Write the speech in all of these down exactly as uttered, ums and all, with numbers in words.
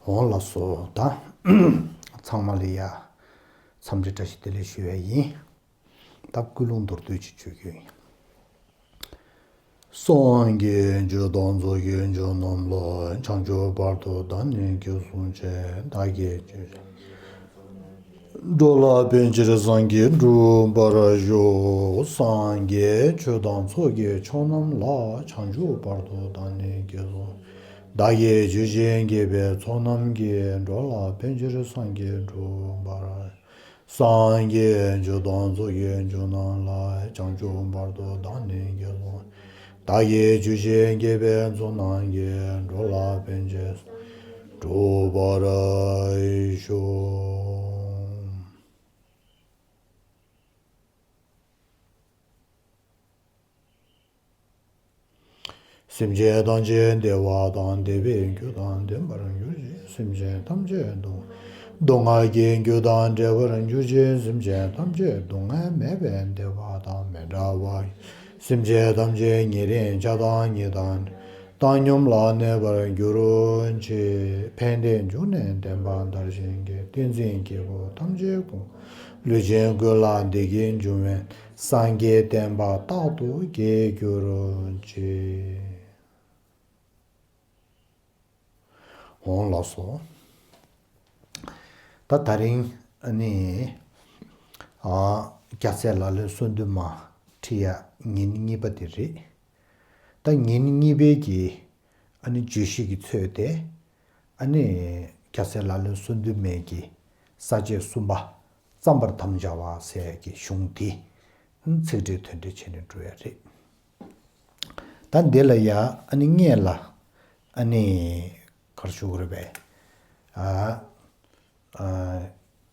འོང་ལགས་སོ། ད་ཚང་མ་ལ་ཡ་འཚམས་འདྲི་བཀྲ་ཤིས་བདེ་ལེགས་ཞུ་ཡ་ཡིན། ད་ཀུན་སློང་མདོར་བསྡུས་ཅིག་བརྗོད་རྒྱུ་ཡིན། སངས་རྒྱས་ཆོས་དང་ཚོགས་ཀྱི་མཆོག་རྣམས་ལ། བྱང་ཆུབ་བར་དུ་བདག་ནི་དགེ་སློང་ཆེ། བདག་གིས་ཆོས་འགྲོ་ལ་ཕན་ཕྱིར་སངས་རྒྱས་འགྲུབ་པར་ཤོག། སངས་རྒྱས་ཆོས་དང་ཚོགས་ཀྱི་མཆོག་རྣམས་ལ། བྱང་ཆུབ་བར་དུ་བདག་ནི་དགེ་སློང་། བདག་གིས་ཆོས་བཞིན་བགྱིས་པའི་ཚོགས་རྣམས་ཀྱིས། འགྲོ་ལ་ཕན་ཕྱིར་སངས་རྒྱས་འགྲུབ་པར། སངས་རྒྱས་ཆོས་དང་ཚོགས་ཀྱི་མཆོག་རྣམས་ལ། བྱང་ཆུབ་བར་དུ་བདག་ནི་དགེ་སློང་། བདག་གིས་ཆོས་བཞིན་བགྱིས་པའི་ཚོགས་རྣམས་ཀྱིས། འགྲོ་ལ་ཕན་ཕྱིར་འགྲུབ་པར་ཤོག། སེམས་ཅན་ཐམས་ཅད་བདེ་བ་དང་བདེ་བའི་རྒྱུ་དང་ལྡན་པར་གྱུར་ཅིག། སེམས་ཅན་ཐམས་ཅད་སྡུག་སྡུག་བསྔལ་གྱི་རྒྱུ་དང་བྲལ་བར་གྱུར་ཅིག། སེམས་ཅན་ཐམས་ཅད་སྡུག་བསྔལ་མེད་པའི་བདེ་བ་དང་མི་འབྲལ་བར། སེམས་ཅན་ཐམས་ཅད་ཉེ་རིང་ཆགས་སྡང་གཉིས་དང་བཏང་སྙོམས་ལ་གནས་པར་གྱུར་ཅིག། ཕན་བདེའི་འབྱུང་གནས་བདེན་པ་དར་ཞིང་རྒྱས། བསྟན་འཛིན་སྐྱེས་བུ་ཐམས་ཅད་ཀུན། ལུས་ཅན་ཀུན་ལ་བདེ་སྐྱིད་འབྱུང་བའི། སངས་རྒྱས་བསྟན་པ་རྟག་ཏུ་རྒྱས་གྱུར་ཅིག། འོང་ལགས་སོ། ད་དེ་རིང་ཨ་ནི་ཨ་རྒྱལ་སྲས་ལག་ལེན་སོ་བདུན་མ་ཁྲིད་ཡ་ཉིན་གཉིས་པ་དེ་རེད། ད་ཉིན་གཉིས་པའི་གི་ཨ་ནི་བརྗོད་གཞི་གི་ཚོད་དེ། ཨ་ནི་རྒྱལ་སྲས་ལག་ལེན་སོ་བདུན་མའི་གི་ས་བཅད་གསུམ་པ། བརྩམ་པར་དམ་བཅའ་བ་ཟེར་གྱི་གཞུང་དེ་ཚིག་འགྲེལ་དོན་འགྲེལ་བྱས་ནས་འགྲོ་ཡ་རེད། ད་འདི་ལ་ཡ་ཨ་ནི་སྔོན་ལ་ཨ་ནི་ག་རེ་ཞུ་དགོས་རེད་པས། ཨ་ཨ་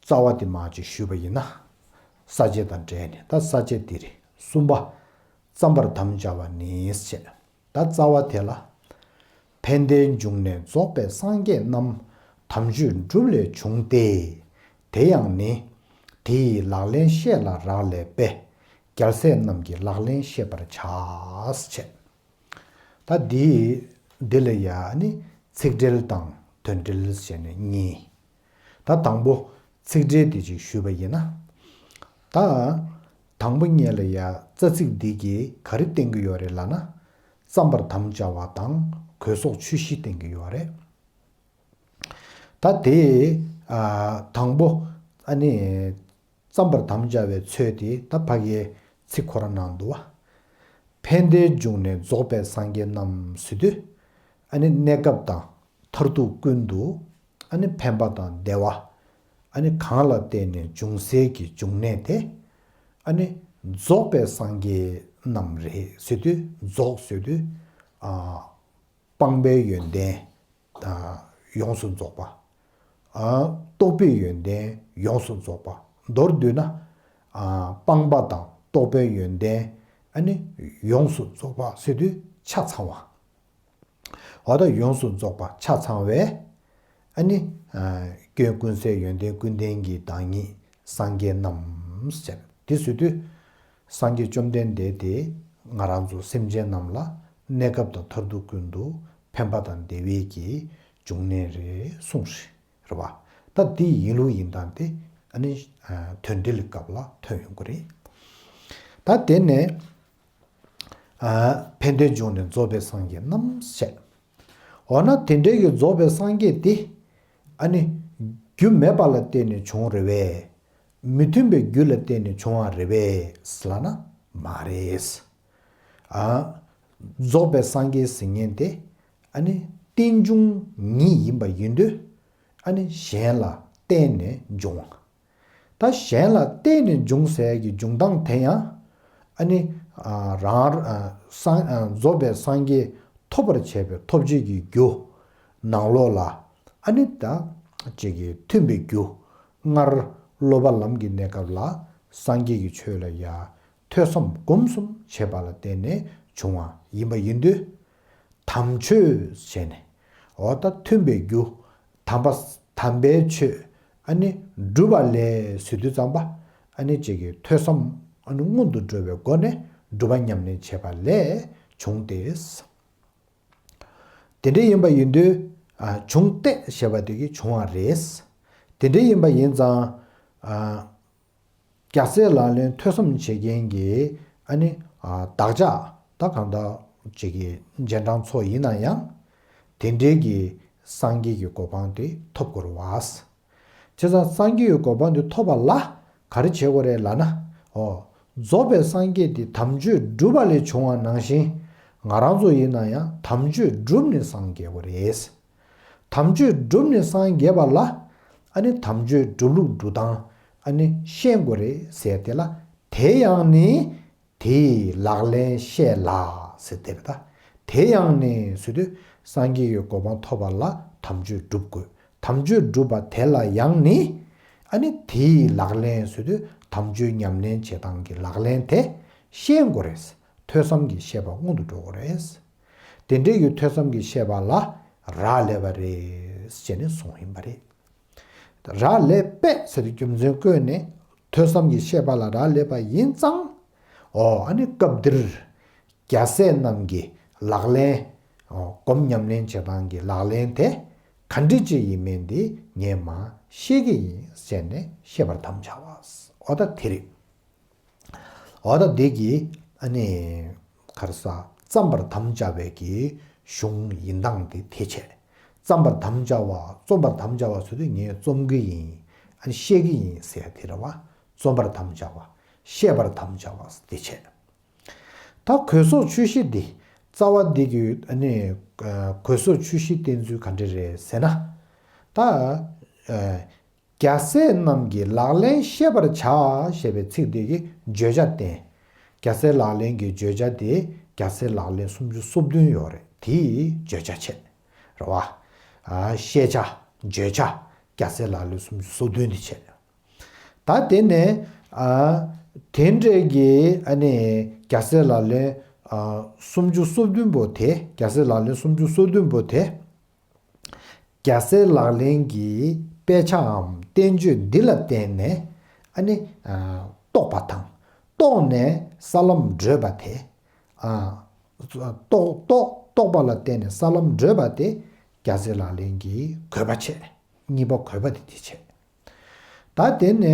རྩ་བ་དེ་མར་ཅིག་ཞུས་པ་ཡིན་ན། ས་བཅད་དང་འབྲེལ་ནས་ད་ས་བཅད་འདི་རེད། གསུམ་པ། བརྩམ་པར་དམ་བཅའ་བ་ནི་ཞེས། ད་རྩ་བ་དེ་ལ། ཕན་བདེའི་འབྱུང་གནས་རྫོགས་པའི་སངས་རྒྱས་རྣམས། དམ་ཆོས་སྒྲུབ་ལས་བྱུང་སྟེ། དེ་ཡང་ནི། དེ་ཡི་ལག་ལེན་བཤད་ལ་རག་ལས་པས། རྒྱལ་སྲས་རྣམས་ཀྱི་ལག་ལེན་བཤད་པར་བྱ། ཞེས། ད་འདི་འདི་ལ་ཡ་ནི་ཚིག་འགྲེལ་དང་དོན་འགྲེལ་ཞེས་ནས་གཉིས། ད་དང་པོ་ཚིག་འགྲེལ་དེ་ཅིག་ཞུས་པ་ཡིན་ན། ད་དང་པོ་ཉིད་ལ་ཡ་རྩ་ཚིག་འདི་གིས་ག་རེ་བསྟན་གྱི་ཡོད་རེད་ལབ་ན། བརྩམ་པར་དམ་བཅའ་བ་དང་གོས་སོགས་ཆོས་བཞི་བསྟན་གྱི་ཡོད་རེད། ད་དེ་ཨ་དང་པོ་ཨ་ནི་བརྩམ་པར་དམ་བཅའ་བའི་ཚོད་དེ་ད་ཕ་གིའི་ཚིག་ཁོ་རང་ནང་འདུག་བ། ཕན་བདེའི་འབྱུང་གནས་རྫོགས་པའི་སངས་རྒྱས་རྣམས་ཟེར་དུས། ཨ་ནི་གནས་སྐབས་དང་མཐར་ཐུག་ཀུན་ཏུ་ཨ་ནི་ཕན་པ་དང་བདེ་བ་ཨ་ནི་གང་ལ་བརྟེན་ནས་འབྱུང་སའི་གི་འབྱུང་གནས་དེ། ཨ་ནི་རྫོགས་པའི་སངས་རྒྱས་རྣམས་རེད་ཟེར་དུས། རྫོགས་ཟེར་དུས་ཨ། སྤངས་པའི་ཡོན་ཏན་ཡོངས་སུ་རྫོགས་པ། རྟོགས་པའི་ཡོན་ཏན་ཡོངས་སུ་རྫོགས་པ། མདོར་བསྡུས་ན་སྤངས་པ་དང་རྟོགས་པའི་ཡོན་ཏན་ཡོངས་སུ་རྫོགས་པ་ཟེར་དུས་ཆ་ཚང་བ། འོ་ད་ཡོངས་སུ་རྫོགས་པ་ཆ་ཚང་བས་སྐྱོན་ཀུན་ཟད་ཡོན་ཏན་ཀུན་ལྡན་གྱི་བདག་ཉིད་སངས་རྒྱས་རྣམས་ཟེར། དེ་ཟེར་དུས་སངས་རྒྱས་བཅོམ་ལྡན་འདས་དེ་ང་རང་ཚོ་སེམས་ཅན་རྣམས་ལ་གནས་སྐབས་དང་མཐར་ཐུག་ཀུན་ཏུ་ཕན་པ་དང་བདེ་བའི་གི་འབྱུང་གནས་རེད་གསུངས་རེད་བ། ད་དེ་ཡིན་ལུགས་ཡིན་སྟངས་དེ་ཨ་ནི་དོན་འགྲེལ་སྐབས་ལ་ཐོན་ཡོང་གི་རེད། ད་དེ་ནས་ཕན་བདེའི་འབྱུང་གནས་རྫོགས་པའི་སངས་རྒྱས་རྣམས་ཟེར། འོ་ན་དེ་འདྲའི་གི་རྫོགས་པའི་སངས་རྒྱས་དེ། ཨ་ནི། རྒྱུ་མེད་པ་ལ་བརྟེན་ནས་བྱུང་རེད་པས། མི་མཐུན་པའི་རྒྱུ་ལ་བརྟེན་ནས་བྱུང་བ་རེད་པས་ལབ་ན་མ་རེད། ཨ། རྫོགས་པའི་སངས་རྒྱས་ཟེར་མཁན་དེ། ཨ་ནི། རྟེན་འབྱུང་ཉིད་ཡིན་པ་ཡིན་དུས། ཨ་ནི་གཞན་ལ་བརྟེན་ནས་འབྱུང་བ། ད་གཞན་ལ་བརྟེན་ནས་འབྱུང་ཟེར་གྱི་འབྱུང་སྟངས་དེ་ཡང་ཨ་ནི་རང་སངས་རྫོགས་པའི་སངས་རྒྱས་ཐོབ་པར་བྱེད་པའི་ཐོབ་བྱེད་ཀྱི་རྒྱུ་ནང་ལོགས་ལ་ཨ་ནི་ད་ཅིག་གི་མཐུན་པའི་རྒྱུ། སྔར་སློབ་པ་ལམ་གྱི་གནས་སྐབས་ལ་སངས་རྒྱས་ཀྱི་ཆོས་ལ་ཡ་ཐོས་བསམ་སྒོམ་གསུམ་བྱེད་པ་ལ་བརྟེན་ནས་བྱུང་བ་ཡིན་པ་ཡིན་དུས། དམ་ཆོས་བྱས་ནས། འོ་ད་མཐུན་པའི་རྒྱུ། དམ་པ། དམ་པའི་ཆོས། ཨ་ནི་སྒྲུབ་པ་ལས་ཟེར་དུས་ཙམ་པ། ཨ་ནི་གཅིག་གི་ཐོས་བསམ། ཨ་ནི་སྔོན་དུ་འགྲོ་བའི་སྒོ་ནས་སྒྲུབ་པ་ཉམས་ལེན་བྱེད་པ་ལས་བྱུང་སྟེ། དེ་འདྲ་ཡིན་པ་ཡིན་དུས། ཨ་བྱུང་སྟེ་ཞེས་པ་དེ་གིས་བྱུང་བ་རེད། དེ་འདྲ་ཡིན་པ་ཡིན་ཙང་ཨ་རྒྱལ་སྲས་ལག་ལེན་ཐོས་བསམ་བྱེད་མཁན་གྱི་ཨ་ནི་ཨ་བདག་ཅག་ད་གང་ལྟར་ཅིག་གི་རྗེས་འབྲང་ཚོ་ཡིན་ན་ཡང་དེ་འདྲའི་གི་སངས་རྒྱས་ཀྱི་གོ་འཕང་དེ་ཐོབ་དགོས་རེད་བ། བྱས་ཙང་སངས་རྒྱས་ཀྱི་གོ་འཕང་དེ་ཐོབ་པ་ལ་ག་རེ་བྱེད་དགོས་རེད་ལབ་ན། ཨོ། རྫོགས་པའི་སངས་རྒྱས་དེ་དམ་ཆོས་བསྒྲུབས་པ་ལས་བྱུང་བ་ནང་བཞིན་ང་རང་ཚོ་ཡིན་ན་ཡང་དམ་ཆོས་བསྒྲུབས་ནས་སངས་རྒྱས་དགོས་རེད། དམ་ཆོས་བསྒྲུབས་ནས་སངས་རྒྱས་པ་ལ་ཨ་ནི་དམ་ཆོས་སྒྲུབ་ལུགས་སྒྲུབ་སྟངས་ཨ་ནི་ཤེས་དགོས་རེད་ཟེར་དེ་ལ། དེ་ཡང་ནི་དེའི་ལག་ལེན་ཤེས་ལ་ཟེར་དེ་རེད་ད། དེ་ཡང་ནི་ཟེར་དུས་སངས་རྒྱས་ཀྱི་གོ་འཕང་ཐོབ་པ་ལ་དམ་ཆོས་སྒྲུབ་དགོས། དམ་ཆོས་སྒྲུབ་པ་དེ་ལ་ཡང་ནི་ཨ་ནི་དེའི་ལག་ལེན་ཟེར་དུས་དམ་ཆོས་ཉམས་ལེན་བྱེད་སྟངས་ཀྱི་ལག་ལེན་དེ་ཤེས་དགོས་རེད། ཐོས་བསམ་གྱི་ཤེས་པ་སྔོན་དུ་འགྲོ་དགོས་རེད། དེ་འདྲའི་གི་ཐོས་བསམ་གྱི་ཤེས་པ་ལ་རག་ལས་པ་རེད་ཅེས་ནས་གསུངས་ཡིན་པ་རེད། རག་ལས་པས་ཟེར་དུས་རྒྱུ་མཚན་བཀོད་ནས་ཐོས་བསམ་གྱི་ཤེས་པ་ལ་རག་ལས་པ་ཡིན་ཙང་། ཨོ་ཨ་ནི་སྐབས་འདིར་རྒྱལ་སྲས་རྣམས་ཀྱི་ལག་ལེན། ཨོ་སྒོམ་ཉམས་ལེན་བྱེད་སྟངས་ཀྱི་ལག་ལེན་དེ་ག་འདྲ་ཅིག་ཡིན་མིན་དེ་ངས་མར་བཤད་ཀྱི་ཡིན་ཟེར་ནས་བཤད་པར་དམ་བཅའ་བ། ཨོ་ད་དེ་རེད། འོ་ད་འདི་གི་ཨ་ནི་ག་རེ་ཟ་བརྩམ་པར་དམ་བཅའ་བའི་གི་གཞུང་ཡིན་སྟངས་དེ་དེ་བྱས། བརྩམ་པར་དམ་བཅའ་བ། རྩོམ་པར་དམ་བཅའ་བ་ཟེར་དུས་ངས་རྩོམ་གི་ཡིན། ཨ་ནི་བཤད་ཀྱི་ཡིན་ཟེར་དེ་རེད་བ། རྩོམ་པར་དམ་བཅའ་བ། བཤད་པར་དམ་བཅའ་བ་དེ་བྱས། ད་གོས་སོགས་ཆོས་བཞི་འདི་རྩ་བ་འདི་གི་ཨ་ནི་གོས་སོགས་ཆོས་བཞི་བསྟན་ཚུལ་ག་འདྲ་རེད་ཟེར་ན། ད། རྒྱལ་སྲས་རྣམས་ཀྱི་ལག་ལེན་ཤེས་པར་བྱ་ཞེས་པའི་ཚིག་དེ་གིས་བརྗོད་བྱ་བསྟན། རྒྱལ་སྲས་ལག་ལེན་གྱི་བརྗོད་བྱ་དེ་རྒྱལ་སྲས་ལག་ལེན་སུམ་ཅུ་སོ་བདུན་ཡོད་རེད། དེའི་བརྗོད་བྱ་བྱས། རེད་བ། ཨ་ཤེས་བྱ། བརྗོད་བྱ། རྒྱལ་སྲས་ལག་ལེན་སུམ་ཅུ་སོ་བདུན་དེ་བྱས། ད་དེ་ནས་ཨ་དེ་འདྲའི་གི་ཨ་ནི་རྒྱལ་སྲས་ལག་ལེན་ཨ་སུམ་ཅུ་སོ་བདུན་པོ་དེ། རྒྱལ་སྲས་ལག་ལེན་སུམ་ཅུ་སོ་བདུན་པོ་དེ། རྒྱལ་སྲས་ལག་ལེན་གྱི་དཔེ་ཆའམ་བསྟན་བཅོས་འདི་ལ་བརྟེན་ནས་ཨ་ནི་ཨ་རྟོགས་པ་དང་། རྟོགས་ནས་ས་ལམ་བགྲོད་པ་དེ། ཨ་རྟོགས་རྟོགས་རྟོགས་པ་ལ་བརྟེན་ནས་ས་ལམ་བགྲོད་པ་དེ་རྒྱལ་སྲས་ལག་ལེན་གྱི་དགོས་པ་བྱས། གཉིས་པ་དགོས་པ་དེ་དེ་བྱས། ད་དེ་ནས་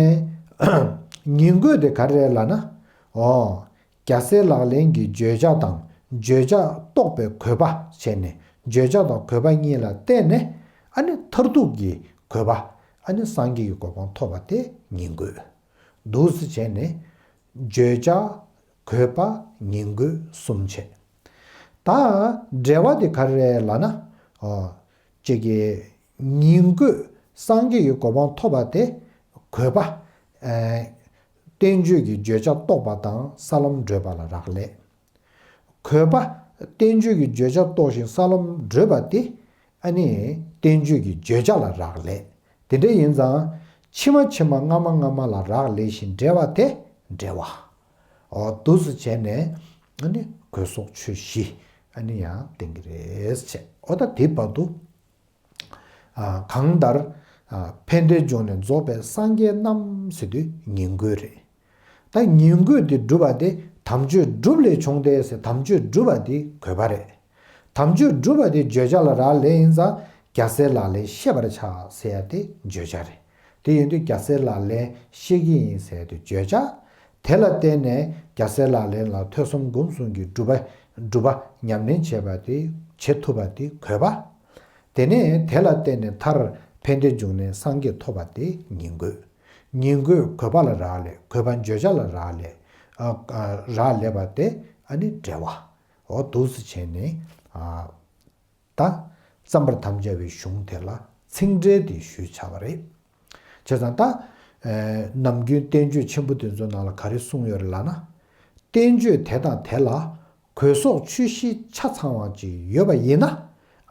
ཉིང་དགོས་དེ་ག་རེ་རེད་ལབ་ན། ཨོ། རྒྱལ་སྲས་ལག་ལེན་གྱི་བརྗོད་བྱ་དང་བརྗོད་བྱ་རྟོགས་པའི་དགོས་པ་བྱས་ནས། བརྗོད་བྱ་དང་དགོས་པ་གཉིས་ལ་བརྟེན་ནས་ཨ་ནི་མཐར་ཐུག་གི་དགོས་པ། ཨ་ནི་སངས་རྒྱས་ཀྱི་གོ་འཕང་ཐོབ་པ་དེ་ཉིང་དགོས། འདུག་སེ་བྱས་ནས་བརྗོད་བྱ། དགོས་པ། ཉིང་དགོས་གསུམ་བྱས། ད་འབྲེལ་བ་དེ་ག་རེ་རེད་ལབ་ན། ཨོ། ཅིག་གི་ཉིང་དགོས་སངས་རྒྱས་ཀྱི་གོ་འཕང་ཐོབ་པ་དེ་དགོས་པ། ཨ་བསྟན་བཅོས་ཀྱི་བརྗོད་བྱ་རྟོགས་པ་དང་ས་ལམ་བགྲོད་པ་ལ་རག་ལས། དགོས་པ། བསྟན་བཅོས་ཀྱི་བརྗོད་བྱ་རྟོགས་ཤིང་ས་ལམ་བགྲོད་པ་དེ་ཨ་ནི་བསྟན་བཅོས་ཀྱི་བརྗོད་བྱ་ལ་རག་ལས། དེ་འདྲ་ཡིན་ཙང་ཕྱི་མ་ཕྱི་མ་སྔ་མ་སྔ་མ་ལ་རག་ལས་ཤིང་འབྲེལ་བ་དེ་འབྲེལ་བ། འོ་འདུག་སེ་བྱས་ནས་ཨ་ནི་གོས་སོགས་ཆོས་བཞི་ཨ་ནི་ཡང་བསྟན་གྱི་རེད་བྱས། འོ་ད་དེ་བར་དུ། ཨ་གང་ལྟར་ཨ་ཕན་བདེའི་འབྱུང་གནས་རྫོགས་པའི་སངས་རྒྱས་རྣམས་ཟེར་དུས་ཉིང་དགོས་རེད། ད་ཉིང་དགོས་དེ་སྒྲུབ་པ་དེ་དམ་ཆོས་སྒྲུབ་ལས་བྱུང་སྟེ་ཟེར། དམ་ཆོས་སྒྲུབ་པ་དེ་དགོས་པ་རེད། དམ་ཆོས་སྒྲུབ་པ་དེ་བརྗོད་བྱ་ལ་རག་ལས་ཡིན་ཙང་རྒྱལ་སྲས་ལག་ལེན་ཤེས་པར་བྱ་ཟེར་ཡ་དེ་བརྗོད་བྱ་རེད། དེ་ཡིན་དུས་རྒྱལ་སྲས་ལག་ལེན་ཤེས་ཀྱི་ཡིན་ཟེར་ཡ་དེ་བརྗོད་བྱ། དེ་ལ་བརྟེན་ནས་རྒྱལ་སྲས་ལག་ལེན་ལ་ཐོས་བསམ་སྒོམ་གསུམ་གྱི་སྒྲུབ་པ་སྒྲུབ་པ་ཉམས་ལེན་བྱེད་པ་དེ་བྱེད་ཐུབ་པ་དེ་དགོས་པ། དེ་ནས་དེ་ལ་བརྟེན་ནས་མཐར་ཕན་བདེའི་འབྱུང་གནས་སངས་རྒྱས་ཐོབ་པ་དེ་ཉིང་དགོས། ཉིང་དགོས་དགོས་པ་ལ་རག་ལས། དགོས་པ་བརྗོད་བྱ་ལ་རག་ལས། ཨ་ཨ་རག་ལས་པ་དེ་ཨ་ནི་འབྲེལ་བ། འོ་འདུག་སེ་བྱས་ནས་ཨ་ད་བརྩམ་པར་དམ་བཅའ་བའི་གཞུང་དེ་ལ་ཚིག་འགྲེལ་དེ་ཞུས་ཚར་བ་རེད། བྱས་ཙང་ད་ཨ་ནམ་རྒྱུན་བསྟན་བཅོས་ཆེན་པོ་དེ་ཚོའི་ནང་ལ་ག་རེ་གསུངས་ཡོད་རེད་ལབ་ན། བསྟན་བཅོས་དེ་དང་དེ་ལ་གོས་སོགས་ཆོས་བཞི་ཆ་ཚང་བ་ཅིག་ཡོད་པ་ཡིན་ན།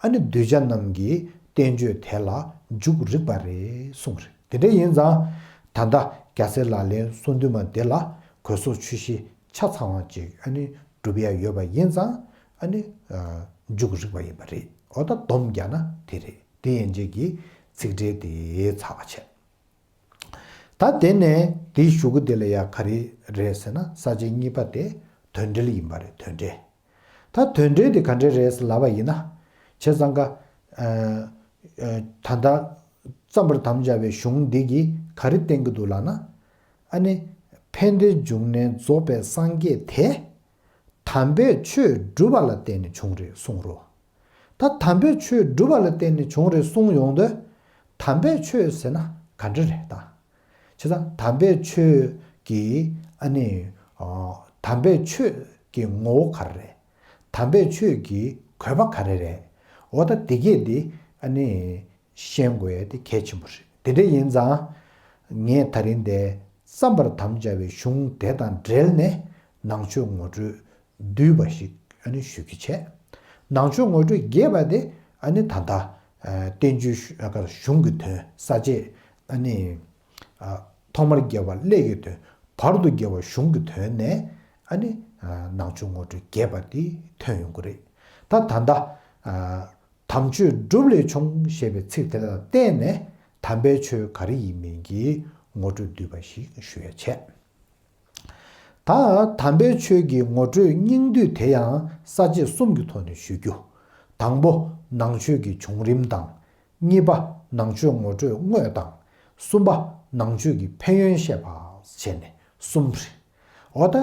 ཨ་ནི་གདུལ་བྱ་རྣམས་ཀྱིས་བསྟན་བཅོས་དེ་ལ་འཇུག་རིགས་པ་རེད་གསུངས་རེད། དེ་འདྲ་ཡིན་ཙང་ད་ལྟ་རྒྱལ་སྲས་ལག་ལེན་སོ་བདུན་མ་དེ་ལ་གོས་སོགས་ཆོས་བཞི་ཆ་ཚང་བ་ཅིག་ཨ་ནི་སྒྲུབ་ཡ་ཡོད་པ་ཡིན་ཙང་ཨ་ནི་ཨ་འཇུག་རིགས་པ་ཡིན་པ་རེད། འོ་ད་སྡོམ་རྒྱག་ན་དེ་རེད། དེ་ཡན་ཆད་ཀྱི་ཚིག་འགྲེལ་དེ་ཚར་བ་བྱས། ད་དེ་ནས་དེའི་གཞུག་གུ་དེ་ལ་ཡ་ག་རེ་རེད་ཟེར་ན། ས་བཅད་གཉིས་པ་དེ་དོན་འགྲེལ་ཡིན་པ་རེད། དོན་འགྲེལ། ད་དོན་འགྲེལ་དེ་ག་འདྲ་རེད་ཟེར་ལབ་པ་ཡིན་ན། བྱས་ཙང་ཀ་ཨ་ ད་ལྟ་བརྩམ་པར་དམ་བཅའ་བའི་གཞུང་འདི་གིས་ག་རེ་བསྟན་གྱི་འདུག་ལབ་ན། ཨ་ནི་ཕན་བདེའི་འབྱུང་གནས་རྫོགས་པའི་སངས་རྒྱས་དེ། དམ་པའི་ཆོས་སྒྲུབ་པ་ལ་བརྟེན་ནས་བྱུང་རེད་གསུངས་རོ། ད་དམ་པའི་ཆོས་སྒྲུབ་པ་ལ་བརྟེན་ནས་བྱུང་རེད་གསུངས་ཡོང་དུས། དམ་པའི་ཆོས་ཟེར་ན་ག་འདྲ་རེད་ད། བྱས་ཙང་དམ་པའི་ཆོས་ཀྱི་ཨ་ནི། དམ་པའི་ཆོས་ཀྱི་ངོ་བོ་ག་རེ་རེད། དམ་པའི་ཆོས་ཀྱི་དགོས་པ་ག་རེ་རེད། འོ་ད་དེ་གས་དེ་ཨ་ནི། ཤེས་དགོས་ཡ་དེ་གལ་ཆེན་པོ་རེད། དེ་འདྲ་ཡིན་ཙང་། ངས་ད་རིང་འདི་བརྩམ་པར་དམ་བཅའ་བའི་གཞུང་དེ་དང་འབྲེལ་ནས་ནང་ཆོས་ངོ་སྤྲོད་བསྡུས་པ་ཞིག་ཨ་ནི་ཞུ་རྒྱུ་བྱས། ནང་ཆོས་ངོ་སྤྲོད་རྒྱས་པ་དེ་ཨ་ནི་ད་ལྟ་བསྟན་བཅོས་གཞུང་གི་དོན་ས་བཅད་ཨ་ནི་ཐོག་མར་རྒྱས་པ་ཀླད་ཀྱི་དོན། བར་དུ་རྒྱས་པ་གཞུང་གི་དོན་ནས་ཨ་ནི་ནང་ཆོས་ངོ་སྤྲོད་རྒྱས་པ་དེ་ཐོན་ཡོང་གི་རེད། ད་ད་ལྟ། དམ་ཆོས་སྒྲུབ་ལས་བྱུང་ཞེས་པའི་ཚིག་དེ་ལ་བརྟེན་ནས་དམ་པའི་ཆོས་ག་རེ་ཡིན་མིན་གྱི་ངོ་སྤྲོད་བསྡུས་པ་ཞིག་ཞུ་ཡ་བྱས། ད་དམ་པའི་ཆོས་ཀྱི་ངོ་སྤྲོད་སྙིང་བསྡུས་དེ་ཡང་ས་བཅད་གསུམ་གྱི་ཐོག་ནས་ཞུ་རྒྱུ། དང་པོ་ནང་ཆོས་ཀྱི་བྱུང་རིམ་དང་། གཉིས་པ་ནང་ཆོས་ངོ་སྤྲོད་དངོས་དང་། གསུམ་པ་ནང་ཆོས་ཀྱི་ཕན་ཡོན་བཤད་པ་བྱས་ནས་གསུམ་རེད། འོ་ད།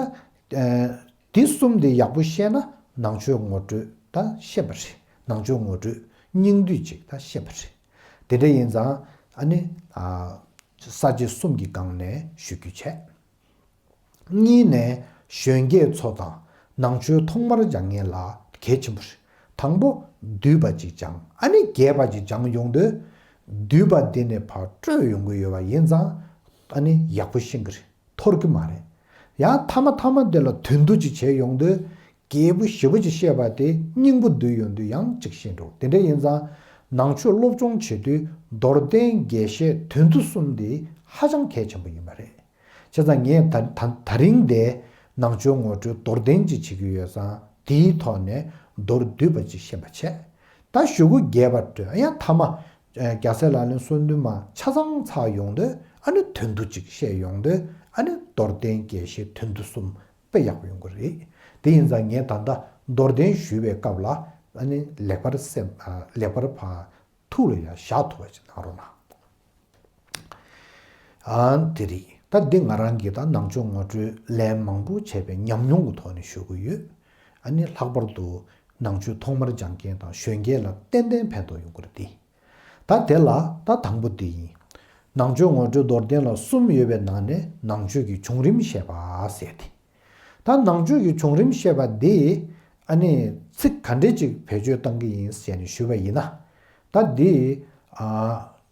འདི་གསུམ་དེ་ཡག་པོ་ཤེས་ན་ནང་ཆོས་ངོ་སྤྲོད་ད་ཤེས་པ་རེད། ནང་ཆོས་ངོ་སྤྲོད་སྙིང་བསྡུས་ཅིག་ད་ཤེས་པ་རེད། དེ་འདྲ་ཡིན་ཙང་ཨ་ནི། ས་བཅད་གསུམ་གྱི་སྒང་ནས་ཞུ་རྒྱུ་བྱས། གཉིས་ནས་གཞོན་སྐྱེས་ཚོ་དང་ནང་ཆོས་ཐོག་མར་སྦྱང་མཁན་ལ་གལ་ཆེན་པོ་རེད། དང་པོ་བསྡུས་པ་ཅིག་སྦྱང་ཨ་ནི་རྒྱས་པ་ཅིག་སྦྱང་ཡོང་དུས། བསྡུས་པ་འདི་ནས་ཕར་སྤྲོས་ཡོང་གི་ཡོད་པ་ཡིན་ཙང་ཨ་ནི་ཡག་པོ་ཤེས་ཀྱི་རེད། འཐོར་གི་མ་རེད། ཡང་མཐའ་མ་མཐའ་མ་འདི་ལ་དོན་བསྡུ་ཅིག་བྱས་ཡོང་དུས། རྒྱས་པོ་ཞེ་པོ་ཅིག་བཤད་པ་དེ་སྙིང་པོ་བསྡུས་ཡོང་དུས་ཡང་ཅིག་ཤེས་འགྲོ། དེ་འདྲ་ཡིན་ཙང་། ནང་ཆོས་སློབ་སྦྱོང་བྱེད་དུས་མདོར་བསྟན་རྒྱས་བཤད་དོན་བསྡུ་གསུམ་འདི་ཧ་ཅང་གལ་ཆེན་པོ་ཡིན་པ་རེད། བྱས་ཙང་ངས་ད་ད་ད་རིང་འདི་ནང་ཆོས་ངོ་སྤྲོད་མདོར་བསྟན་ཅིག་བྱེད་ཀྱི་ཡོད་ཙང་དེའི་ཐོག་ནས་མདོར་བསྡུས་པ་ཅིག་ཤེས་པ་བྱས། ད་ཞུ་སྒོ་རྒྱས་པར་སྤྲོད་ཡང་མཐའ་མ། རྒྱལ་སྲས་ལག་ལེན་གསུམ་འདུས་མ་ཆ་ཚང་ཚར་ཡོང་དུས་ཨ་ནི་དོན་བསྡུ་ཅིག་བཤད་ཡོང་དུས་ཨ་ནི་མདོར་བསྟན་རྒྱས་བཤད་དོན་བསྡུ་གསུམ་དཔེ་ཡག་པོ་ཡོང་གི་རེད། དེ་ཡིན་ཙང་ངས་ད་ལྟ་མདོར་བསྟན་ཞུ་བའི་སྐབས་ལ་ཨ་ནི་ལེགས་པར་སེམས་ལེགས་པར་ཕ་ཐུགས་ལ་ཡང་བཞག་ཐུབ་པ་ཅིག་གནང་རོགས་གནང་། ཨ་དེ་རེད། ད་འདི་ང་རང་གིས་ད་ནང་ཆོས་ངོ་སྤྲོད་ལན་མང་པོ་བྱས་པའི་ཉམས་མྱོང་གི་ཐོག་ནས་ཞུ་གི་ཡོད། ཨ་ནི་ལྷག་པར་དུ་ནང་ཆོས་ཐོག་མར་སྦྱང་མཁན་དང་གཞོན་སྐྱེས་ལ་ཏན་ཏན་ཕན་ཐོགས་ཡོང་གི་རེད་དེ། ད་དེ་ལ་ད་དང་པོ་འདི་ཡིན། ནང་ཆོས་ངོ་སྤྲོད་མདོར་བསྟན་ལ་གསུམ་ཡོད་པའི་ནང་ནས་ནང་ཆོས་ཀྱི་བྱུང་རིམ་བཤད་པ་ཟེར་ཏེ། ད་ནང་ཆོས་ཀྱི་བྱུང་རིམ་བཤད་པ་འདི་ཨ་ནི་ཚིག་ག་འདྲས་ཅིག་བེད་སྤྱོད་བཏང་གི་ཡིན་ཟེར་ནས་ཞུས་པ་ཡིན་ན། ད་འདི་ཨ་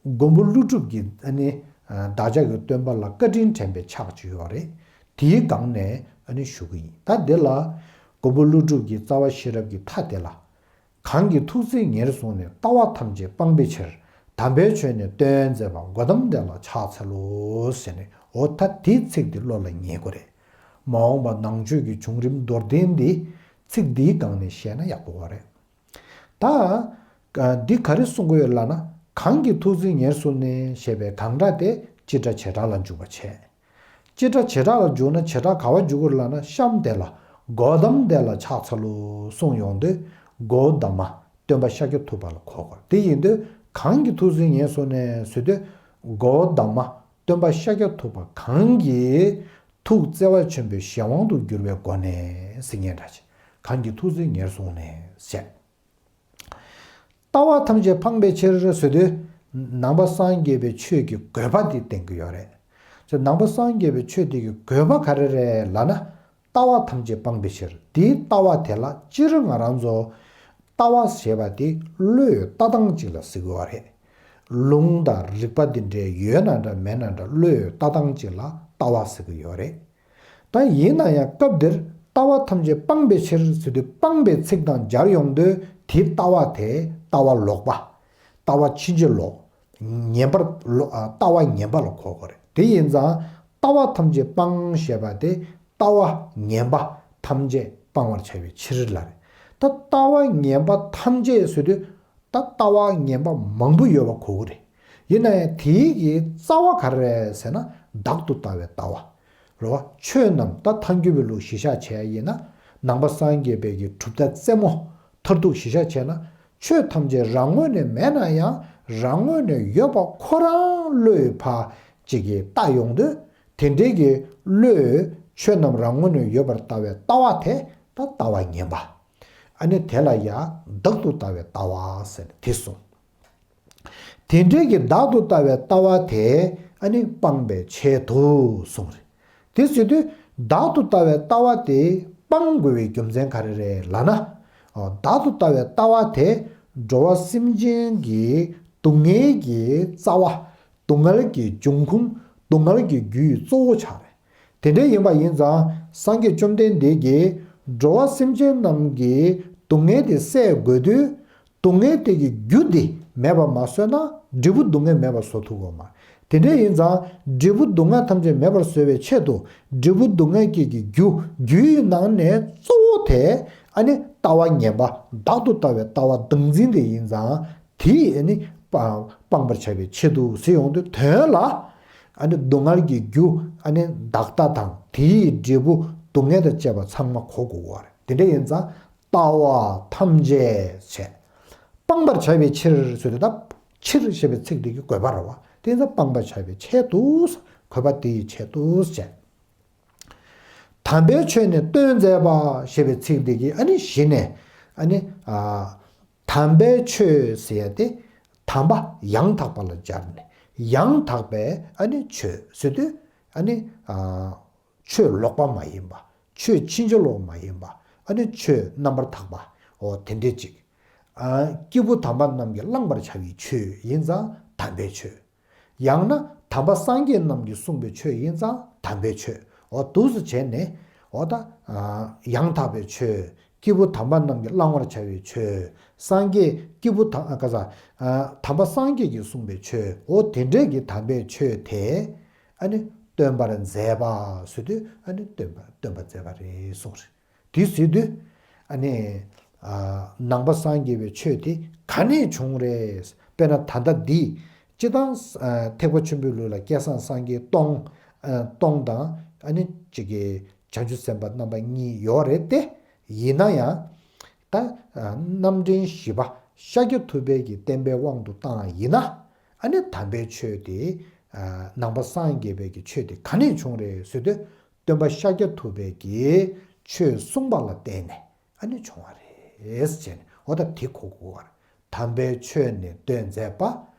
མགོན་པོ་ཀླུ་སྒྲུབ་ཀྱི་ཨ་ནི་བདག་ཅག་གི་སྟོན་པ་ལ་བཀའ་དྲིན་དྲན་པའི་ཕྱག་ཅིག་ཡོད་རེད། དེའི་སྒང་ནས་ཨ་ནི་ཞུ་གི་ཡིན། ད་འདི་ལ་མགོན་པོ་ཀླུ་སྒྲུབ་ཀྱི་རྩ་བ་ཤེས་རབ་ཀྱི་མཐའ་དེ་ལ། གང་གིས་ཐུགས་བརྩེ་ཉེར་བཟུང་ནས། ལྟ་བ་ཐམས་ཅད་སྤང་བའི་ཕྱིར། དམ་པའི་ཆོས་ནི་སྟོན་མཛད་པ། གོའུ་ཏམ་དེ་ལ་ཕྱག་འཚལ་ལོ། ཟེར་ནས་འོ་ད་དེའི་ཚིག་དེ་བློ་ལ་ངེས་དགོས་རེད། མ་འོངས་པ་ནང་ཆོས་ཀྱི་བྱུང་རིམ་མདོར་བསྟན་འདི་ཚིག་འདིའི་སྒང་ནས་བཤད་ན་ཡག་པོ་བ་རེད། ད་འདི་ག་རེ་གསུང་གི་ཡོད་ལབ་ན། གང་གིས་ཐུགས་བརྩེ་ཉེར་བཟུང་ནས་ཞེས་པའི་གང་སྒྲ་དེ་སྤྱི་སྒྲ་བྱེ་བྲག་ལ་འཇུག་པ་བྱས། སྤྱི་སྒྲ་བྱེ་བྲག་ལ་འཇུག་ན་བྱེ་བྲག་ག་བ་འཇུག་དགོས་ལབ་ན། ཤམ་དེ་ལ་གོའུ་ཏམ་དེ་ལ་ཕྱག་འཚལ་ལོ་གསུངས་ཡོང་དུས་གོའུ་ཏ་མ་སྟོན་པ་ཤཱཀྱ་ཐུབ་པ་ལ་གོ་དགོས། དེ་ཡིན་དུས་གང་གིས་ཐུགས་བརྩེ་ཉེར་བཟུང་ནས་ཟེར་དུས་གོའུ་ཏ་མ་སྟོན་པ་ཤཱཀྱ་ཐུབ་པ་གང་གིས་ཐུགས་བརྩེ་བ་ཆེན་པོའི་གཞན་དབང་དུ་གྱུར་པའི་སྒོ་ནས་ཟེར་མཁན་འདྲ་ཅིག་གང་གིས་ཐུགས་བརྩེ་ཉེར་བཟུང་ནས་བཤད། ལྟ་བ་ཐམས་ཅད་སྤང་བའི་ཕྱིར་ཟེར་དུས། ནང་པ་སངས་རྒྱས་པའི་ཆོས་ཀྱི་དགོས་པ་དེ་བསྟན་གྱི་ཡོད་རེད། ནང་པ་སངས་རྒྱས་པའི་ཆོས་དེ་གི་དགོས་པ་ག་རེ་རེད་ལབ་ན། ལྟ་བ་ཐམས་ཅད་སྤང་བའི་ཕྱིར། དེའི་ལྟ་བ་དེ་ལ་སྤྱིར་ང་རང་ཚོ་ལྟ་བ་ཞེས་པ་དེ་བློའི་ལྟ་སྟངས་ཅིག་ལ་ཟེར་གྱི་ཡོད་རེད། ལུང་དང་རིགས་པ་དེ་འདྲའི་ཡོད་ན་འདྲ་མེད་ན་འདྲ་བློའི་ལྟ་སྟངས་ཅིག་ལ་ལྟ་བ་ཟེར་གྱི་ཡོད་རེད། ད་ཡིན་ན་ཡང་སྐབས་འདིར་ལྟ་བ་ཐམས་ཅད་སྤང་བའི་ཕྱིར་ཟེར་དུས་སྤང་བའི་ཚིག་དང་སྦྱར་ཡོང་དུས་དེའི་ལྟ་བ་དེ་ལྟ་བ་ལོག་པ། ལྟ་བ་ཕྱིན་ཅི་ལོག་ངན་པར་ལོ་ཨ་ལྟ་བ་ངན་པ་ལ་གོ་དགོས་རེད། དེ་ཡིན་ཙང་ལྟ་བ་ཐམས་ཅད་སྤང་ཞེས་པ་དེ་ལྟ་བ་ངན་པ་ཐམས་ཅད་སྤང་བར་བྱ་བའི་ཕྱིར་ལ་རེད། ད་ལྟ་བ་ངན་པ་ཐམས་ཅད་ཟེར་དུས། ད་ལྟ་བ་ངན་པ་མང་པོ་ཡོད་པ་གོ་གི་རེད། ཡིན་ན་ཡང་དེའི་གི་རྩ་བ་ག་རེ་རེད་ཟེར་ན་བདག་ཏུ་ལྟ་བའི་ལྟ་བ། རེད་བ། ཆོས་རྣམས་ད་ཐལ་འགྱུར་བའི་ལུགས་གཞི་བཞག་བྱས་ཡིན་ན། ནང་པ་སངས་རྒྱས་པའི་གི་གྲུབ་མཐའ་རྩེ་མོ་མཐར་ཐུག་གཞི་བཞག་བྱས་ན། ཆོས་ཐམས་ཅད་རང་ངོས་ནས་མེད་ན་ཡང་རང་ངོས་ནས་ཡོད་པ་ཁོ་རང་བློས་ཕར་ཅིག་གིས་བལྟ་ཡོང་དུས། དེ་འདྲའི་གི་བློས་ཆོས་རྣམས་རང་ངོས་ནས་ཡོད་པར་ལྟ་བའི་ལྟ་བ་དེ་ད་ལྟ་བ་ངན་པ། ཨ་ནི་དེ་ལ་ཡང་བདག་ཏུ་ལྟ་བའི་ལྟ་བ་ཟེར་ནས་དེ་གསུངས། དེ་འདྲའི་གི་བདག་ཏུ་ལྟ་བའི་ལྟ་བ་དེ་ཨ་ནི་སྤང་བའི་ཆེད་དུ་གསུངས་རེད། དེ་ཟེར་དུས་བདག་ཏུ་ལྟ་བའི་ལྟ་བ་དེ་སྤང་དགོས་པའི་རྒྱུ་མཚན་ག་རེ་རེད་ལབ་ན། ཨོ། བདག་ཏུ་ལྟ་བའི་ལྟ་བ་དེ་འགྲོ་བ་སེམས་ཅན་གྱི་སྡུག་བསྔལ་གྱི་རྩ་བ། སྡུག་བསྔལ་གྱི་འབྱུང་ཁུངས། སྡུག་བསྔལ་གྱི་རྒྱུའི་གཙོ་བོ་ཆགས་རེད། དེ་འདྲ་ཡིན་པ་ཡིན་ཙང་སངས་རྒྱས་བཅོམ་ལྡན་འདས་ཀྱིས་འགྲོ་བ་སེམས་ཅན་རྣམས་ཀྱི་སྡུག་བསྔལ་དེ་སེལ་དགོས་དུས། སྡུག་བསྔལ་དེ་གི་རྒྱུ་དེ་མེད་པ་མ་བཟོས་ན་འབྲས་བུ་སྡུག་བསྔལ་མེད་པ་བཟོ་ཐུབ་ཀྱི་ཡོད་མ་རེད། དེ་འདྲ་ཡིན་ཙང་འབྲས་བུ་སྡུག་བསྔལ་ཐམས་ཅད་མེད་པར་བཟོ་བའི་ཆེད་དུ་འབྲས་བུ་སྡུག་བསྔལ་གྱི་གི་རྒྱུ། རྒྱུའི་ནང་ནས་གཙོ་བོ་དེ་ཨ་ནི་ལྟ་བ་ངན་པ། བདག་ཏུ་ལྟ་བའི་ལྟ་བ་བདག་འཛིན་དེ་ཡིན་ཙང་། དེ་ཨ་ནི་སྤང་སྤང་པར་བྱ་བའི་ཆེད་དུ་ཟེར་ཡོང་དུས་དོན་ལ། ཨ་ནི་སྡུག་བསྔལ་གྱི་རྒྱུ་ཨ་ནི་བདག་ལྟ་དང་དེའི་འབྲས་བུ་སྡུག་བསྔལ་དང་བཅས་པ་ཚང་མ་གོ་དགོས་པ་རེད། དེ་འདྲ་ཡིན་ཙང་ལྟ་བ་ཐམས་ཅད་བྱས། སྤང་པར་བྱ་བའི་ཕྱིར་ཟེར་དུས་ད་ཕྱིར་ཞེས་པའི་ཚིག་འདི་གི་དགོས་པ་རེད་བ། དེ་ཡིན་ཙང་སྤང་པར་བྱ་བའི་ཆེད་དུ། དགོས་པ་དེའི་ཆེད་དུ་བྱས། དམ་པའི་ཆོས་ནི་སྟོན་མཛད་པ་ཞེས་པའི་ཚིག་འདི་གིས་ཨ་ནི་གཞི་ནས་ཨ་ནི་ཨ། དམ་པའི་ཆོས་ཟེར་ཡ་དེ་དམ་པ་ཡང་དག་པ་ལ་སྦྱར་ནས་ཡང་དག་པའི་ཨ་ནི་ཆོས་ཟེར་དུས་ཨ་ནི་ཨ། ཆོས་ལོག་པ་མ་ཡིན་པ། ཆོས་ཕྱིན་ཅི་ལོག་མ་ཡིན་པ། ཨ་ནི་ཆོས་རྣམ་པར་དག་པ། འོ་དེ་འདྲས་ཅིག་ཨ། སྐྱེས་བུ་དམ་པ་རྣམས་ཀྱིས་བླང་བར་བྱ་བའི་ཆོས་ཡིན་ཙང་དམ་པའི་ཆོས། ཡང་ན་དམ་པ་སངས་རྒྱས་རྣམས་ཀྱིས་གསུངས་པའི་ཆོས་ཡིན་ཙང་དམ་པའི་ཆོས། འོ་འདུག་སེ་བྱས་ནས། འོ་ད། ཨ། ཡང་དག་པའི་ཆོས། སྐྱེས་བུ་དམ་པ་རྣམས་ཀྱིས་བླང་བར་བྱ་བའི་ཆོས། སངས་རྒྱས་སྐྱེས་བུ་དམ། ཨ། ག་ས། ཨ། དམ་པ་སངས་རྒྱས་ཀྱིས་གསུངས་པའི་ཆོས། འོ་དེ་འདྲས་ཀྱི་དམ་པའི་ཆོས་དེ། ཨ་ནི་སྟོན་པར་མཛད་པ་ཟེར་དུས་ཨ་ནི་སྟོན་པ་སྟོན་པར་མཛད་པ་རེད་གསུངས་རེད། དེ་ཟེར་དུས། ཨ་ནི། ཨ། ནང་པ་སངས་རྒྱས་པའི་ཆོས་དེ་ག་ནས་བྱུང་རེད། དཔེར་ན་ད་ལྟ་འདི། སྤྱིར་བཏང་། ཨ། ཐེག་པ་ཆེན་པོའི་ལུགས་ལ་བསྐལ་བཟང་སངས་རྒྱས་སྟོང་། ཨ། སྟོང་དང་ཨ་ནི་གཅིག་གི་བྱང་ཆུབ་སེམས་དཔའ་རྣམ་པ་གཉིས་ཡོད་རེད་དེ། ཡིན་ན་ཡང་། ད། ཨ། རྣམ་འདྲེན་བཞི་པ་ཤཱཀྱ་ཐུབ་པའི་གི་བསྟན་པའི་དབང་དུ་བཏང་ཡིན་ན། ཨ་ནི་དམ་པའི་ཆོས་དེ། ཨ། ནང་པ་སངས་རྒྱས་པའི་གི་ཆོས་དེ་ག་ནས་བྱུང་རེད་ཟེར་དུས། སྟོན་པ་ཤཱཀྱ་ཐུབ་པའི་གི་ཆོས་གསུངས་པ་ལ་བརྟེན་ནས་ཨ་ནི་བྱུང་བ་རེད་ཟེར་ནས། འོ་ད་དེ་གོ་དགོས་པ་རེད། དམ་པའི་ཆོས་ནི་སྟོན་མཛད་པ།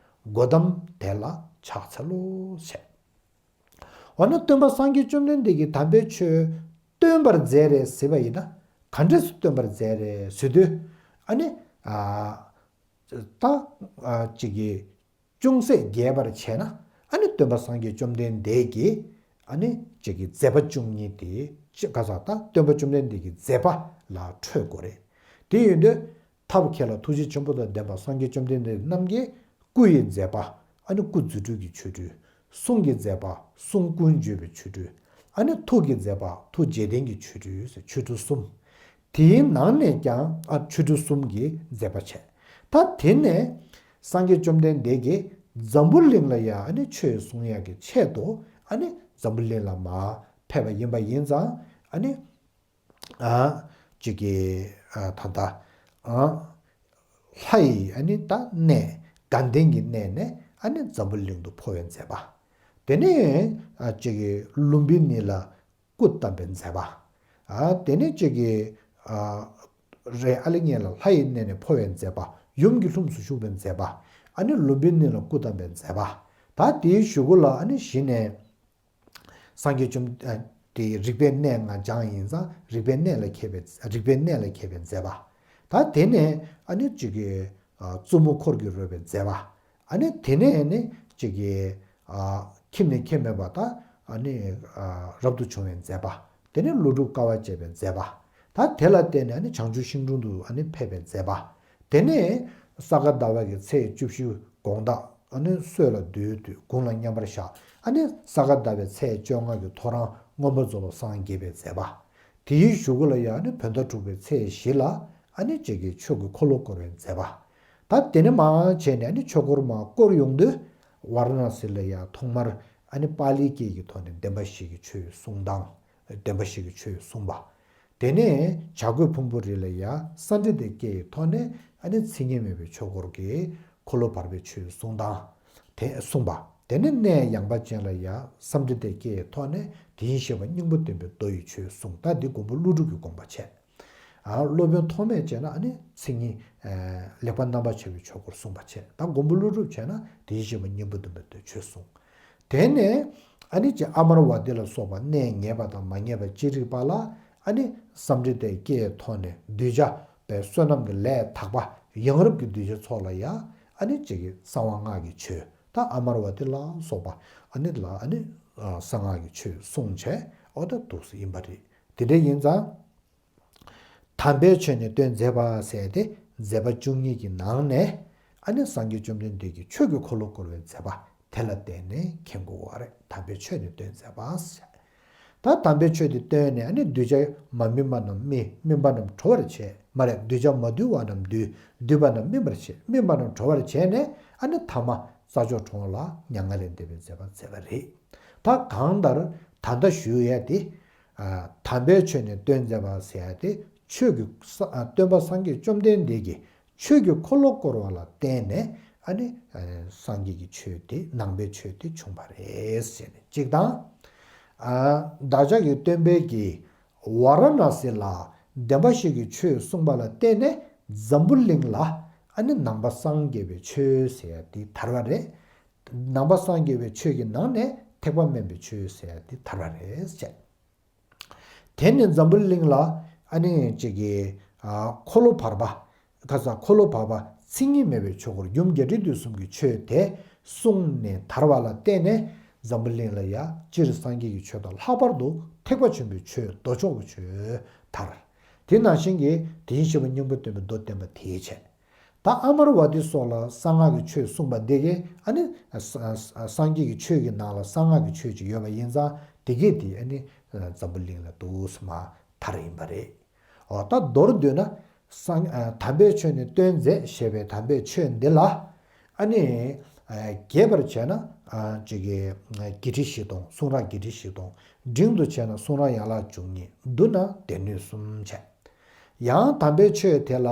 གོ་ཏམ་དེ་ལ་ཕྱག་འཚལ་ལོ་ཞེས། འོ་ན་སྟོན་པ་སངས་རྒྱས་བཅོམ་ལྡན་འདས་ཀྱིས་དམ་པའི་ཆོས་སྟོན་པར་མཛད་རེད་ཟེར་བ་ཡིན་ན། ག་འདྲས་སུ་སྟོན་པར་མཛད་རེད་ཟེར་དུས། ཨ་ནི། ཨ། ད། ཨ། གཅིག་གིས་ཅུང་ཟད་རྒྱས་པར་བྱས་ན། ཨ་ནི་སྟོན་པ་སངས་རྒྱས་བཅོམ་ལྡན་འདས་ཀྱིས། ཨ་ནི་གཅིག་གི་མཛད་པ་བཅུ་གཉིས་དེ་གཅིག་ག་ས་ད་སྟོན་པ་བཅོམ་ལྡན་འདས་ཀྱི་མཛད་པ་ལ་འཕྲོས་དགོས་རེད། དེ་ཡིན་དུས། ཐབས་མཁས་ལ་ཐུགས་རྗེ་ཆེན་པོ་དང་ལྡན་པ་སངས་རྒྱས་བཅོམ་ལྡན་འདས་རྣམས་ཀྱིས་སྐུ་ཡི་མཛད་པ། ཨ་ནི་སྐུ་རྫུ་འཕྲུལ་གྱི་ཆོ་འཕྲུལ། གསུང་གི་མཛད་པ། གསུང་ཀུན་བརྗོད་པའི་ཆོ་འཕྲུལ། ཨ་ནི་ཐུགས་ཀྱི་མཛད་པ། ཐུགས་རྗེ་ལྡན་གྱི་ཆོ་འཕྲུལ་ཟེར་ཆོ་འཕྲུལ་གསུམ། དེའི་ནང་ནས་ཀྱང་། ཨ། ཆོ་འཕྲུལ་གསུམ་གྱི་མཛད་པ་བྱས། ད་དེ་ནས་སངས་རྒྱས་བཅོམ་ལྡན་འདས་ཀྱིས་འཛམ་བུ་གླིང་ལ་ཡང་ཨ་ནི་ཆོས་གསུང་ཡག་གི་ཆེད་དུ། ཨ་ནི་འཛམ་བུ་གླིང་ལ་མར་ཕེབས་པ་ཡིན་པ་ཡིན་ཙང་། ཨ་ནི། ཨ། གཅིག་གི། ཨ། ད་ལྟ། ཨ། ལྷ་ཡི་ཨ་ནི་ད་གནས། དགའ་ལྡན་གྱི་གནས་ནས་ཨ་ནི་འཛམ་བུ་གླིང་དུ་འཕོ་བའི་མཛད་པ། དེ་ནས། ཨ། གཅིག་གི་ལུམ་བི་ནི་ལ་སྐུ་བལྟམས་པའི་མཛད་པ། ཨ། དེ་ནས་གཅིག་གི། ཨ། རེ་ཨ་ལི་ཉེ་ལ་ལྷ་ཡི་གནས་ནས་འཕོ་བའི་མཛད་པ། ཡུམ་གྱི་ལྷུམས་སུ་ཞུགས་པའི་མཛད་པ། ཨ་ནི་ལུམ་བི་ནི་ལ་སྐུ་བལྟམས་པའི་མཛད་པ། ད་དེའི་གཞུག་གུ་ལ་ཨ་ནི་གཞི་ནས། སངས་རྒྱས་བཅོམ། ཨ། དེ་རིག་པའི་གནས་ལྔ་སྦྱངས་ཡིན་ཙང་རིག་པའི་གནས་ལ་མཁས་པའི། རིག་པའི་གནས་ལ་མཁས་པའི་མཛད་པ། ད་དེ་ནས་ཨ་ནི་གཅིག་གི། ཨ། བཙུན་མོ་འཁོར་གྱིས་རོལ་པའི་མཛད་པ། ཨ་ནི་དེ་ནས་ནི་གཅིག་གི། ཨ། ཁྱིམ་ནས་ཁྱིམ་མེད་པ་ད། ཨ་ནི། ཨ། རབ་ཏུ་བྱུང་བའི་མཛད་པ། དེ་ནས་ཀླུ་སྒྲུབ་དཀའ་བ་སྤྱད་པའི་མཛད་པ། ད་དེ་ལ་བརྟེན་ནས་ཨ་ནི་བྱང་ཆུབ་ཤིང་དྲུང་དུ་ཨ་ནི་ཕེབས་པའི་མཛད་པ། དེ་ནས་ས་ག་ཟླ་བ་གི་ཚེས་བཅུ་བཞི་དགོང་དག་ཨ་ནི་སྲོད་ལ་བདུད་བཏུལ། དགུང་ལ་མཉམ་པར་བཞག་ཨ་ནི་ས་ག་ཟླ་བའི་ཚེས་བཅོ་ལྔ་གི་ཐོ་རངས་མངོན་པར་རྫོགས་པར་སངས་རྒྱས་པའི་མཛད་པ། དེའི་གཞུག་གུ་ལ་ཡང་ཨ་ནི་བོད་ཟླ་དྲུག་པའི་ཚེས་བཞི་ལ་ཨ་ནི་གཅིག་གི་ཆོས་ཀྱི་འཁོར་ལོ་བསྐོར་བའི་མཛད་པ། ད་དེ་ནས་མར་བྱས་ནས་ཨ་ནི་ཆོས་འཁོར་མར་བསྐོར་ཡོང་དུས། ཝཱ་ར་ཎ་སི་ལ་ཡང་ཐོག་མར་ཨ་ནི་པཱ་ལིའི་སྐད་ཀྱི་ཐོག་ནས་བདེན་པ་བཞི་གི་ཆོས་གསུང་སྟངས། བདེན་པ་བཞི་གི་ཆོས་གསུངས་པ། དེ་ནས་བྱ་རྒོད་ཕུང་པོའི་རི་ལ་ཡ་ས་འདྲེ་དེ་སྐྱེ་ཡི་ཐོག་ནས་ཨ་ནི་མཚན་ཉིད་མེད་པའི་ཆོས་འཁོར་གྱི་འཁོར་ལོ་བར་པའི་ཆོས་གསུངས་དང་། དེ་གསུངས་པ། དེ་ནས་གནས་ཡངས་པ་ཅན་ལ་ཡ་ས་འདྲེ་དེ་སྐྱེ་ཡི་ཐོག་ནས་དེ་བཞིན་གཤེགས་པ་སྙིང་པོ་སྟོན་པའི་མདོ་ཡི་ཆོས་གསུངས། ད་འདི་མགོན་པོ་ཀླུ་སྒྲུབ་ཀྱི་དགོངས་པ་བྱས། ཨ་སློབ་དཔོན་ཐོགས་མེད་བྱས་ན་ཨ་ནི་མཚན་ཉིད་ཨ་ལེགས་པར་རྣམ་པར་ཕྱེ་བའི་ཆོས་འཁོར་གསུངས་པ་བྱས། ད་མགོན་པོ་ཀླུ་སྒྲུབ་བྱས་ན་དེ་བཞིན་གཤེགས་པ་སྙིང་པོ་སྟོན་པའི་མདོའི་ཆོས་གསུངས། དེ་ནས་ཨ་ནི་ཅིག་ཨ་མར་བ་ཏི་ལ་སོགས་པ་གནས་ངེས་པ་དང་མ་ངེས་པ་ཅི་རིགས་པ་ལ་ཨ་ནི་ས་འདྲེ་དེ་སྐྱེ་ཡི་ཐོག་ནས་གདུལ་བྱ་པའི་བསོད་ནམས་ཀྱི་ལས་དག་པ་ཡང་རབས་ཀྱི་གདུལ་བྱ་ཚོ་ལ་ཡ་ཨ་ནི་ཅིག་གི་གསང་བ་སྔགས་ཀྱི་ཆོས། ད་ཨ་མར་བ་ཏི་ལ་སོགས་པ་ཨ་ནི་ལ་ཨ་ནི་གསང་སྔགས་ཀྱི་ཆོས་གསུངས་བྱས། འོ་ད་འདུག་སེ་ཡིན་པ་རེད། དེ་འདྲ་ཡིན་ཙང་། དམ་པའི་ཆོས་ནི་སྟོན་མཛད་པ་ཟེར་ཏེ་མཛད་པ་བཅུ་གཉིས་ཀྱི་ནང་ནས་ཨ་ནི་སངས་རྒྱས་བཅོམ་ལྡན་འདས་ཀྱིས་ཆོས་ཀྱི་འཁོར་ལོ་བསྐོར་བའི་མཛད་པ་དེ་ལ་བརྟེན་ནས་མཁྱེན་དགོས་པ་རེད། དམ་པའི་ཆོས་ནི་སྟོན་མཛད་པ་ཟེར། ད་དམ་པའི་ཆོས་དེ་བསྟན་ནས་ཨ་ནི་གདུལ་བྱ་མ་སྨིན་པ་རྣམས་སྨིན། སྨིན་པ་རྣམས་གྲོལ་བར་བྱེད། མ་རེད། གདུལ་བྱ་མ་འདུལ་བ་རྣམས་འདུལ། འདུལ་བ་རྣམས་སྨིན་པར་བྱེད། སྨིན་པ་རྣམས་གྲོལ་བར་བྱས་ནས་ཨ་ནི་ཐ་མ་རྩྭ་མཆོག་གྲོང་ལ་མྱ་ངན་ལས་འདས་པའི་མཛད་པ་མཛད་པ་རེད། ད་གང་ལྟར་ད་ལྟ་ཞུ་ཡ་དེ། ཨ་དམ་པའི་ཆོས་ནི་སྟོན་མཛད་པ་ཟེར་ཡ་དེ་ཆོས་ཀྱི་ས་ཨ་སྟོན་པ་སངས་རྒྱས་བཅོམ་ལྡན་འདས་ཀྱིས་ཆོས་ཀྱི་འཁོར་ལོ་བསྐོར་བ་ལ་བརྟེན་ནས་ཨ་ནི་ཨ་སངས་རྒྱས་ཀྱི་ཆོས་དེ་ནང་པའི་ཆོས་དེ་བྱུང་བ་རེད་ཟེར་ནས་གཅིག་དང་། ཨ་བདག་ཅག་གི་སྟོན་པའི་གི་ཝཱ་ར་ཎཱ་སི་ལ་བདེན་པ་བཞི་གི་ཆོས་གསུངས་པ་ལ་བརྟེན་ནས་འཛམ་བུ་གླིང་ལ་ཨ་ནི་ནང་པ་སངས་རྒྱས་པའི་ཆོས་ཟེར་ཡ་དེ་དར་བ་རེད། ནང་པ་སངས་རྒྱས་པའི་ཆོས་ཀྱི་ནང་ནས་ཐེག་པ་དམན་པའི་ཆོས་ཟེར་ཡ་དེ་དར་བ་རེད་ཟེར། དེ་ནས་འཛམ་བུ་གླིང་ལ་ཨ་ནི་ཅིག་གི་ཨ་འཁོར་ལོ་བར་པ། ཁ་ས་འཁོར་ལོ་བར་པ་མཚན་ཉིད་མེད་པའི་ཆོས་འཁོར་རྒྱུ་འབྲས་དྲུག་གསུམ་གྱི་ཆོས་དེ་གསུངས་ནས་དར་བ་ལ་བརྟེན་ནས་འཛམ་བུ་གླིང་ལ་ཡ་སྤྱིར་སངས་རྒྱས་ཀྱི་ཆོས་དང་ལྷག་པར་དུ་ཐེག་པ་ཆེན་པོའི་ཆོས་མདོ་ཕྱོགས་ཀྱི་ཆོས་དར། དེ་ནང་བཞིན་གྱི་དེ་བཞིན་གཤེགས་པ་སྙིང་པོ་སྟོན་པའི་མདོ་བསྟན་པ་དེའི་ཆེད། ད་ཨ་མར་བ་ཏི་སོགས་ལ་གསང་སྔགས་ཀྱི་ཆོས་གསུངས་པ་འདི་གས་ཨ་ནི་ས་ས་སངས་རྒྱས་ཀྱི་ཆོས་ཀྱི་ནང་ལ་གསང་སྔགས་ཀྱི་ཆོས་ཅིག་ཡོད་པ་ཡིན་ཙང་དེ་གས་དེ་ཨ་ནི་འཛམ་བུ་གླིང་ལ་འདུག་སེ་མར་དར་ཡིན་པ་རེད། འོ་ད་མདོར་བསྡུས་ན་སངས་ཨ་དམ་པའི་ཆོས་ནི་སྟོན་མཛད་ཞེས་པའི་དམ་པའི་ཆོས་འདི་ལ་ཨ་ནི་ཨ་རྒྱས་པར་བྱས་ན་ཨ་ཅིག་གི་ཨ་བརྒྱད་ཁྲི་བཞི་སྟོང་། གསུང་རབ་བརྒྱད་ཁྲི་བཞི་སྟོང་། འབྲིང་དུ་བྱས་ན་གསུང་རབ་ཡན་ལག་བཅུ་གཉིས། བསྡུ་ན་སྡེ་སྣོད་གསུམ་བྱས། ཡང་དམ་པའི་ཆོས་དེ་ལ་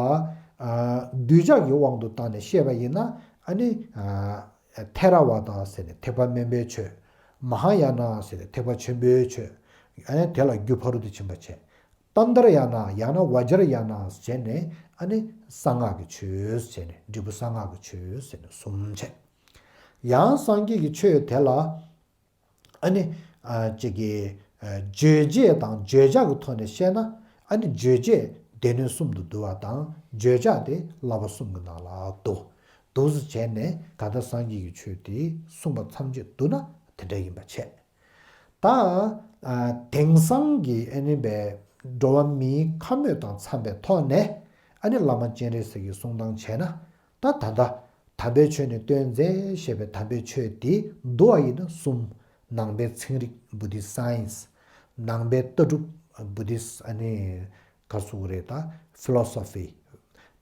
ཨ་གདུལ་བྱ་གི་དབང་དུ་བཏང་ནས་བཤད་པ་ཡིན་ན་ཨ་ནི་ཨ་ཐེ་ར་ཝ་ད་ཟེར་ནས་ཐེག་པ་དམན་པའི་ཆོས། མ་ཧཱ་ཡ་ན་ཟེར་ནས་ཐེག་པ་ཆེན་པོའི་ཆོས། ཨ་ནི་དེ་ལ་རྒྱུ་ཕ་རོལ་ཏུ་ཕྱིན་པ་བྱས། ཏན་ཏྲ་ཡ་ན་ཡང་ན་བཛྲ་ཡ་ན་བྱས་ནས་ཨ་ནི་གསང་སྔགས་ཀྱི་ཆོས་བྱས་ནས་འབྲས་བུ་གསང་སྔགས་ཀྱི་ཆོས་ཟེར་ནས་གསུམ་བྱས། ཡང་སངས་རྒྱས་ཀྱི་ཆོས་དེ་ལ་ཨ་ནི་ཨ་ཅིག་གི་ཨ་བརྗོད་བྱེད་དང་བརྗོད་བྱ་གི་ཐོག་ནས་བཤད་ན་ཨ་ནི་བརྗོད་བྱེད་སྡེ་སྣོད་གསུམ་དུ་འདུ་བ་དང་བརྗོད་བྱ་དེ་བསླབ་པ་གསུམ་གྱི་ནང་ལ་འདུ། འདུག་སེ་བྱས་ནས་ད་ལྟ་སངས་རྒྱས་ཀྱི་ཆོས་དེ་གསུངས་པ་ཐམས་ཅད་བསྡུ་ན་དེ་འདྲ་ཡིན་པ་བྱས། ད་ཨ་དེང་སང་གི་ཨ་ནི་བའི་འགྲོ་བ་མིའི་ཁམས་མོས་དང་འཚམས་པའི་ཐོག་ནས་ཨ་ནི་བླ་མ་སྤྱན་རས་གཟིགས་ཀྱི་གསུང་སྟངས་བྱས་ན། ད་ད་ལྟ་དམ་པའི་ཆོས་ནི་སྟོན་མཛད་ཞེས་པའི་དམ་པའི་ཆོས་དེ་བསྡུ་བ་ཡིན་ན་གསུམ། ནང་པའི་ཚན་རིག་Buddhist Science། ནང་པའི་ལྟ་གྲུབ་Buddhist ཨ་ནི་ག་ཟེར་དགོས་རེད་ད། Philosophy།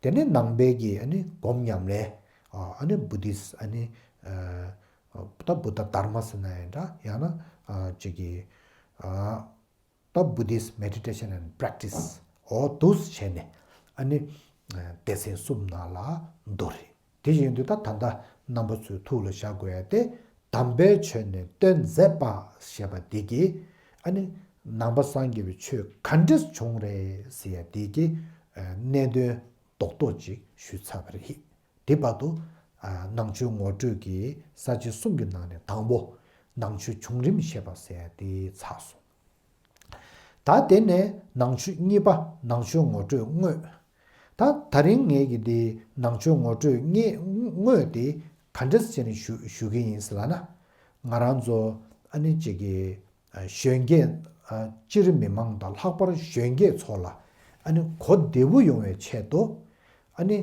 དེ་ནས་ནང་པའི་གི་ཨ་ནི་སྒོམ་ཉམས་ལེན། ཨ་ནི་Buddhist ཨ་ནི་ཨ་ད་བུདྡྷ་དྷརྨ་ཟེར་ན་ཡང་འདྲ། ཡང་ན་ཨ་ཅིག་གི་ཨ་ད་Buddhist meditation and practice། འོ་འདུག་སེ་བྱས་ནས་ཨ་ནི་ཨ་སྡེ་ཚན་གསུམ་ནང་ལ་འདུ་རེད། དེ་བཞིན་དུ་ད་ད་ལྟ་རྣམ་པ་ཚོའི་ཐུགས་ལ་བཞག་དགོས་ཡ་དེ་དམ་པའི་ཆོས་ནི་སྟོན་མཛད་པ་ཞེས་པ་འདི་གིས་ཨ་ནི་ནང་པ་སངས་རྒྱས་པའི་ཆོས་ག་འདྲས་བྱུང་རེད་ཟེར་ཡ་འདི་གི་ཨ་གནད་དོན་རྡོག་རྡོག་ཅིག་ཞུས་ཚར་བ་རེད། དེ་བར་དུ་ཨ་ནང་ཆོས་ངོ་སྤྲོད་ཀྱི་ས་བཅད་གསུམ་གྱི་ནང་ནས་དང་པོ་ནང་ཆོས་བྱུང་རིམ་ཞེས་པ་ཟེར་ཡ་དེ་ཚར་སོང་། ད་དེ་ནས་ནང་ཆོས་གཉིས་པ་ནང་ཆོས་ངོ་སྤྲོད་དངོས། ད་ད་རིང་ངས་ཀྱི་འདི་ནང་ཆོས་ངོ་སྤྲོད་དངོས་དངོས་དེ་ག་འདྲས་བྱས་ནས་ཞུ་ཞུ་གི་ཡིན་ཟེར་ལབ་ན། ང་རང་ཚོ་ཨ་ནི་གཅིག་གི་ཨ་གཞོན་སྐྱེས་ཨ་སྤྱིར་མི་མང་དང་ལྷག་པར་གཞོན་སྐྱེས་ཚོ་ལ་ཨ་ནི་གོ་བདེ་པོ་ཡོང་བའི་ཆེད་དུ་ཨ་ནི་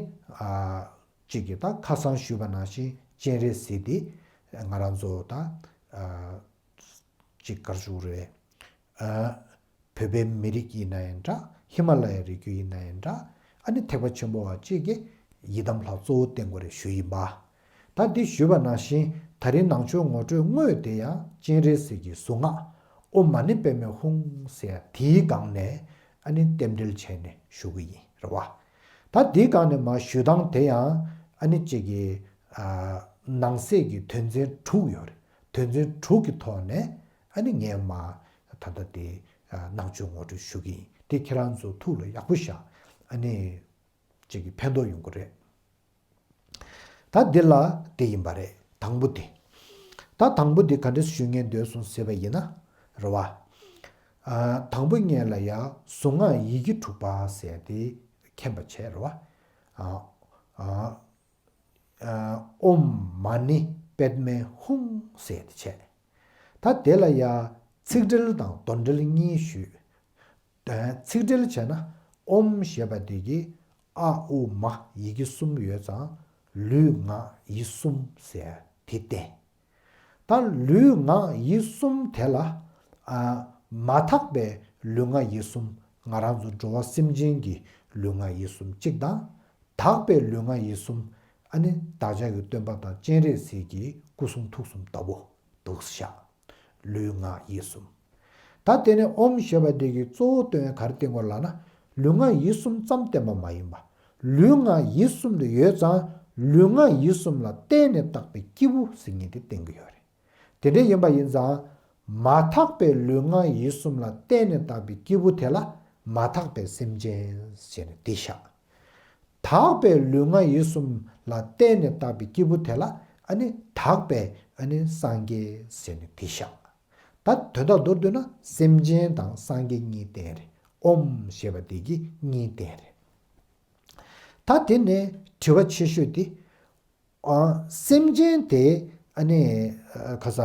ཨ་གཅིག་གི་ད་ཁ་སང་ཞུས་པ་ནང་བཞིན་སྤྱན་རས་གཟིགས་འདི་ང་རང་ཚོ་ད་ཨ་གཅིག་གར་ཞུ་རེད། ཨ་བོད་པའི་མི་རིགས་ཡིན་ན་ཡང་འདྲ། ཧི་མ་ལ་ཡའི་རི་རྒྱུད་ཡིན་ན་ཡང་འདྲ། ཨ་ནི་ཐེག་པ་ཆེན་པོ་བ་གཅིག་གིས་ཡི་དམ་ལྷ་གཙོ་བོ་བསྟེན་དགོས་རེད་ཞུས་ཡིན་པ། ད་འདི་ཞུས་པ་ནང་བཞིན་ད་རིང་ནང་ཆོས་ངོ་སྤྲོད་དངོས་དེ་ཡང་སྤྱན་རས་གཟིགས་ཀྱི་གཟུངས་སྔགས་ཨོཾ་མ་ཎི་པདྨེ་ཧཱུྃ་ཟེར་ཡ་དེའི་སྒང་ནས་ ཨ་ནི་རྟེན་འབྲེལ་བྱས་ནས་ཞུ་གི་ཡིན་རེད་བ། ད་འདིའི་སྒང་ནས་མར་ཞུ་སྟངས་དེ་ཡང་ཨ་ནི་གཅིག་གི་ཨ་ནང་གསེས་ཀྱི་དོན་ཚན་དྲུག་ཡོད་རེད། དོན་ཚན་དྲུག་གི་ཐོག་ནས་ཨ་ནི་ངས་མར་ད་ལྟ་དེ་ཨ་ནང་ཆོས་ངོ་སྤྲོད་ཞུ་གི་ཡིན། དེ་ཁྱེད་རང་ཚོ་ཐུགས་ལ་ཡག་པོ་བཞག་ཨ་ནི་གཅིག་གི་ཕན་ཐོགས་ཡོང་གི་རེད། ད་འདི་ལ་དེ་ཡིན་པ་རེད། དང་པོ་དེ། ད་དང་པོ་དེ་ག་འདྲས་ཞུ་ངེས་འདོད་སོང་ཟེར་བ་ཡིན་ན། རེད་བ། ཨ། དང་པོ་ངེས་ལ་ཡ་གཟུངས་སྔགས་ཡི་གེ་དྲུག་པ་ཟེར་དེ་མཁྱེན་པ་བྱས་རེད་བ། ཨ། ཨ། ཨ། ཨོཾ་མ་ཎི་པདྨེ་ཧཱུྃ་ཟེར་དེ་བྱས། ད་དེ་ལ་ཡ་ཚིག་འགྲེལ་དང་དོན་འགྲེལ་གཉིས་ཞུས། ཚིག་འགྲེལ་བྱས་ན་ཨོཾ་ཞེས་པ་དེ་གི་ཨ་ཨུ་མ་ཡི་གེ་གསུམ་ཡོད་ཙང་ལུས་ངག་ཡིད་གསུམ་ཟེར་དེ་བསྟན། ད་ལུས་ངག་ཡིད་གསུམ་དེ་ལ་ཨ་མ་དག་པའི་ལུས་ངག་ཡིད་གསུམ། ང་རང་ཚོ་འགྲོ་བ་སེམས་ཅན་གྱི་ལུས་ངག་ཡིད་གསུམ་གཅིག་དང་། དག་པའི་ལུས་ངག་ཡིད་གསུམ། ཨ་ནི་བདག་ཅག་གི་སྟོན་པ་དང་སྤྱན་རས་གཟིགས་ཀྱི་སྐུ་གསུང་ཐུགས་གསུམ་ལྟ་བུ་འདུག་བཞག་ལུས་ངག་ཡིད་གསུམ། ད་དེ་ནས་ཨོཾ་ཞེས་པ་དེ་གི་གཙོ་བོ་སྟོན་ག་རེ་བསྟན་དགོས་ལབ་ན། ལུས་ངག་ཡིད་གསུམ་ཙམ་བསྟན་པ་མ་ཡིན་པ། ལུས་ངག་ཡིད་གསུམ་དུ་ཡོད་ཙང་ལུས་ངག་ཡིད་གསུམ་ལ་བརྟེན་ནས་བཏགས་པའི་སྐྱེས་བུ་ཟེར་མཁན་དེ་བསྟན་གྱི་ཡོད་རེད། དེ་འདྲ་ཡིན་པ་ཡིན་ཙང་། མ་དག་པའི་ལུས་ངག་ཡིད་གསུམ་ལ་བརྟེན་ནས་བཏགས་པའི་སྐྱེས་བུ་དེ་ལ་མ་དག་པའི་སེམས་ཅན་ཟེར་ནས་དེ་བཞག་དག་པའི་ལུས་ངག་ཡིད་གསུམ་ལ་བརྟེན་ནས་བཏགས་པའི་སྐྱེས་བུ་དེ་ལ་ཨ་ནི་དག་པའི་ཨ་ནི་སངས་རྒྱས་ཟེར་ནས་དེ་བཞག་ད་དོན་དག་མདོར་བསྡུས་ན་སེམས་ཅན་དང་སངས་རྒྱས་གཉིས་བསྟན་རེད། ཨོཾ་ཞེས་པ་དེ་གིས་གཉིས་བསྟན་རེད། ད་དེ་ནས་དྲི་བ་ཆེ་ཤོས་དེ། ཨ། སེམས་ཅན་དེ་ཨ་ནི་ཨ་ག་ས།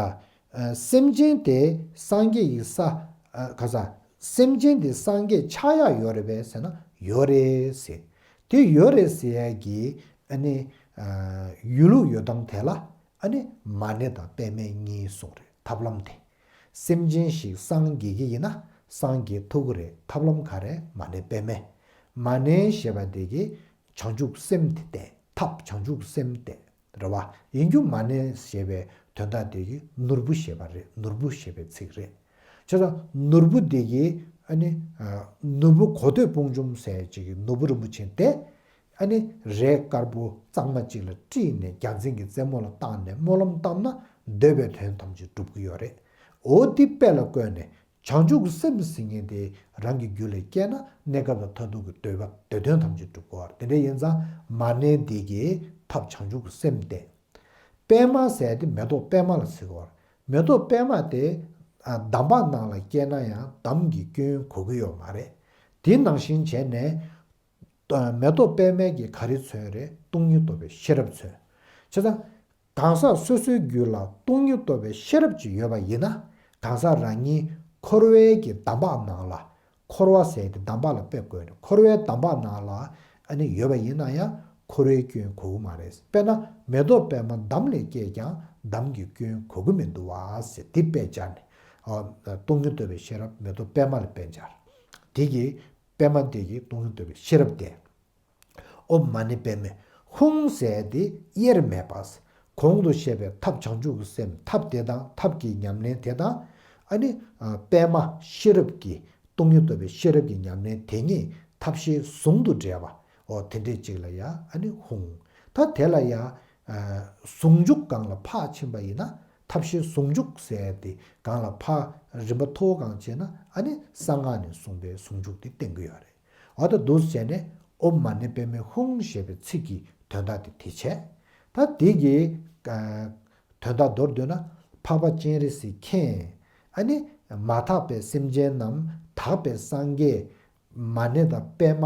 ཨ། སེམས་ཅན་དེ་སངས་རྒྱས་ཡིན་ས། ཨ། ག་ས། སེམས་ཅན་དེ་སངས་རྒྱས་ཆགས་ཡག་ཡོད་རེད་པས་ཟེར་ན་ཡོད་རེད་ཟེར། དེ་ཡོད་རེད་ཟེར་ཡག་གི་ཨ་ནི་ཨ་ཡོད་ལུགས་ཡོད་སྟངས་དེ་ལ་ཨ་ནི་མ་ཎི་དང་པདྨེ་གཉིས་གསུངས་རེད། ཐབས་ལམ་དེ། སེམས་ཅན་ཞིག་སངས་རྒྱས་ཀྱི་ཡིན་ན་སངས་རྒྱས་ཐུབ་ཀྱི་རེད། ཐབས་ལམ་ག་རེ། མ་ཎི་པདྨེ། མ་ཎི་ཞེས་པ་དེ་གིས་བྱང་ཆུབ་སེམས་དེ་བསྟན། ཐབས་བྱང་ཆུབ་སེམས་བསྟན། རེད་བ། ཡིན་རྒྱུ་མ་ཎི་ཞེས་པའི་དོན་དག་དེ་གིས་ནོར་བུ་ཞེས་པ་རེད། ནོར་བུ་ཞེས་པའི་ཚིག་རེད། བྱས་ཙང་ནོར་བུ་དེ་གིས་ཨ་ནི་ཨ་ནོར་བུ་གོ་ཐོས་དཔུང་འཇོམས་ཟེར་ཅིག་གི་ནོར་བུ་རིན་པོ་ཆེ་དེ་ཨ་ནི་རས་དཀར་པོ་གཙང་མ་ཅིག་ལ་དཀྲིས་ནས་རྒྱལ་མཚན་གྱི་རྩེ་མོ་ལ་བཏགས་ནས་སྨོན་ལམ་བཏབ་ན་འདོད་པའི་དོན་ཐམས་ཅད་འགྲུབ་ཀྱི་ཡོད་རེད། འོ་དེ་དཔེ་ལ་བཀོད་ནས། བྱང་ཆུབ་ཀྱི་སེམས་ཟེར་མཁན་དེ་རང་གི་རྒྱུད་ལ་སྐྱེས་ན་གནས་སྐབས་ལ་མཐར་ཐུག་གི་འདོད་པ་འདོད་དོན་ཐམས་ཅད་འགྲུབ་ཀྱི་ཡོད་རེད། དེ་འདྲ་ཡིན་ཙང་མ་ཎི་འདི་གིས་ཐབས་བྱང་ཆུབ་ཀྱི་སེམས་བསྟན། པདྨ་ཟེར་དེ་མེ་ཏོག་པདྨ་ལ་ཟེར་གྱི་ཡོད་རེད། མེ་ཏོག་པདྨ་དེ་ཨ་འདམ་བག་ནང་ལ་སྐྱེས་ན་ཡང་འདམ་གྱི་སྐྱོན་གོ་གི་ཡོད་མ་རེད། དེ་ནང་བཞིན་བྱས་ནས། མེ་ཏོག་པདྨས་ཀྱིས་ག་རེ་མཚོན་རེད། སྟོང་ཉིད་རྟོགས་པའི་ཤེས་རབ་མཚོན། བྱས་ཙང་། གང་ཟག་སོ་སོའི་རྒྱུད་ལ་སྟོང་ཉིད་རྟོགས་པའི་ཤེས་རབ་ཅིག་ཡོད་པ་ཡིན་ན། གང་ཟག་རང་ཉིད་འཁོར་བའི་གི་འདམ་བག་ནང་ལ། འཁོར་བ་ཟེར་དེ་འདམ་བག་ལ་དཔེ་བཀོད་ནས་འཁོར་བའི་འདམ་བག་ནང་ལ་ཨ་ནི་ཡོད་པ་ཡིན་ན་ཡང་འཁོར་བའི་སྐྱོན་གོ་གི་མ་རེད། དཔེར་ན་མེ་ཏོག་པདྨ་འདམ་ལས་སྐྱེས་ཀྱང་འདམ་གྱི་སྐྱོན་གོ་གི་མི་འདུག་བ་ཟེར་དེ་དཔེ་སྦྱར་ནས། ཨ། སྟོང་ཉིད་རྟོགས་པའི་ཤེས་རབ་མེ་ཏོག་པདྨ་ལ་དཔེ་སྦྱར། དེ་གིས། པདྨ་དེ་གིས་སྟོང་ཉིད་རྟོགས་པའི་ཤེས་རབ་བསྟན། ཨོཾ་མ་ཎི་པདྨེ་ཧཱུྃ་ཟེར་དེ་དབྱེར་མེད་པ། གོང་དུ་བཤད་པའི་ཐབས་བྱང་ཆུབ་ཀྱི་སེམས་ཐབས་དེ་དང་ཐབས་ཀྱི་ཉམས་ལེན་དེ་དང་། ཨ་ནི་པདྨ་ཤེས་རབ་ཀྱི་སྟོང་ཉིད་རྟོགས་པའི་ཤེས་རབ་ཀྱི་ཉམས་ལེན་དེ་གཉིས་ཐབས་ཤེས་ཟུང་དུ་འབྲེལ་བ། འོ་དེ་འདྲས་ཅིག་ལ་ཡ་ཨ་ནི་ཧཱུྃ། ད་དེ་ལ་ཡ་ཟུང་འཇུག་སྒང་ལ་ཕར་ཕྱིན་པ་ཡིན་ན་ཐབས་ཤེས་ཟུང་འཇུག་ཟེར་དེ་སྒང་ལ་ཕར་རིམ་པ་མཐོ་བོ་སྒང་ཕྱིན་ན་ཨ་ནི་གསང་སྔགས་ནས་གསུངས་པའི་ཟུང་འཇུག་དེ་བསྟན་གྱི་ཡོད་རེད། འོ་ད་འདུག་སེ་བྱས་ནས་ཨོཾ་མ་ཎི་པདྨེ་ཧཱུྃ་ཞེས་པའི་ཚིག་གི་དོན་དག་དེ་དེ་བྱས། ད་དེ་གི་དོན་དག་མདོར་བསྡུས་ན་འཕགས་པ་སྤྱན་རས་གཟིགས་མཁྱེན། ཨ་ནི་མ་དག་པའི་སེམས་ཅན་རྣམས་དག་པའི་སངས་རྒྱས་མ་ཎི་དང་པདྨ།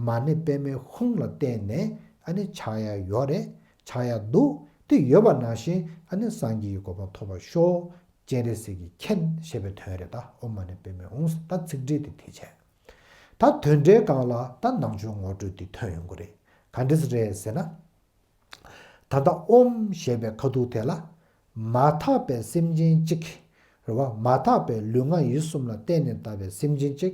མ་ཎི་པདྨེ་ཧཱུྃ་ལ་བརྟེན་ནས་ཨ་ནི་ཆགས་ཡ་ཡོད་རེད། ཆགས་ཡ་འདུག་དེ་ཡོད་པ་ནང་བཞིན་ཨ་ནི་སངས་རྒྱས་ཀྱི་གོ་འཕང་ཐོབ་པར་ཤོག་སྤྱན་རས་གཟིགས་ཀྱིས་མཁྱེན་ཞེས་པའི་དོན་རེད། ད་ཨོཾ་མ་ཎི་པདྨེ་ཧཱུྃ་ད་ཚིག་འགྲེལ་དེ་དེ་བྱས། ད་དོན་འགྲེལ་སྒང་ལ་ད་ནང་ཆོས་ངོ་སྤྲོད་དེ་ཐོན་ཡོང་གི་རེད། ག་འདྲས་རེད་ཟེར་ན། ད་ལྟ་ཨོཾ་ཞེས་པའི་ཁ་ཐུག་དེ་ལ། མ་དག་པའི་སེམས་ཅན་གཅིག་རེད་བ། མ་དག་པའི་ལུས་ངག་ཡིད་གསུམ་ལ་བརྟེན་ནས་བཏགས་པའི་སེམས་ཅན་གཅིག་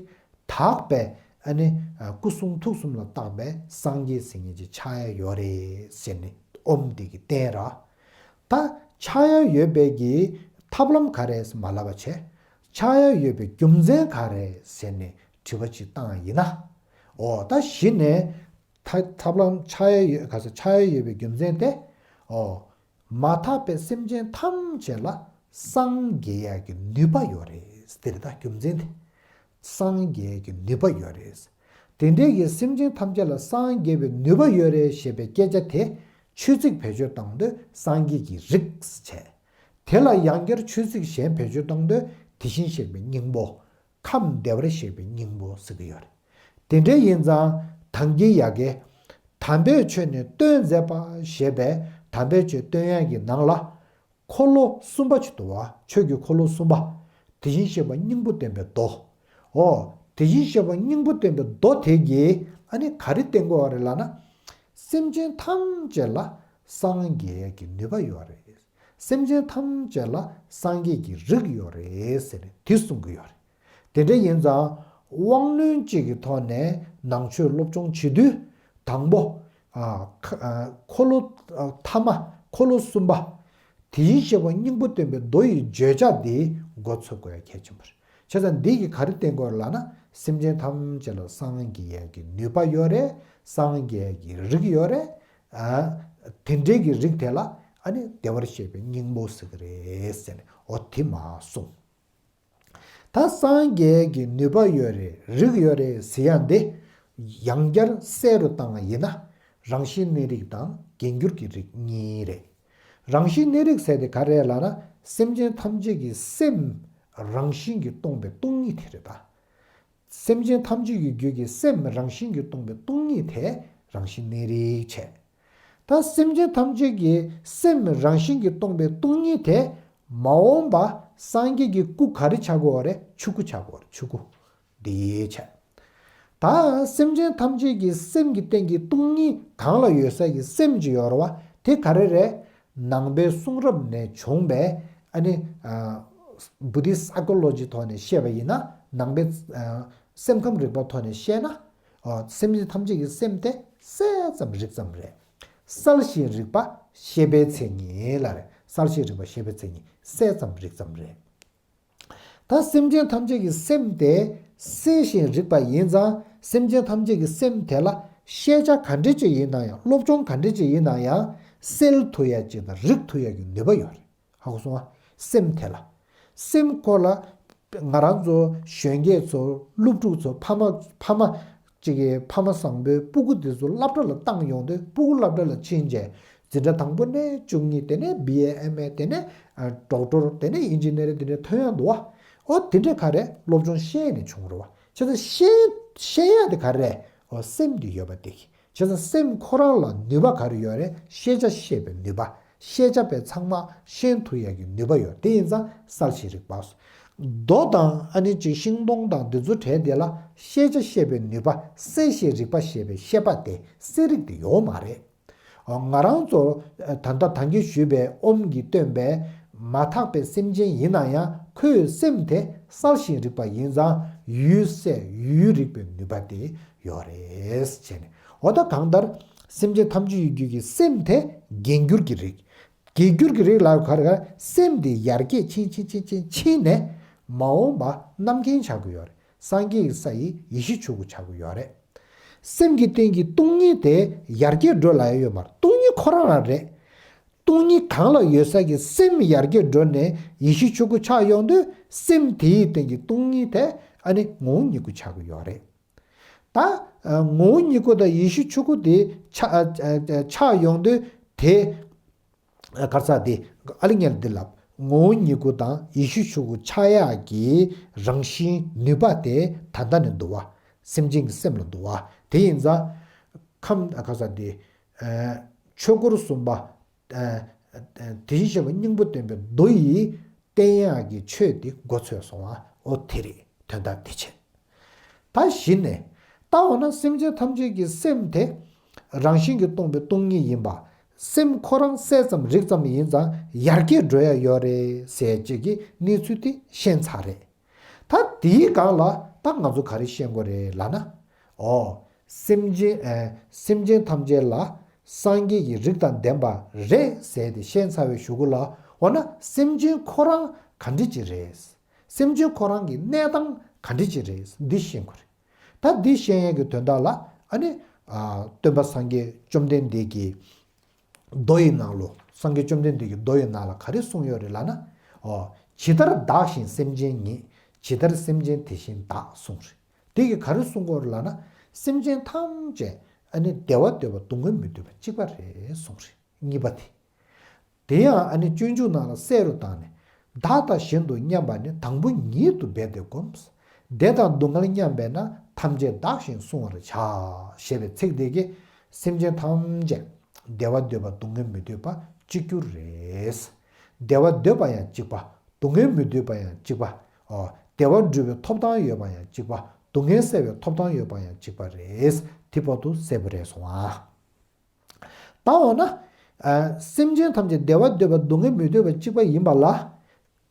དག་པའི་ཨ་ནི་སྐུ་གསུང་ཐུགས་གསུམ་ལ་བཏགས་པའི་སངས་རྒྱས་ཟེར་མཁན་ཅིག་ཆགས་ཡ་ཡོད་རེད་ཟེར་ནས་ཨོཾ་དེ་གིས་བསྟན་ར། ད་ཆགས་ཡ་ཡོད་པའི་གི་ཐབས་ལམ་ག་རེ་མ་ལབ་པ་བྱས། ཆགས་ཡ་ཡོད་པའི་རྒྱུ་མཚན་ག་རེ་ཟེར་ནས་ དྲི་བ་ཅིག་བཏང་ཡིན་ན། འོ་ད་གཞི་ནས་ཐ་ཐབས་ལམ་ཆགས་ཡ་ཡོད་ག་ས་ཆགས་ཡ་ཡོད་པའི་རྒྱུ་མཚན་དེ། འོ། མ་དག་པའི་སེམས་ཅན་ཐམས་ཅད་ལ་སངས་རྒྱས་ཡ་གི་ནུས་པ་ཡོད་རེད་དེ་རེད་ད་རྒྱུ་མཚན་དེ། སངས་རྒྱས་ཀྱི་ནུས་པ་ཡོད་རེད། དེ་འདྲའི་གི་སེམས་ཅན་ཐམས་ཅད་ལ་སངས་རྒྱས་པའི་ནུས་པ་ཡོད་རེད་ཞེས་པའི་སྐད་ཆ་དེ་ཆོས་ཚིག་བེད་སྤྱོད་བཏང་དུས་སངས་རྒྱས་ཀྱི་རིགས་བྱས། དེ་ལ་ཡང་བསྐྱར་ཆོས་ཚིག་གཞན་བེད་སྤྱོད་བཏང་དུས་དེ་བཞིན་གཤེགས་པའི་སྙིང་པོ། ཁམས་བདེ་བར་གཤེགས་པའི་སྙིང་པོ་ཟེར་གྱི་ཡོད་རེད། དེ་འདྲ་ཡིན་ཙང་དམ་གྱི་ཡ་གི། དམ་པའི་ཆོས་ནི་སྟོན་མཛད་པ་ཞེས་པའི་དམ་པའི་ཆོས་སྟོན་ཡ་གི་ནང་ལ། འཁོར་ལོ་གསུམ་པ་ཅིག་འདུག་བ། ཆོས་ཀྱི་འཁོར་ལོ་གསུམ་པ། དེ་བཞིན་གཤེགས་པ་སྙིང་པོ་སྟོན་པའི་མདོ། འོ། དེ་བཞིན་གཤེགས་པ་སྙིང་པོ་སྟོན་པའི་མདོ་དེ་གིས་ཨ་ནི་ག་རེ་བསྟན་གྱི་ཡོད་རེད་ལབ་ན། སེམས་ཅན་ཐམས་ཅད་ལ་སངས་རྒྱས་ཀྱི་ནུས་པ་ཡོད་རེད། སེམས་ཅན་ཐམས་ཅད་ལ་སངས་རྒྱས་ཀྱི་རིགས་ཡོད་རེད་ཟེར་ནས་དེ་གསུང་གི་ཡོད་རེད། དེ་འདྲ་ཡིན་ཙང་དབང་རྣོན་གཅིག་གི་ཐོག་ནས་ནང་ཆོས་སློབ་སྦྱོང་བྱེད་དུས་དང་པོ། ཨ་ཁ་ཨ་འཁོར་ལོ་ཨ་ཐ་མ་འཁོར་ལོ་གསུམ་པ། དེ་བཞིན་གཤེགས་པ་སྙིང་པོ་སྟོན་པའི་མདོ་ཡི་བརྗོད་བྱ་འདི་མགོ་ཚོད་དགོས་ཡ་གལ་ཆེན་པོ་རེད། བྱས་ཙང་འདི་གིས་ག་རེ་བསྟན་དགོས་ལབ་ན་སེམས་ཅན་ཐམས་ཅད་ལ་སངས་རྒྱས་ཀྱི་ནུས་པ་ཡོད་རེད། སངས་རྒྱས་ཀྱི་རིགས་ཡོད་རེད། ཨ་དེ་འདྲའི་གི་རིགས་དེ་ལ་ཨ་ནི་བདེ་བར་གཤེགས་པའི་སྙིང་པོ་ཟེར་གི་རེད་ཟེར་ནས་འོ་དེ་མ་གསུངས། ད་སངས་རྒྱས་ཀྱི་ནུས་པ་ཡོད་རེད་རིགས་ཡོད་རེད་ཟེར་ཡ་འདི་ཡང་བསྐྱར་གསལ་རུ་བཏང་བ་ཡིན་ན་རང་བཞིན་གནས་རིགས་དང་རྒྱན་གྱུར་གྱི་རིགས་གཉིས་རེད། རང་བཞིན་གནས་རིགས་ཟེར་དེ་ག་རེ་རེད་ལབ་ན་སེམས་ཅན་ཐམས་ཅད་ཀྱི་སེམས་རང་བཞིན་གྱིས་སྟོང་པའི་སྟོང་ཉིད་དེ་རེད་ད། སེམས་ཅན་ཐམས་ཅད་ཀྱི་རྒྱུད་ཀྱི་སེམས་རང་བཞིན་གྱིས་སྟོང་པའི་སྟོང་ཉིད་དེ་རང་བཞིན་གནས་རིགས་བྱས། ད་སེམས་ཅན་ཐམས་ཅད་ཀྱི་སེམས་རང་བཞིན་གྱིས་སྟོང་པའི་སྟོང་ཉིད་དེ་མ་འོངས་པ་སངས་རྒྱས་ཀྱི་སྐུ་ག་རེ་ཆགས་ཀྱི་ཡོད་རེད། ཆོས་སྐུ་ཆགས་ཀྱི་ཡོད་རེད། ཆོས་སྐུ་འདི་བྱས། ད་སེམས་ཅན་ཐམས་ཅད་ཀྱི་སེམས་ཀྱི་སྟེང་གི་སྟོང་ཉིད་གང་ལ་ཡོད་ས་ཀྱི་སེམས་ཀྱི་ཡོད་རེད་བ། དེ་ག་རེ་རེད། ནང་པའི་གསུང་རབ་ནས་བྱུང་བའི་ཨ་ནི་བུ་དྷིསྟ་སའི་ཀོ་ལོ་ཇི་ཐོག་ནས་བཤད་པ་ཡིན་ན་ནང་པའི་སེམས་ཁམས་རིག་པ་ཐོག་ནས་བཤད་ན་སེམས་ཅན་ཐམས་ཅད་ཀྱི་སེམས་དེ་གསལ་ཙམ་རིག་ཙམ་རེད། གསལ་ཞིང་རིག་པ་ཤེས་པའི་མཚན་ཉིད་ལ་རེད། གསལ་ཞིང་རིག་པ་ཤེས་པའི་མཚན་ཉིད་གསལ་ཙམ་རིག་ཙམ་རེད། ད་སེམས་ཅན་ཐམས་ཅད་ཀྱི་སེམས་དེ་གསལ་ཞིང་རིག་པ་ཡིན་ཙང་སེམས་ཅན་ཐམས་ཅད་ཀྱི་སེམས་དེ་ལ་ཤེས་བྱ་ག་འདྲ་ཅིག་ཡིན་ན་ཡང་སློབ་སྦྱོང་ག་འདྲ་ཅིག་ཡིན་ན་ཡང་སེལ་ཐུབ་ཡ་ཅིག་དང་རིག་ཐུབ་ཡ་གི་ནུས་པ་ཡོད་རེད། ཧ་གོ་སོང་ཨ། སེམས་དེ་ལ། སེམས་ཁོ་ལ་ང་རང་ཚོ་གཞོན་སྐྱེས་ཚོ་སློབ་ཕྲུག་ཚོ་ཕ་མ་ཕ་མ་གཅིག་གིས་ཕ་མ་བཟང་པོའི་སྤུ་གུ་དེ་ཚོ་སློབ་གྲྭ་ལ་བཏང་ཡོང་དུས་སྤུ་གུ་སློབ་གྲྭ་ལ་ཕྱིན་རྗེས་འཛིན་གྲྭ་དང་པོ་ནས་བཅུ་གཉིས། དེ་ནས་བི་ཨེ་ཨེམ་ཨེ། དེ་ནས་ཨ་ཌོག་ཊར། དེ་ནས་ཨིན་ཇི་ནི་ཡར། དེ་འདྲ་ཐོན་ཡོང་འདུག་བ། ཨོ་དེ་འདྲ་ག་རེ་སློབ་སྦྱོང་ཤེས་ནས་བྱུང་རེད་བ། བྱས་ཙང་ཤེས་ཤེས་ཡ་དེ་ག་རེ་རེད། ཨོ་སེམས་དེ་ཡོད་པ་དེ་གི། བྱས་ཙང་སེམས་ཁོ་རང་ལ་ནུས་པ་ག་རེ་ཡོད་རེད། ཤེས་བྱ་ཤེས་པའི་ནུས་པ། ཤེས་བྱ་པས་ཚང་མ་ཤེས་ཐུབ་ཡ་གི་ནུས་པ་ཡོད། དེ་ཡིན་ཙང་གསལ་ཞིང་རིག་པ། རྡོ་དང་ཨ་ནི་ཅིག་ཤིང་སྡོང་དང་འདི་ཚོ་བྲལ་དེ་ལ་ཤེས་བྱ་ཤེས་པའི་ནུས་པ། གསལ་ཞིང་རིག་པ་ཞེས་པའི་ཤེས་པ་དེ་གསལ་རིག་དེ་ཡོད་མ་རེད། ང་རང་ཚོ་ད་ལྟ་ད་གིན་ཞུས་པའི་ཨོཾ་གྱིས་སྟོན་པའི་མ་དག་པའི་སེམས་ཅན་ཡིན་ན་ཡང་ཁོའི་སེམས་དེ་གསལ་ཞིང་རིག་པ་ཡིན་ཙང་ཡུལ་གསལ་ཡུལ་རིག་པའི་ནུས་པ་དེ་ཡོད་རེད་བྱས་ནས། འོ་ད་གང་ལྟར་སེམས་ཅན་ཐམས་ཅད་ཀྱི་རྒྱུད་ཀྱི་སེམས་དེ་རྒྱན་གྱུར་གྱི་རིགས། རྒྱན་གྱུར་གྱི་རིགས་ལ་ག་རེ་ག་རེ། སེམས་དེ་ཡར་རྒྱས་ཕྱིན་ཕྱིན་ཕྱིན་ཕྱིན་ཕྱིན་ནས་མ་འོངས་པ་རྣམ་མཁྱེན་ཆགས་ཀྱི་ཡོད་རེད། སངས་རྒྱས་ཀྱི་ས་ཡི་ཡེ་ཤེས་ཆོས་སྐུ་ཆགས་ཀྱི་ཡོད་རེད། སེམས་ཀྱི་སྟེང་གི་སྟོང་ཉིད་དེ་ཡར་རྒྱས་འགྲོ་ལ་ཡ་ཡོད་མ་རེད། སྟོང་ཉིད་ཁོ་རང་རང་རེད། སྟོང་ཉིད་གང་ལ་ཡོད་ས་ཀྱི་སེམས་ཡར་རྒྱས་འགྲོ་ནས་ཡེ་ཤེས་ཆོས་སྐུ་ཆགས་ཡོང་དུས་སེམས་དེའི་སྟེང་གི་སྟོང་ཉིད་དེ་ཨ་ནི་ངོ་བོ་ཉིད་སྐུ་ཆགས་ཀྱི་ཡོད་རེད། ད་ངོ་བོ་ཉིད་སྐུ་དང་ཡེ་ཤེས་ཆོས་སྐུ་དེ་ཆགས་ཆགས་ཡོང་དུས་དེ། ག་རེ་ཟེར་དེ། ཨ་ལི་ངལ་འདི་ལ་ངོ་བོ་ཉིད་སྐུ་དང་ཡེ་ཤེས་ཆོས་སྐུ་ཆགས་ཡག་གི་རང་བཞིན་ནུས་པ་དེ་ད་ལྟ་ནས་འདུག་བ། སེམས་ཅན་གྱི་སེམས་ལ་འདུག་བ། དེ་ཡིན་ཙང་། ཁམས་ག་རེ་ཟེར་དེ། ཆོས་འཁོར་གསུམ་པ། དེ་བཞིན་གཤེགས་པ་སྙིང་པོ་སྟོན་པའི་མདོ་ཡི་བསྟན་ཡག་གི་ཆོས་དེ་མགོ་ཚོས་སོང་བ། ཨོ་དེ་རེད། དོན་དག་དེ་བྱས། ད་གཞི་ནས་ལྟ་འོ་ན་སེམས་ཅན་ཐམས་ཅད་ཀྱི་སེམས་དེ་རང་བཞིན་གྱིས་སྟོང་པའི་སྟོང་ཉིད་ཡིན་པ། སེམས་ཁོ་རང་གསལ་ཙམ་རིག་ཙམ་ཡིན་ཙང་ཡར་རྒྱས་འགྲོ་ཡ་ཡོད་རེད་ཟེར་བྱེད་ཀྱི་གནས་ཚུལ་དེ་ཤེས་ཚར་རེད། ད་དེའི་སྒང་ལ་ད་ང་ཚོ་ག་རེ་ཤེས་དགོས་རེད་ལབ་ན། ཨོ། སེམས་ཅན་ཨ། སེམས་ཅན་ཐམས་ཅད་ལ་སངས་རྒྱས་ཀྱི་རིགས་དང་ལྡན་པ་རེད་ཟེར་ཏེ་ཤེས་ཚར་བའི་གཞུག་གུ་ལ་འོ་ན་སེམས་ཅན་ཁོ་རང་ག་འདྲ་ཅིག་རེད། སེམས་ཅན་ཁོ་རང་གི་གནས་སྟངས་ག་འདྲ་ཅིག་རེད་འདི་ཤེས་དགོས་རེད། ད་འདི་བཤད་ཡས་ཀྱི་དོན་དག་ལ་ཨ་ནི་ཨ་སྟོན་པ་སངས་རྒྱས་བཅོམ་ལྡན་འདས་ཀྱི་མདོ་ཡི་ནང་ལོ། སངས་རྒྱས་བཅོམ་ལྡན་འདས་ཀྱི་མདོ་ཡི་ནང་ལ་ག་རེ་གསུངས་ཡོད་རེད་ལབ་ན། ཨོ། ཇི་ལྟར་བདག་བཞིན་སེམས་ཅན་ཉིད། ཇི་ལྟར་སེམས་ཅན་དེ་བཞིན་བདག་གསུངས་རེད། དེ་གིས་ག་རེ་གསུང་གི་ཡོད་རེད་ལབ་ན། སེམས་ཅན་ཐམས་ཅད་ཨ་ནི་བདེ་བ་འདོད་པ་སྡུག་བསྔལ་མི་འདོད་པ་གཅིག་པ་རེད་གསུངས་རེད། གཉིས་པ་དེ། དེ་ཡང་ཨ་ནི་སྤྱོད་འཇུག་ནང་ལ་གསལ་རུ་བཏང་ནས། བདག་དང་གཞན་དུ་མཉམ་པ་ནི། དང་པོ་ཉིད་དུ་འབད་དེ་བསྒོམ། བདེ་དང་སྡུག་བསྔལ་མཉམ་པས་ན། ཐམས་ཅད་བདག་བཞིན་བསྲུང་བར་བྱ། ཞེས་པའི་ཚིག་དེ་གིས་སེམས་ཅན་ཐམས་ཅད་བདེ་བ་འདོད་པ་སྡུག་བསྔལ་མི་འདོད་པ་གཅིག་གྱུར་རེད། བདེ་བ་འདོད་པ་ཡང་གཅིག་པ། སྡུག་བསྔལ་མི་འདོད་པ་ཡང་གཅིག་པ། ཨོ། བདེ་བ་སྒྲུབ་པའི་ཐོབ་ཐང་ཡོད་པ་ཡང་གཅིག་པ། སྡུག་བསྔལ་སེལ་བའི་ཐོབ་ཐང་ཡོད་པ་ཡང་གཅིག་པ་རེད། དེ་བར་དུ་གསལ་པོ་རེད་སོང་ཨ། ད་འོ་ན། ཨ། སེམས་ཅན་ཐམས་ཅད་བདེ་བ་འདོད་པ་སྡུག་བསྔལ་མི་འདོད་པ་གཅིག་པ་ཡིན་པ་ལ།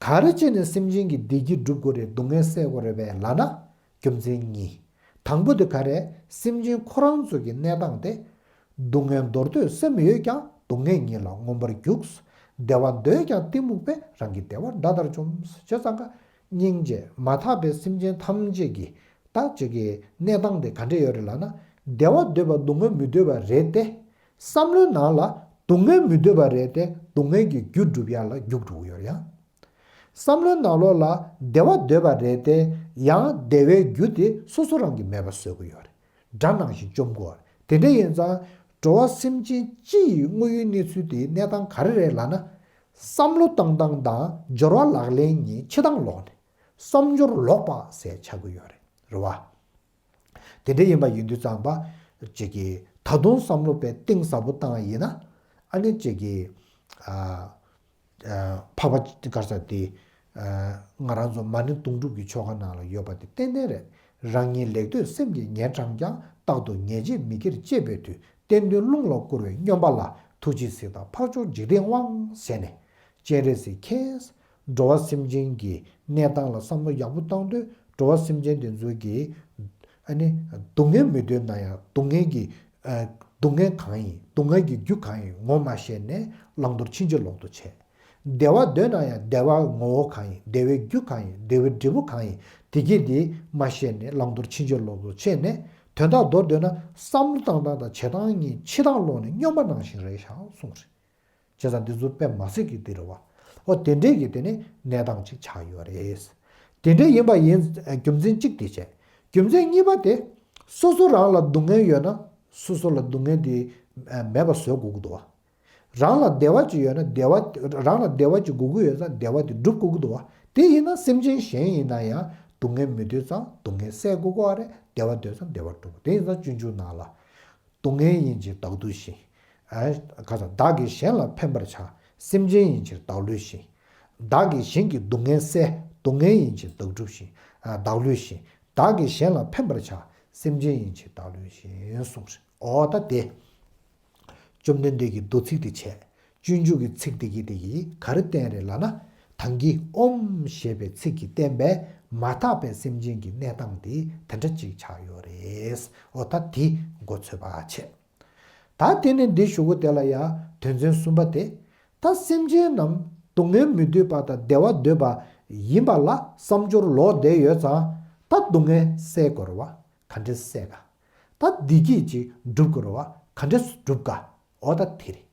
ག་རེ་བྱས་ནས་སེམས་ཅན་གྱི་བདེ་སྐྱིད་སྒྲུབ་དགོས་རེད། སྡུག་བསྔལ་སེལ་དགོས་རེད་པས་ལབ་ན། རྒྱུ་མཚན་གཉིས། དང་པོ་དེ་ག་རེ། སེམས་ཅན་ཁོ་རང་ཚོ་གི་གནས་སྟངས་དེ། སྡུག་བསྔལ་འདོར་འདོད་སེམས་ཡོད་ཀྱང་སྡུག་བསྔལ་ཉིད་ལ་མངོན་པར་རྒྱུག། བདེ་བ་འདོད་ཀྱང་གཏི་མུག་པས། རང་གི་བདེ་བ་དགྲ་ལྟར་འཇོམས། བྱས་ཙང་ཀ། སྙིང་རྗེ་མ་དག་པའི་སེམས་ཅན་ཐམས་ཅད་ཀྱི། ད་ཅིག་གི་གནས་སྟངས་དེ་ག་འདྲ་ཡོད་རེད་ལབ་ན། བདེ་བ་འདོད་པ་སྡུག་བསྔལ་མི་འདོད་པ་རེད་དེ། བསམ་བློའི་ནང་ལ་སྡུག་བསྔལ་མི་འདོད་པ་རེད་དེ། སྡུག་བསྔལ་གྱི་རྒྱུ་སྒྲུབ་ཡ་ལ་རྒྱུགས་འགྲོ་གི་ཡོད་རེད་ཡ། བསམ་བློའི་ནང་ལོགས་ལ་བདེ་བ་འདོད་པ་རེད་དེ། ཡང་བདེ་བའི་རྒྱུ་དེ་སོ་སོ་རང་གིས་མེད་པ་བཟོ་གི་ཡོད་རེད། དགྲ་ནང་བཞིན་བཅོམ་དགོས་པ་རེད། དེ་འདྲ་ཡིན་ཙང་། འགྲོ་བ་སེམས་ཅན་སྤྱི་ཡི་དངོས་ཡོད་གནས་ཚུལ་དེའི་གནས་སྟངས་ག་རེ་རེད་ལབ་ན། བསམ་བློ་བཏང་སྟངས་དང་སྦྱོར་བ་ལག་ལེན་གཉིས་ཕྱེ་སྟངས་ལོག་ནས། བསམ་སྦྱོར་ལོག་པ་ཟེར་ཆགས་ཀྱི་ཡོད་རེད། རེད་བ། དེ་འདྲ་ཡིན་པ་ཡིན་དུས་ཙམ་པ། ཅིག་གིས་ད་དུང་བསམ་བློ་དཔེ་གཏིང་ཟབ་པོ་བཏང་བ་ཡིན་ན། ཨ་ནི་ཅིག་གིས། ཨ། ཨ། འཕགས་པ་ག་རེ་ཟེར་དེ། ཨ། ང་རང་ཚོ་མ་ཎི་དུང་སྒྲུབ་ཀྱི་ཆོ་ག་ནང་ལ་ཡོད་པ་དེ་ཏན་ཏན་རེད། རང་ཉིད་ལེགས་འདོད་སེམས་ཀྱིས་ཉེར་བགྲངས་ཀྱང་། རྟག་ཏུ་ཉེས་བྱས་མི་དགེར་སྤྱད་པའི་དུས། གཏན་དུ་རླུང་ལ་བསྐུར་བའི་སྨྱོན་པ་ལ། ཐུགས་རྗེས་གཟིགས་དང་འཕགས་མཆོག་འཇིག་རྟེན་དབང་ཟེར་ནས། སྤྱན་རས་གཟིགས་མཁྱེན། འགྲོ་བ་སེམས་ཅན་གྱི་གནས་སྟངས་ལ་བསམ་བློ་ཡག་པོ་བཏང་དུས། འགྲོ་བ་སེམས་ཅན་དེ་ཚོ་གིས། ཨ་ནི། སྡུག་བསྔལ་མི་འདོད་ན་ཡང་སྡུག་བསྔལ་གྱི། ཨ། སྡུག་བསྔལ་གང་ཡིན། སྡུག་བསྔལ་གྱི་རྒྱུ་གང་ཡིན་ངོ་མ་ཤེས་ནས་བླང་དོར་ཕྱིན་ཅི་ལོག་ཏུ་བྱས། བདེ་བ་འདོད་ན་ཡང་བདེ་བ་ངོ་བོ་གང་ཡིན། བདེ་བའི་རྒྱུ་གང་ཡིན། བདེ་བའི་འབྲས་བུ་གང་ཡིན། དེ་གྱིས་དེ་མ་ཤེས་ནས་བླང་དོར་ཕྱིན་ཅི་ལོག་ཏུ་བྱས་ནས། དོན་དག་མདོར་བསྡུས་ན། བསམ་བློ་བཏང་སྟངས་དང་བྱེད་སྟངས་གཉིས་ཕྱེ་སྟངས་ལོག་ནས་སྨྱོན་པ་ནང་བཞིན་རེད་ཤག་གསུངས་རེད། བྱས་ཙང་འདི་ཚོ་དཔེ་མ་སྲིད་ཀྱི་འདི་རེད་བ། ཨོ། དེ་འདྲས་ཀྱི་དེ་ནི་གནས་སྟངས་ཅིག་ཆགས་ཡོད་རེད། དེ་འདྲས་ཡིན་པ་ཡིན། རྒྱུ་མཚན་གཅིག་དེ་བྱས། རྒྱུ་མཚན་གཉིས་པ་དེ། སོ་སོ་རང་ལ་སྡུག་བསྔལ་ཡོད་ན། སོ་སོ་ལ་སྡུག་བསྔལ་དེ་མེད་པ་བཟོ་དགོས་ཀྱི་འདུག་བ། རང་ལ་བདེ་བ་ཅིག་ཡོད་ན་བདེ་བ། རང་ལ་བདེ་བ་ཅིག་དགོས་ཀྱི་ཡོད་ཙང་བདེ་བ་དེ་སྒྲུབ་དགོས་ཀྱི་འདུག་བ། དེ་ཡིན་ན་སེམས་ཅན་གཞན་ཡིན་ན་ཡང་སྡུག་བསྔལ་མི་འདོད་ཙང་སྡུག་བསྔལ་སེལ་དགོས་ཀྱི་རེད། བདེ་བ་འདོད་ཙང་བདེ་བ་སྒྲུབ། དེ་ཡིན་ཙང་སྤྱོད་འཇུག་ནང་ལ། སྡུག་བསྔལ་ཡིན་ཕྱིར་བདག་སྡུག་བཞིན། ཨ། ག་ས། བདག་གིས་གཞན་ལ་ཕན་པར་བྱ། སེམས་ཅན་ཡིན་ཕྱིར་བདག་བསླུས་ཤིང་། བདག་གིས་གཞན་གྱི་སྡུག་བསྔལ་སེལ། སྡུག་བསྔལ་ཡིན་ཕྱིར་བདག་སྒྲུབ་ཤིང་། ཨ། བདག་བསླུས་ཤིང་། བདག་གིས་གཞན་ལ་ཕན་པར་བྱ། སེམས་ཅན་ཡིན་ཕྱིར་བདག་བསླུས་ཤིང་གསུངས་རེད། འོ་ད་དེ། བཅོམ་ལྡན་འདས་ཀྱི་མདོ་ཚིག་དེ་བྱས། སྤྱོད་འཇུག་གི་ཚིག་དེ་གིས་དེ་གིས་ག་རེ་བསྟན་རེད་ལབ་ན། ད་གིན་ཨོཾ་ཞེས་པའི་ཚིག་གིས་བསྟན་པའི་མ་དག་པའི་སེམས་ཅན་གྱི་གནས་སྟངས་དེ་དེ་འདྲ་ཅིག་ཆགས་ཡོད་རེད། འོ་ད་དེ་མགོ་ཚོད་པ་བྱས། ད་དེ་ནས་འདི་ཞུ་གི་དེ་ལ་ཡང་དོན་ཚན་གསུམ་པ་དེ། ད་སེམས་ཅན་རྣམས་སྡུག་བསྔལ་མི་འདོད་པ་དང་བདེ་བ་འདོད་པ་ཡིན་པ་ལ་བསམ་སྦྱོར་ལོག་བསྡད་ཡོད་ཙང་། ད་སྡུག་བསྔལ་སེལ་དགོས་རེད་བ། ག་འདྲས་སེལ་ག། ད་བདེ་སྐྱིད་ཅིག་སྒྲུབ་དགོས་རེད་བ། ག་འདྲས་སྒྲུབ་ག། འོ་ད་དེ་རེད།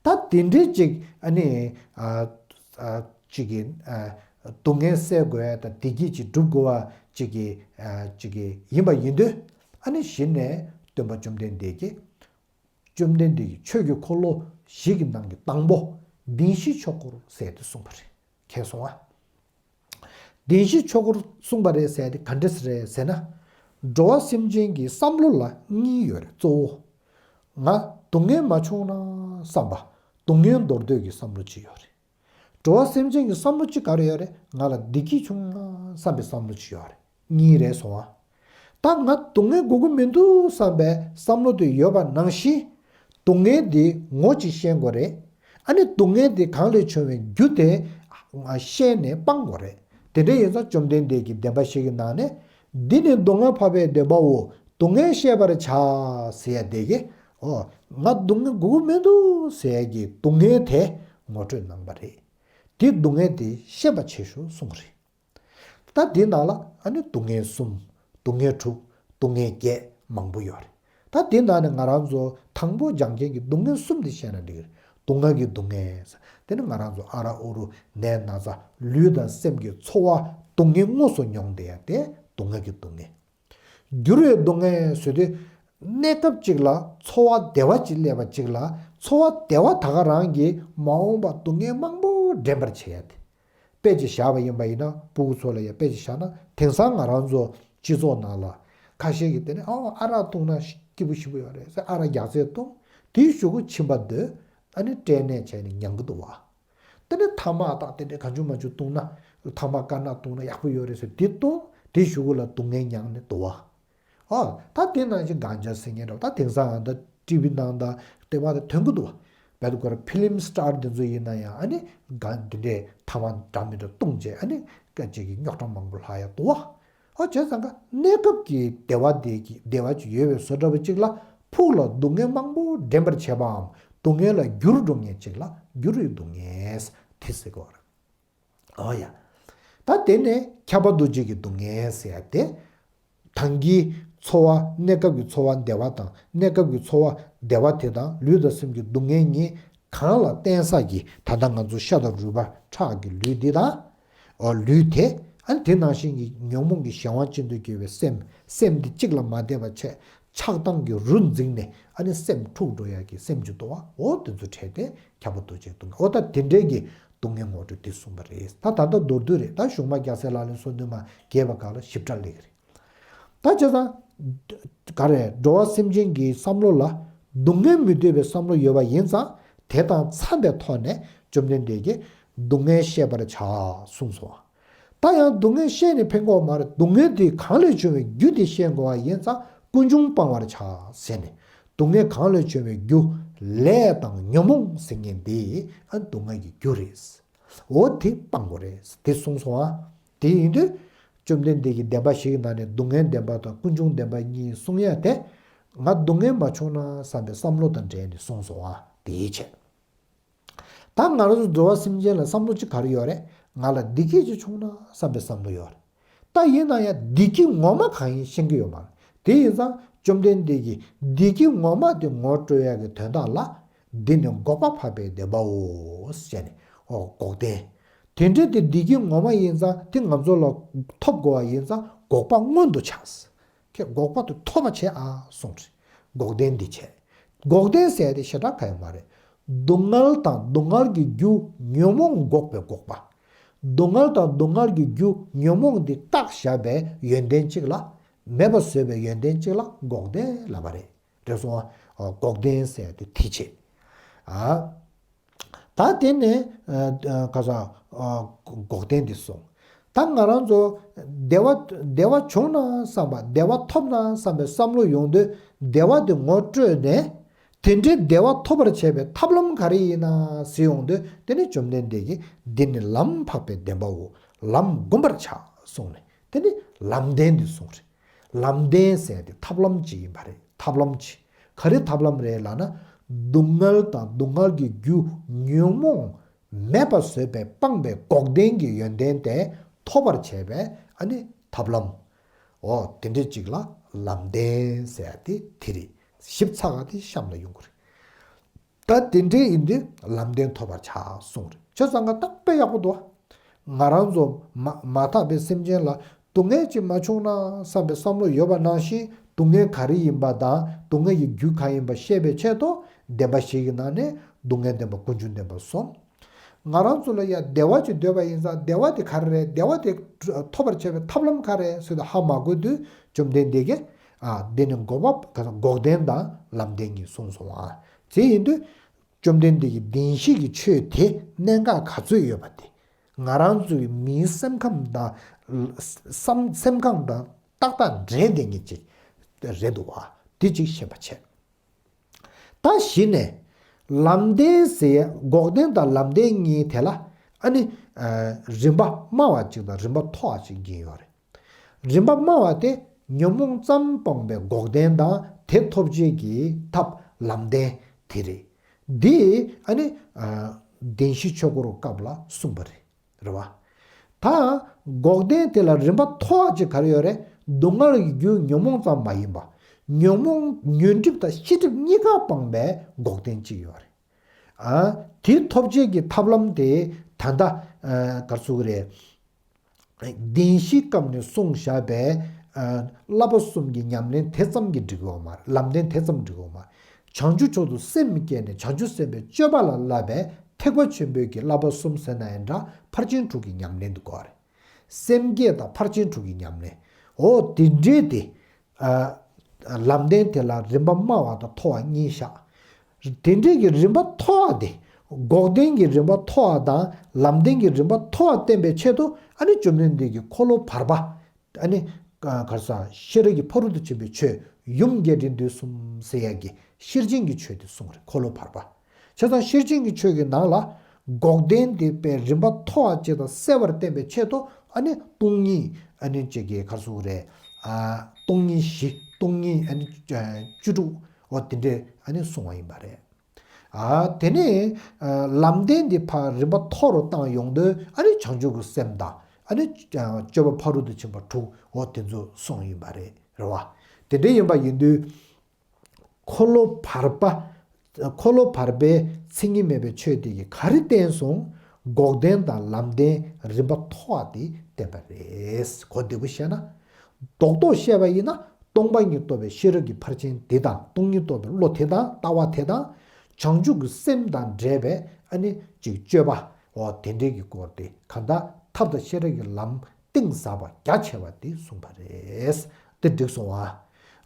ད་དེ་འདྲས་ཅིག་ཨ་ནི། ཨ། ཨ། ཅིག་གི། ཨ། སྡུག་བསྔལ་སེལ་དགོས་ཡ་དང་བདེ་སྐྱིད་ཅིག་སྒྲུབ་དགོས་བ་ཅིག་གི། ཨ། ཅིག་གི་ཡིན་པ་ཡིན་དུས། ཨ་ནི་གཞི་ནས་སྟོན་པ་བཅོམ་ལྡན་འདས་ཀྱིས། བཅོམ་ལྡན་འདས་ཀྱི་ཆོས་ཀྱི་འཁོར་ལོ་བཞི་གི་ནང་གི་དང་པོ་བདེན་བཞི་ཆོས་འཁོར་ཟེར་ཏེ་གསུངས་པ་རེད། མཁྱེན་སོང་ཨ། བདེན་བཞི་ཆོས་འཁོར་གསུངས་པ་རེད་ཟེར་ཏེ་ག་འདྲས་རེད་ཟེར་ན། འགྲོ་བ་སེམས་ཅན་གྱི་བསམ་བློ་ལ་གཉིས་ཡོད་རེད། གཙོ་བོ། ང་སྡུག་བསྔལ་མ་བྱུང་ན་བསམ་པ། སྡུག་བསྔལ་འདོར་འདོད་ཀྱི་བསམ་བློ་གཅིག་ཡོད་རེད། འགྲོ་བ་སེམས་ཅན་གྱི་བསམ་བློ་གཅིག་ག་རེ་ཡོད་རེད། ང་ལ་བདེ་སྐྱིད་བྱུང་ན་བསམ་པའི་བསམ་བློ་གཅིག་ཡོད་རེད། གཉིས་རེད་སོང་ཨ། ད་ང་སྡུག་བསྔལ་དགོས་ཀྱི་མི་འདུག་བསམ་པའི་བསམ་བློ་དེ་ཡོད་པ་ནང་བཞིན། སྡུག་བསྔལ་དེ་ངོ་གཅིག་ཤེས་དགོས་རེད། ཨ་ནི་སྡུག་བསྔལ་དེ་གང་ལས་བྱུང་བའི་རྒྱུ་དེ་ཤེས་ནས་སྤང་དགོས་རེད། དེ་འདྲ་ཡིན་ཙང་བཅོམ་ལྡན་འདས་ཀྱི་བདེན་པ་བཞི་གི་ནང་ནས། འདི་ནི་སྡུག་བསྔལ་འཕགས་པའི་བདེན་པའོ། སྡུག་བསྔལ་ཤེས་པར་བྱ། ཟེར་ཡ་དེ་གིས། ཨོ། ང་སྡུག་བསྔལ་དགོས་ཀྱི་མི་འདུག་ཟེར་ཡ་གི་སྡུག་བསྔལ་དེ་ངོ་སྤྲོད་གནང་པ་རེད། དེ་སྡུག་བསྔལ་དེ་ཤེས་པ་བྱེད་ཤོག་གསུངས་རེད། ད་འདི་ནང་ལ་ཨ་ནི་སྡུག་བསྔལ་གསུམ། སྡུག་བསྔལ་དྲུག། སྡུག་བསྔལ་བརྒྱད་མང་པོ་ཡོད་རེད། ད་དེ་ནང་ནས་ང་རང་ཚོ་དང་པོ་སྦྱང་མཁན་གྱི་སྡུག་བསྔལ་གསུམ་དེ་བཤད་ན་འགྲིག་གི་རེད། སྡུག་བསྔལ་གྱི་སྡུག་བསྔལ། དེ་ནི་ང་རང་ཚོ་ཨ་ར་ཨུ་རུ་ནད་ན་ཚ་ལུས་དང་སེམས་ཀྱི་ཚོར་བ་སྡུག་བསྔལ་དངོས་སུ་མྱོང་བསྡད་ཡ་དེ་སྡུག་བསྔལ་གྱི་སྡུག་བསྔལ། འགྱུར་བའི་སྡུག་བསྔལ་ཟེར་དུས། གནས་སྐབས་གཅིག་ལ་ཚོར་བ་བདེ་བ་གཅིག་སླེབས་པ་གཅིག་ལ་ཚོར་བ་བདེ་བ་ད་ག་རང་གིས་མ་འོངས་པ་སྡུག་བསྔལ་མང་པོ་འདྲེན་པར་བྱེད་ཡ་དེ། དཔེ་ཅིག་བཞག་པ་ཡིན་པ་ཡིན་ན་སྤུ་གུ་ཚོ་ལ་ཡང་དཔེ་ཅིག་བཞག་ན་དེང་སང་ང་རང་ཚོ་སྤྱི་ཚོགས་ནང་ལ་ཁ་ཤས་ཀྱིས་དེ་ནས་ཨོ་ཨ་རག་བཏུང་ན་སྐྱིད་པོ་ཞེ་པོ་ཡོད་རེད་ཟེར་ཨ་རག་རྒྱགས་ཚད་བཏུང་དེའི་གཞུག་གུ་མཆིན་པ་སྡོད་ཨ་ནི་སྐྲན་ནད་བྱས་ནས་མྱང་གི་འདུག་བ། དེ་ནས་ཐ་མག་དང་དེ་འདྲའི་གང་བྱུང་མང་བྱུང་བཏུང་ན་ཐ་མག་དཀར་ནག་བཏུང་ན་ཡག་པོ་ཡོད་རེད་ཟེར་དེ་བཏུང་དེའི་གཞུག་གུ་ལ་སྡུག་བསྔལ་མྱངས་ནས་འདུག་བ། ཨ། ད་དེ་ནང་བཞིན་གང་ཇ་ཟེར་མཁན་འདྲ་བོ་ད་དེང་སང་ང་ད་ཊི་ཝི་ནང་དང་ལྟད་མོ་དང་ཐོན་གི་འདུག་བ། བལ་དུ་ཁོ་ར་ཕི་ལིམ་སི་ཊར་དེ་ཚོ་ཡིན་ན་ཡང་ཨ་ནི་གང་དེ་འདྲའི་ཐ་མག་འདྲ་མི་འདྲ་བཏུང་བྱས་ཨ་ནི་སྐད་ཅིག་གི་རྙོག་དྲ་མང་པོ་ལྷག་ཡ་འདུག་བ། ཨ་བྱས་ཙང་ཀ་གནས་སྐབས་ཀྱི་བདེ་བ་དེ་གི་བདེ་བ་ཅིག་ཡོད་པའི་བཟོ་འདྲ་བོ་ཅིག་ལ་ཕུགས་ལ་སྡུག་བསྔལ་མང་པོ་འདྲེན་པར་བྱེད་པའམ་སྡུག་བསྔལ་ལ་འགྱུར་འགྲོ་མཁན་ཅིག་ལ་འགྱུར་བའི་སྡུག་བསྔལ་དེ་ཟེར་གི་བ་རེད། ཨོ་ཡ། ད་དེ་ནས་ཁྱབ་པ་འདུ་བྱེད་ཀྱི་སྡུག་བསྔལ་ཟེར་ཡ་དེ། དང་གི་ཚོར་བ་གནས་སྐབས་ཀྱི་ཚོར་བ་བདེ་བ་དང་གནས་སྐབས་ཀྱི་ཚོར་བ་བདེ་བ་དེ་དང་ལུས་དང་སེམས་ཀྱི་སྡུག་བསྔལ་གཉིས་གང་ལ་བརྟེན་ས་ཀྱི་ད་ལྟ་ང་ཚོ་ཤ་དང་རུས་པ་ཁྲག་གི་ལུས་འདི་དང་། ཨོ་ལུས་དེ། ཨ་ནི་དེ་ནང་བཞིན་གྱི་ཉོན་མོངས་ཀྱི་གཞན་དབང་ཅན་དུ་གྱུར་པའི་སེམས་སེམས་འདི་གཅིག་ལ་མ་བསྡད་པ་བྱས་ཆགས་སྡང་གི་རུ་འཛིངས་ནས་ཨ་ནི་སེམས་འཁྲུགས་འགྲོ་ཡ་གི་སེམས་ཀྱི་རྟོག་པ་འོ་དེ་ཚོ་བྲལ་ཏེ་ཁྱབ་པ་འདུ་བྱེད་སྡུག་བསྔལ་འོ་ད་དེ་འདྲའི་གི་སྡུག་བསྔལ་ངོ་སྤྲོད་དེ་གསུངས་པ་རེད། ད་ད་ལྟ་མདོར་བསྡུས་རེད། ད་གཞུང་མ་རྒྱལ་སྲས་ལག་ལེན་སོ་བདུན་མ་རྒྱས་པ་སྒང་ལ་ཞིབ་ཕྲ་སླེབས་ཀྱི་རེད། ད་བྱས་ཙང་། ག་རེ་འགྲོ་བ་སེམས་ཅན་གྱི་བསམ་བློ་ལ་སྡུག་བསྔལ་མི་འདོད་པའི་བསམ་བློ་ཡོད་པ་ཡིན་ཙང་དེ་དང་འཚམས་པའི་ཐོག་ནས་བཅོམ་ལྡན་འདས་ཀྱིས་སྡུག་བསྔལ་བཤད་པར་བྱ་གསུངས་སོ། ད་ཡང་སྡུག་བསྔལ་བཤད་ནས་ཕན་གྱི་ཡོད་མ་རེད། སྡུག་བསྔལ་དེ་གང་ལས་བྱུང་བའི་རྒྱུ་དེ་བཤད་དགོས་པ་ཡིན་ཙང་ཀུན་འབྱུང་སྤང་བར་བྱ་ཟེར་ནས་སྡུག་བསྔལ་གང་ལས་བྱུང་བའི་རྒྱུ་ལས་དང་ཉོན་མོངས་ཟེར་མཁན་དེ་ཨ་སྡུག་བསྔལ་གྱི་རྒྱུ་རེད། འོ་དེ་སྤང་དགོས་རེད་དེ་གསུངས་སོང་ཨ། དེ་ཡིན་དུས། བཅོམ་ལྡན་འདས་ཀྱིས་བདེན་པ་བཞི་གི་ནང་ནས་སྡུག་བསྔལ་བདེན་པ་དང་ཀུན་འབྱུང་བདེན་པ་གཉིས་གསུང་ཡ་དེ། ང་སྡུག་བསྔལ་མ་བྱུང་ན་བསམ་པའི་བསམ་བློ་དང་འབྲེལ་ནས་གསུངས་སོང་ཨ་དེའི་ཆེད། ད་ང་རང་ཚོ་འགྲོ་བ་སེམས་ཅན་ལ་བསམ་བློ་གཅིག་ག་རེ་ཡོད་རེད། ང་ལ་བདེ་སྐྱིད་ཅིག་བྱུང་ན་བསམ་པའི་བསམ་བློ་ཡོད་རེད། ད་ཡིན་ན་ཡང་བདེ་སྐྱིད་ངོ་མ་གང་ཡིན་ཤེས་ཀྱི་ཡོད་མ་རེད། དེ་ཡིན་ཙང་བཅོམ་ལྡན་འདས་ཀྱིས་བདེ་སྐྱིད་ངོ་མ་དེ་ངོ་སྤྲོད་ཡ་གི་དོན་དག་ལ། འདི་ནི་འགོག་པ་འཕགས་པའི་བདེན་པའོ་ཞེས་ནས་འོ་འགོག་བདེན། དེ་འདྲའི་དེ་བདེ་སྐྱིད་ངོ་མ་ཡིན་ཙང་དེ་ང་ཚོ་ལ་ཐོབ་དགོས་པ་ཡིན་ཙང་འགོག་པ་སྔོན་དུ་བྱ། ཁྱེད་འགོག་པ་དེ་ཐོབ་པ་བྱེད་ཨ་གསུངས་རེད། འགོག་བདེན་འདི་བྱེད། འགོག་བདེན་ཟེར་དེ་ཞེ་དྲག་ག་ཡོད་མ་རེད། སྡུག་བསྔལ་དང་སྡུག་བསྔལ་གྱི་རྒྱུ་ཉོན་མོངས་འགོག་པའི་འགོག་པ། སྡུག་བསྔལ་དང་སྡུག་བསྔལ་གྱི་རྒྱུ་ཉོན་མོངས་འདི་བཏགས་བཞག་པའི་ཡོན་ཏན་གཅིག་ལ་མེད་པ་བཟོས་པའི་ཡོན་ཏན་གཅིག་ལ་འགོག་བདེན་ལབ་པ་རེད། རེད་སོང་ཨ། འགོག་བདེན་ཟེར་དེ་དེ་བྱེད། ཨ། ད་དེ་ནས་ཨ་ཨ་ག་ས་ཨ་འགོག་བདེན་འདི་སོང་། ད་ང་རང་ཚོ་བདེ་བ་བདེ་བ་བྱུང་ན་བསམ་པ་བདེ་བ་ཐོབ་ན་བསམ་པའི་བསམ་བློ་ཡོང་དུས་བདེ་བ་དེ་ངོ་སྤྲོད་ནས་དེ་འདྲའི་བདེ་བ་ཐོབ་པར་བྱེད་པའི་ཐབས་ལམ་ག་རེ་ཡིན་ན་ཟེར་ཡོང་དུས་དེ་ནི་བཅོམ་ལྡན་འདས་ཀྱིས་འདི་ནི་ལམ་འཕགས་པའི་བདེན་པའོ། ལམ་བསྒོམ་པར་བྱ་གསུངས་ནས་དེ་ནི་ལམ་བདེན་འདི་གསུངས་རེད། ལམ་བདེན་ཟེར་དེ་ཐབས་ལམ་ཅིག་ཡིན་པ་རེད། ཐབས་ལམ་ཅིག་ག་རེ་ཐབས་ལམ་རེད་ལབ་ན། སྡུག་བསྔལ་དང་སྡུག་བསྔལ་གྱི་རྒྱུ་ཉོན་མོངས་མེད་པ་བཟོས་པའི་སྤངས་པའི་འགོག་བདེན་གྱི་ཡོན་ཏན་དེ་ཐོབ་པར་བྱེད་པའི་ཨ་ནི་ཐབས་ལམ། འོ་དེ་འདྲ་ཅིག་ལ་ལམ་བདེན་ཟེར་དེ་དེ་རེད། ཞིབ་ཚགས་དེ་གཤམ་ལ་ཡོང་གི་རེད། ད་དེ་འདྲའི་ཡིན་དུས་ལམ་བདེན་ཐོབ་པར་བྱ་གསུངས་རེད། ཁྱོད་ཚང་ང་ད་དཔེ་ཡག་པོ་འདུག་ང་རང་ཚོ་མ་མ་དག་པའི་སེམས་ཅན་ལ་སྡུག་བསྔལ་ཅིག་མ་བྱུང་ན་བསམ་པའི་བསམ་བློ་ཡོད་པ་ནང་བཞིན་སྡུག་བསྔལ་ག་རེ་ཡིན་པ་དང་སྡུག་བསྔལ་གྱི་རྒྱུ་གང་ཡིན་པ་ཤེས་པའི་ཆེད་དུ་བདེན་པ་བཞི་གི་ནང་ནས་སྡུག་བསྔལ་བདེན་པ་ཀུན་འབྱུང་བདེན་པ་གསུམ། ང་རང་ཚོ་ལ་ཡང་བདེ་བ་ཅིག་འདོད་པ་ཡིན་ཙང་བདེ་བ་དེ་ག་རེ་རེད། བདེ་བ་དེ་ཐོབ་པར་བྱེད་པའི་ཐབས་ལམ་ག་རེ་རེད་ཟེར་དུས་ཧ་མ་གོ་དུས་བཅོམ་ལྡན་འདས་ཀྱིས་ཨ་འདི་ནི་འགོག་པ་འགོག་བདེན་དང་ལམ་བདེན་གཉིས་གསུངས་སོང་ཨ། དེ་ཡིན་དུས། བཅོམ་ལྡན་འདས་ཀྱི་བདེན་བཞི་གི་ཆོས་དེ་གནད་འགག་ག་ཚོད་ཡོད་པ་དེ། ང་རང་ཚོའི་མིའི་སེམས་ཁམས་དང་། བསམ་སེམས་ཁམས་དང་ཏག་ཏག་འདྲེས་བསྡད་མཁན་ཅིག་རེད་འདུག་བ། དེ་ཅིག་ཤེས་པ་བྱས། ད་གཞི་ནས། ལམ་བདེན་ཟེར་ཡ་འགོག་བདེན་དང་ལམ་བདེན་གཉིས་དེ་ལ་ཨ་ནི། རིམ་པ་དམའ་བ་ཅིག་དང་རིམ་པ་མཐོ་བ་ཅིག་གཉིས་ཡོད་རེད། རིམ་པ་དམའ་བ་དེ་ཉོན་མོངས་ཙམ་སྤངས་པའི་འགོག་བདེན་དང་དེ་ཐོབ་བྱེད་ཀྱི་ཐབས་ལམ་བདེན་དེ་རེད། འདི་ཨ་ནི་བདེན་བཞི་ཆོས་འཁོར་སྐབས་ལ་གསུངས་པ་རེད། རེད་བ། ད་འགོག་བདེན་དེ་ལ་རིམ་པ་མཐོ་བ་ཅིག་ག་རེ་ཡོད་རེད། སྡུག་བསྔལ་གྱི་རྒྱུ་ཉོན་མོངས་ཙམ་མ་ཡིན་པ། ཉོན་མོངས་ཉོན་སྒྲིབ་དང་ཤེས་སྒྲིབ་གཉིས་ཀ་སྤངས་པའི་འགོག་བདེན་གཅིག་ཡོད་རེད། ཨ། དེ་ཐོབ་བྱེད་ཀྱི་ཐབས་ལམ་དེ་ད་ལྟ་ཨ་ག་རེ་ཟེར་དགོས་རེད། བདེན་བཞིའི་སྐབས་ནས་གསུངས་བཞག་པའི་ཨ་བསླབ་པ་གསུམ་གྱི་ཉམས་ལེན་དེ་ཙམ་གྱིས་འགྲིག་གི་ཡོད་མ་རེད། ལམ་བདེན་དེ་ཙམ་འགྲིག་གི་ཡོད་མ་རེད། བྱང་ཆུབ་མཆོག་ཏུ་སེམས་བསྐྱེད་ནས་བྱང་ཆུབ་སེམས་དཔའི་སྤྱོད་པ་ལ་བསླབ་པའི་ཐེག་པ་ཆེན་པོའི་གི་བསླབ་པ་གསུམ་ཟེར་ན་ཡང་འདྲ། ཕར་ཕྱིན་དྲུག་གི་ཉམས་ལེན་དུ་གོ་བ་རེད། སེམས་བསྐྱེད་དང་ཕར་ཕྱིན་དྲུག་གི་ཉམས་ལེན། འོ་དེ་འདྲའི་དེ། ཨ། ལམ་བདེན་དེ་ལ་རིམ་པ་དམའ་བ་དང་མཐོ་བ་གཉིས་བཞག་དེ་འདྲའི་གི་རིམ་པ་མཐོ་བ་དེ། འགོག་བདེན་གྱི་རིམ་པ་མཐོ་བ་དང་ལམ་བདེན་གྱི་རིམ་པ་མཐོ་བ་བསྟན་པའི་ཆེད་དུ། ཨ་ནི་བཅོམ་ལྡན་འདས་ཀྱིས་འཁོར་ལོ་བར་པ། ཨ་ནི་ག་རེ་ཟེར། ཤེས་རབ་ཀྱི་ཕ་རོལ་ཏུ་ཕྱིན་པའི་ཆོས་ཡུམ་རྒྱས་འབྲིང་བསྡུས་གསུམ་ཟེར་ཡག་གི་ཤེར་ཕྱིན་གྱི་ཆོས་དེ་གསུངས་རེད། འཁོར་ལོ་བར་པ། བྱས་ཙང་ཤེར་ཕྱིན་གྱི་ཆོས་ཀྱི་ནང་ལ་འགོག་བདེན་དེ་པའི་རིམ་པ་མཐོ་བ་ཅིག་དང་གསལ་བར་བསྟན་པའི་ཆེད་དུ། ཨ་ནི་སྟོང་ཉིད། ཨ་ནི་ཅིག་གི་ག་རེ་ཟེར་དགོས་རེད། ཨ། སྟོང་ཉིད་བཞི། སྟོང་ཉིད། ཨ་ནི་བཅུ་དྲུག་འོ་དེ་འདྲས་ཨ་ནི་གསུངས་པ་ཡིན་པ་རེད། ཨ། དེ་ནས་ཨ་ལམ་བདེན་དེ་ཕར་རིམ་པ་མཐོ་རུ་བཏང་ཡོང་དུས། ཨ་ནི་བྱང་ཆུབ་ཀྱི་སེམས་དང་། ཨ་ནི་ཨ་སྤྱོད་པ་ཕ་རོལ་ཏུ་ཕྱིན་པ་དྲུག་འོ་དེ་ཚོ་གསུངས་ཡིན་པ་རེད། རེད་བ། དེ་འདྲ་ཡིན་པ་ཡིན་དུས། འཁོར་ལོ་བར་པ། འཁོར་ལོ་བར་པའི་མཚན་ཉིད་མེད་པའི་ཆོས་དེ་གིས་ག་རེ་བསྟན་སོང་། འགོག་བདེན་དང་ལམ་བདེན་རིམ་པ་མཐོ་བ་དེ་བསྟན་པ་རེད། གོ་བདེ་པོ་བཤད་ན། རྡོག་རྡོག་བཤད་པ་ཡིན་ན། སྟོང་པ་ཉིད་རྟོགས་པའི་ཤེས་རབ་ཀྱི་ཕར་ཕྱིན་དེ་དང་། སྟོང་ཉིད་རྟོགས་པའི་བློ་དེ་དང་། ལྟ་བ་དེ་དང་། བྱང་ཆུབ་ཀྱི་སེམས་དང་འབྲེལ་བའི། ཨ་ནི་ཅིག་སྤྱོད་པ། འོ་དེ་འདྲའི་གི་སྐོར་དེ། གང་ལྟར་ཐབས་དང་ཤེས་རབ་ཀྱི་ལམ་གཏིང་ཟབ་པ་རྒྱ་ཆེ་བ་དེ་གསུངས་པ་རེད། དེ་འགྲིག་སོང་ཨ།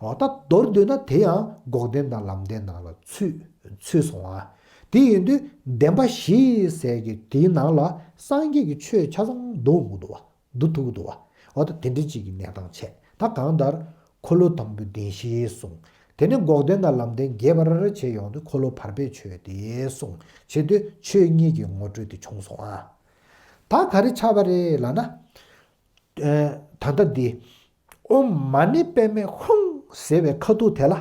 འོ་ད་མདོར་བསྡུས་ན་དེ་ཡང་འགོག་བདེན་དང་ལམ་བདེན་ནང་ལ་ཚུད་ཚུད་སོང་ཨ། དེ་ཡིན་དུས་བདེན་པ་བཞི་ཟེར་གི་དེའི་ནང་ལ་སངས་རྒྱས་ཀྱི་ཆོས་ཆ་ཚང་འདུ་འོང་གི་འདུག་བ། འདུ་ཐུབ་ཀྱི་འདུག་བ། འོ་ད་དེ་འདྲ་ཅིག་གི་གནས་སྟངས་བྱས། ད་གང་ལྟར་འཁོར་ལོ་དང་པོའི་བདེན་བཞི་གསུངས། དེ་ནས་འགོག་བདེན་དང་ལམ་བདེན་རྒྱས་པར་བྱས་ཡོང་དུས། འཁོར་ལོ་བར་པའི་ཆོས་དེ་གསུངས་བྱས་དུས། ཆོས་གཉིས་ཀྱི་ངོ་སྤྲོད་དེ་བྱུང་སོང་ཨ། ད་ག་རེ་ཆགས་པ་རེད་ལབ་ན། ཨ། ད་ལྟ་འདི། ཨོཾ་མ་ཎི་པདྨེ་ཧཱུྃ་ཟེར་བའི་ཁ་ཐུག་དེ་ལ།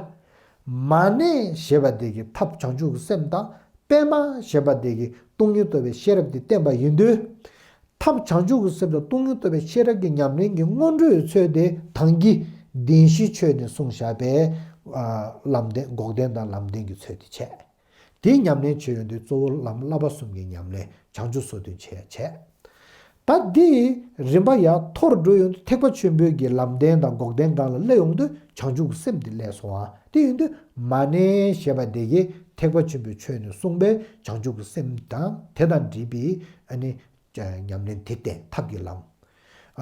མ་ཎི་ཞེས་པ་དེ་གིས་ཐབས་བྱང་ཆུབ་ཀྱི་སེམས་དང་། པདྨ་ཞེས་པ་དེ་གིས་སྟོང་ཉིད་རྟོགས་པའི་ཤེས་རབ་དེ་བསྟན་པ་ཡིན་དུས། ཐབས་བྱང་ཆུབ་ཀྱི་སེམས་དང་སྟོང་ཉིད་རྟོགས་པའི་ཤེས་རབ་ཀྱི་ཉམས་ལེན་གྱི་སྔོན་འགྲོའི་ཚུལ་དེ་དང་གི་བདེན་བཞིའི་ཆོས་ནས་གསུངས་བཞག་པའི། ཨ། ལམ་བདེན། འགོག་བདེན་དང་ལམ་བདེན་གྱི་ཚུལ་དེ་བྱས། དེའི་ཉམས་ལེན་བྱེད་ཡོང་དུས་གཙོ་བོ་ལམ་བསླབ་པ་གསུམ་གྱི་ཉམས་ལེན། བྱང་ཆུབ་སོ་བདུན་བྱས་བྱས། ད་འདི་རིམ་པ་ཡར་མཐོ་རུ་འགྲོ་ཡོང་དུས། ཐེག་པ་ཆེན་པོའི་གི་ལམ་བདེན་དང་འགོག་བདེན་སྒང་ལ་སླེབས་ཡོང་དུས། བྱང་ཆུབ་ཀྱི་སེམས་དེ་སླེབས་སོང་ཨ། དེ་ཡིན་དུས་མ་ཎི་ཞེས་པ་དེ་གིས་ཐེག་པ་ཆེན་པོའི་ཆོས་ནས་གསུངས་པའི་བྱང་ཆུབ་ཀྱི་སེམས་དང་དེ་དང་འབྲེལ་བའི། ཨ་ནི་ཉམས་ལེན་དེ་བསྟན། ཐབས་ཀྱི་ལམ།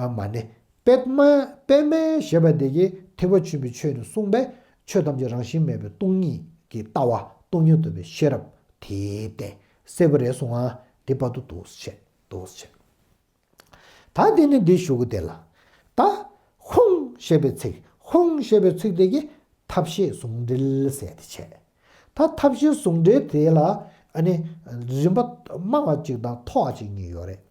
ཨ། མ་ཎི། པདྨ། པདྨ་ཞེས་པ་དེ་གིས་ཐེག་པ་ཆེན་པོའི་ཆོས་ནས་གསུངས་པའི་ཆོས་ཐམས་ཅད་རང་བཞིན་མེད་པའི་སྟོང་ཉིད་ཀྱི་ལྟ་བ། སྟོང་ཉིད་རྟོགས་པའི་ཤེས་རབ་དེ་བསྟན། གསལ་པོ་རེད་སོང་ཨ། དེ་བར་དུ་འདུག་སེ་བྱས། འདུག་སེ་བྱས། ད་དེ་ནི་འདི་ཞུ་གི་དེ་ལ། ད་ཧཱུྃ་ཞེས་པའི་ཚིག་ཧཱུྃ་ཞེས་པའི་ཚིག་དེ་གིས་ཐབས་ཤེས་ཟུང་འབྲེལ་ཟེར་དེ་བྱས། ད་ཐབས་ཤེས་ཟུང་འབྲེལ་དེ་ལ། ཨ་ནི་རིམ་པ་དམའ་བ་གཅིག་དང་མཐོ་བ་གཅིག་གཉིས་ཡོད་རེད།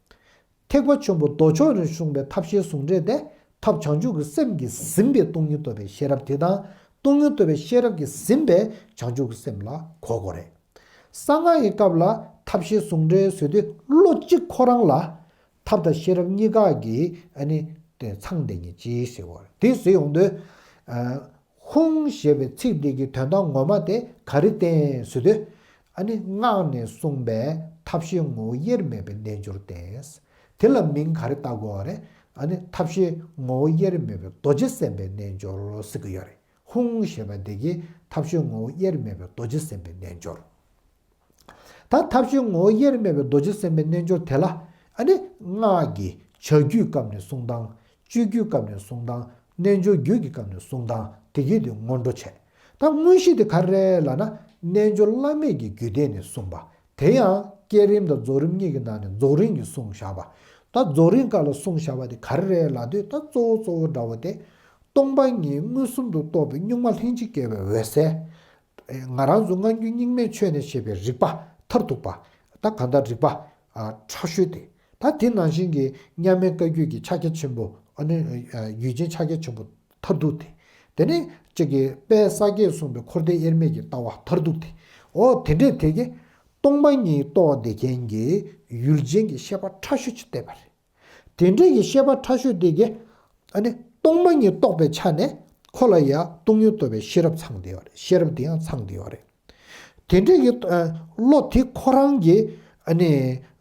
ཐེག་པ་ཆེན་པོ་མདོ་ཕྱོགས་ནས་གསུངས་པའི་ཐབས་ཤེས་ཟུང་འབྲེལ་དེ། ཐབས་བྱང་ཆུབ་ཀྱི་སེམས་ཀྱིས་ཟིན་པའི་སྟོང་ཉིད་རྟོགས་པའི་ཤེས་རབ་དེ་དང་། སྟོང་ཉིད་རྟོགས་པའི་ཤེས་རབ་ཀྱིས་ཟིན་པའི་བྱང་ཆུབ་ཀྱི་སེམས་ལ་གོ་དགོས་རེད། གསང་སྔགས་ཀྱི་སྐབས་ལ་ཐབས་ཤེས་ཟུང་འབྲེལ་ཟེར་དུས། བློ་གཅིག་ཁོ་རང་ལ་ཐབས་དང་ཤེས་རབ་གཉིས་ཀ་གིས། ཨ་ནི་དེ་ཚང་བསྡད་མཁན་ཅིག་ཟེར་བ་རེད། དེ་ཟེར་ཡོང་དུས། ཨ། ཧཱུྃ་ཞེས་པའི་ཚིག་འདི་གི་དོན་དག་ངོ་མ་དེ་ག་རེ་བསྟན་ཟེར་དུས། ཨ་ནི་སྔགས་ནས་གསུངས་པའི་ཐབས་ཤེས་ངོ་བོ་དབྱེར་མེད་པའི་རྣལ་འབྱོར་བསྟན། དེ་ལ་མིང་ག་རེ་བཏགས་དགོས་པ་རེད། ཨ་ནི་ཐབས་ཤེས་ངོ་བོ་དབྱེར་མེད་པའི་རྡོ་རྗེ་སེམས་དཔའི་རྣལ་འབྱོར་ཟེར་གི་ཡོད་རེད། ཧཱུྃ་ཞེས་པ་འདི་གིས་ཐབས་ཤེས་ངོ་བོ་དབྱེར་མེད་པའི་རྡོ་རྗེ་སེམས་དཔའི་རྣལ་འབྱོར། ད་ཐབས་ཤེས་ངོ་བོ་དབྱེར་མེད་པའི་རྡོ་རྗེ་སེམས་དཔའི་རྣལ་འབྱོར་དེ་ལ། ཨ་ནི་སྔགས་ཀྱི་བྱ་རྒྱུད་སྐབས་ནས་གསུང་སྟངས། སྤྱོད་རྒྱུད་སྐབས་ནས་གསུང་སྟངས། རྣལ་འབྱོར་རྒྱུད་ཀྱི་སྐབས་ནས་གསུང་སྟངས་དེ་གས་དེ་སྔོན་འགྲོ་བྱས། ད་དངོས་གཞི་དེ་ག་རེ་རེད་ལབ་ན། རྣལ་འབྱོར་བླ་མེད་ཀྱི་རྒྱུད་སྡེ་ནས་གསུངས་པ། དེ་ཡང་བསྐྱེད་རིམ་དང་རྫོགས་རིམ་གཉིས་ཀྱི་ནང་ནས་རྫོགས་རིམ་གྱིས་གསུངས་བཞག་པ། ད་རྫོགས་རིམ་སྐབས་ལ་གསུངས་བཞག་པ་དེ་ག་རེ་རེད་ལབ་དུས། ད་གཙོ་བོ་གཙོ་བོ་འདྲ་བོ་དེ། སྟོང་པ་ཉིད་མངོན་སུམ་དུ་རྟོགས་པའི་གཉུག་མ་ལྷན་ཅིག་སྐྱེས་པའི་འོད་གསལ། ང་རང་ཚོ་སྔ་འགྱུར་རྙིང་མའི་ཆོས་ནས་བཤད་པའི་རིག་པ་མཐར་ཐུག་པ། ད་གང་ལྟར་རིག་པ་ཨ་ཕྲ་ཤོས་དེ། ད་དེ་ནང་བཞིན་གྱི་མཉམ་མེད་བཀའ་བརྒྱུད་ཀྱི་ཕྱག་རྒྱ་ཆེན་པོ། ཨ་ནི་ཡུལ་ཅན་ཕྱག་རྒྱ་ཆེན་པོ་མཐར་ཐུག་དེ། དེ་ནས་གཅིག་གིས་དཔལ་ས་སྐྱས་གསུངས་པའི་འཁོར་འདས་དབྱེར་མེད་ཀྱི་ལྟ་བ་མཐར་ཐུག་དེ། འོ་དེ་འདྲས་དེ་གིས་སྟོང་པ་ཉིད་རྟོགས་བསྡད་མཁན་གྱི་ཡུལ་ཅན་གྱི་ཤེས་པ་ཕྲ་ཤོས་ཅིག་བསྟན་པ་རེད། དེ་འདྲའི་གི་ཤེས་པ་ཕྲ་ཤོས་དེ་གིས། ཨ་ནི་ སྟོང་པ་ཉིད་རྟོགས་པའི་ཆ་ནས་ཁོ་ལ་ཡང་སྟོང་ཉིད་རྟོགས་པའི་ཤེས་རབ་ཚང་བསྡད་ཡོད་རེད། ཤེས་རབ་དེ་ཡང་ཚང་བསྡད་ཡོད་རེད། དེ་འདྲའི་གི་ཨ་བློ་དེ་ཁོ་རང་གི་ཨ་ནི་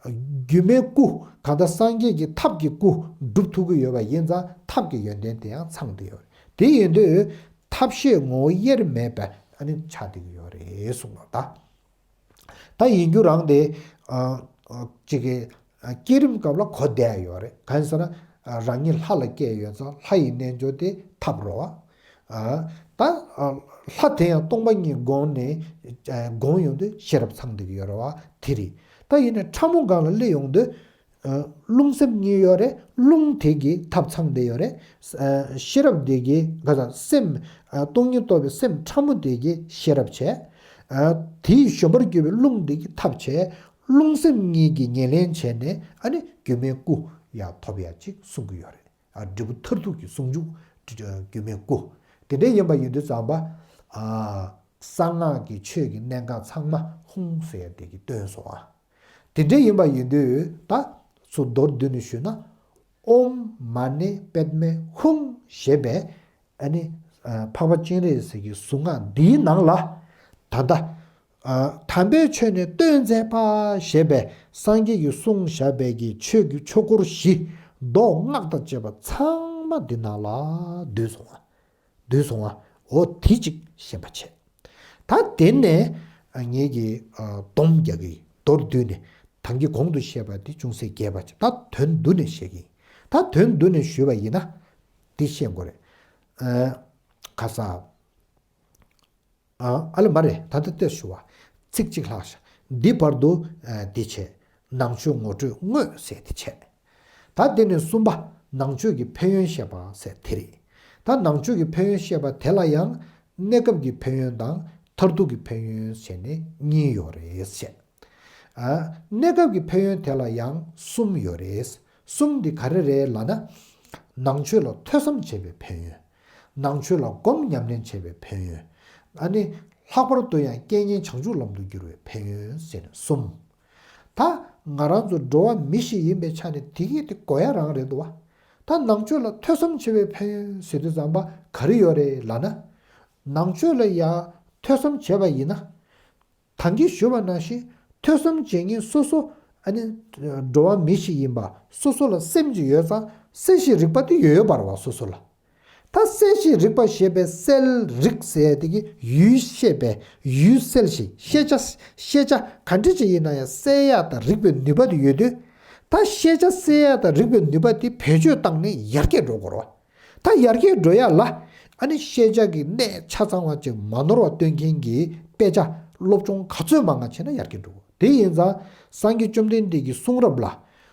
རྒྱུད་མའི་སྐུ། གང་ལྟར་སངས་རྒྱས་ཀྱི་ཐབས་ཀྱི་སྐུ་སྒྲུབ་ཐུབ་ཀྱི་ཡོད་པ་ཡིན་ཙང་ཐབས་ཀྱི་ཡོན་ཏན་དེ་ཡང་ཚང་བསྡད་ཡོད་རེད། དེ་ཡིན་དུས་ཐབས་ཤེས་ངོ་བོ་དབྱེར་མེད་པ་ཨ་ནི་ཆགས་བསྡད་ཀྱི་ཡོད་རེད་གསུངས་པ་ད། ད་ཡིན་རྒྱུ་རང་དེ་ཨ་ཨ་ཅིག་གི་ཨ་བསྐྱེད་རིམ་སྐབས་ལ་གོ་བསྡད་ཡོད་རེད། གང་ཡིན་ཟེར་ན་ཨ་རང་ཉིད་ལྷ་ལ་སྐྱེས་ཡོད་ཙང་ལྷ་ཡི་རྣལ་འབྱོར་དེ་ཐབས་རེད་བ། ཨ་ད་ཨ་ལྷ་དེ་ཡང་སྟོང་པ་ཉིད་བསྒོམས་ནས་ཨ་བསྒོམས་ཡོང་དུས་ཤེས་རབ་ཚང་བསྡད་ཀྱི་ཡོད་རེད་བ། དེ་རེད། ད་ཡིན་ནའི་ཕྲ་མོ་སྒང་ལ་སླེབས་ཡོང་དུས། ཨ་རླུང་སེམས་གཉིས་ཡོད་རེད། རླུང་དེ་གི་ཐབས་ཚང་བསྡད་ཡོད་རེད། ཨ་ཤེས་རབ་དེ་གི་ག་ས་སེམས་ཨ་སྟོང་ཉིད་རྟོགས་པའི་སེམས་ཕྲ་མོ་དེ་གི་ཤེས་རབ་བྱས། ཨ་དེའི་བཞོན་པར་གྱུར་པའི་རླུང་དེ་གི་ཐབས་བྱས། རླུང་སེམས་གཉིས་ཀྱི་ཉེར་ལེན་བྱས་ནས་ཨ་ནི་རྒྱུད་མའི་སྐུ་ཡང་ཐོབ་ཡ་ཅིག་གསུང་གི་ཡོད་རེད། ཨ་འབྲས་བུ་མཐར་ཐུག་གི་ཟུང་འཇུག་རྒྱུད་མའི་སྐུ། དེ་འདྲ་ཡིན་པ་ཡིན་དུས་ཙམ་པ། ཨ་གསང་སྔགས་ཀྱི་ཆོས་ཀྱི་གནད་འགག་ཚང་མ་ཧཱུྃ་ཟེར་ཡ་དེ་གིས་སྟོན་སོང་ཨ། དེ་འདྲ་ཡིན་པ་ཡིན་དུས་ད་ཚུར་མདོར་བསྡུས་ནས་ཞུས་ན། ཨོཾ་མ་ཎི་པདྨེ་ཧཱུྃ་ཞེས་པའི་ཨ་ནི་ཨ་འཕགས་པ་སྤྱན་རས་གཟིགས་ཀྱི་གཟུངས་སྔགས་འདིའི་ནང་ལ་ད་ལྟ་ཨ་དམ་པའི་ཆོས་ནི་སྟོན་མཛད་པ་ཞེས་པའི་སངས་རྒྱས་ཀྱིས་གསུངས་བཞག་པའི་གི་ཆོས་ཀྱི་ཆོས་འཁོར་བཞི། མདོ་སྔགས་དང་བཅས་པ་ཚང་མ་འདི་ནང་ལ་འདུས་སོང་བ། འདུས་སོང་བ། འོ་དེ་གཅིག་ཤེས་པ་བྱས། ད་དེ་ནས་ངེད་ཀྱིས་སྡོམ་རྒྱག་གི་མདོར་བསྡུས་ནས་ད་གིན་གོང་དུ་བཤད་པ་དེ་ཅུང་ཟད་རྒྱས་པ་བྱས། ད་དོན་བསྡུས་ནས་བཤད་ཀྱི་ཡིན། ད་དོན་བསྡུས་ནས་ཞུས་པ་ཡིན་ན་འདི་ཤེས་དགོས་རེད། ཨ་ག་ས། ཨ་ཨ་ལེ་མ་རེད། ད་ལྟ་ལྟོས་ཞུ་བ། ཚིག་གཅིག་ལྷག་ཤག་འདི་བར་དུ་ཨ་འདི་བྱས། ནང་ཆོས་ངོ་སྤྲོད་དངོས་ཟེར་དེ་བྱས། ད་དེ་ནས་གསུམ་པ། ནང་ཆོས་ཀྱི་ཕན་ཡོན་བཤད་པ་ཟེར་དེ་རེད། ད་ནང་ཆོས་ཀྱི་ཕན་ཡོན་བཤད་པ་དེ་ལ་ཡང་གནས་སྐབས་ཀྱི་ཕན་ཡོན་དང་མཐར་ཐུག་གི་ཕན་ཡོན་བྱས་ནས་གཉིས་ཡོད་རེད་བཤད། ཨ་གནས་སྐབས་ཀྱི་ཕན་ཡོན་དེ་ལ་ཡང་གསུམ་ཡོད་རེད། གསུམ་འདི་ག་རེ་རེད་ལབ་ན། ནང་ཆོས་ལ་ཐོས་བསམ་བྱེད་པའི་ཕན་ཡོན། ནང་ཆོས་ལ་སྒོམ་ཉམས་ལེན་བྱེད་པའི་ཕན་ཡོན། ཨ་ནི་ལྷག་པར་དུ་ཡང་རྐྱེན་ངན་བྱང་ཆུབ་ལམ་དུ་བསྒྱུར་བའི་ཕན་ཡོན་ཟེར་ནས་གསུམ། ད་ང་རང་ཚོ་འགྲོ་བ་མི་ཞིག་ཡིན་པའི་ཆ་ནས་དེ་གས་དེ་དགོས་ཡ་རང་རེད་འདུག་བ། ད་ནང་ཆོས་ལ་ཐོས་བསམ་བྱེད་པའི་ཕན་ཡོན་ཟེར་དུས་ཙམ་པ་ག་རེ་ཡོད་རེད་ལབ་ན། ནང་ཆོས་ལ་ཡ་ཐོས་བསམ་བྱས་པ་ཡིན་ན། ད་གིན་ཞུས་པ་ནང་བཞིན་ཐོས་བསམ་བྱེད་མཁན་སོ་སོ། ཨ་ནི་འགྲོ་བ་མི་ཞིག་ཡིན་པ་སོ་སོ་ལ་སེམས་ཅིག་ཡོད་ཙང་སེལ་ཞིང་རིག་པ་དེ་ཡོད་ཡོད་པ་རེད་བ། སོ་སོ་ལ། ད་སེལ་ཞིང་རིག་པ་ཞེས་པའི་སེལ་རིག་ཟེར་དེ་གི་ཡུལ་ཤེས་པས་ཡུལ་སེལ་ཞིང་ཤེས་བྱ། ཤེས་བྱ་ག་འདྲ་ཅིག་ཡིན་ན་ཡང་སེལ་ཡག་དང་རིག་པའི་ནུས་པ་དེ་ཡོད་དུས། ད་ཤེས་བྱ་སེལ་ཡག་དང་རིག་པའི་ནུས་པ་དེ་བེད་སྤྱོད་བཏང་ནས་ཡར་རྒྱས་འགྲོ་དགོས་རེད་བ། ད་ཡར་རྒྱས་འགྲོ་ཡ་ལ། ཨ་ནི་ཤེས་བྱ་གི་གནད་ཆ་ཚང་བ་ཅིག་མ་ནོར་བ་སྟོན་མཁན་གྱི་དཔེ་ཆ་སློབ་སྦྱོང་ག་ཚོད་མང་ང་བྱས་ན་ཡར་རྒྱས་འགྲོ་གི། དེ་ཡིན་ཙང་སངས་རྒྱས་བཅོམ་ལྡན་འདས་ཀྱི་གསུང་རབ་ལ་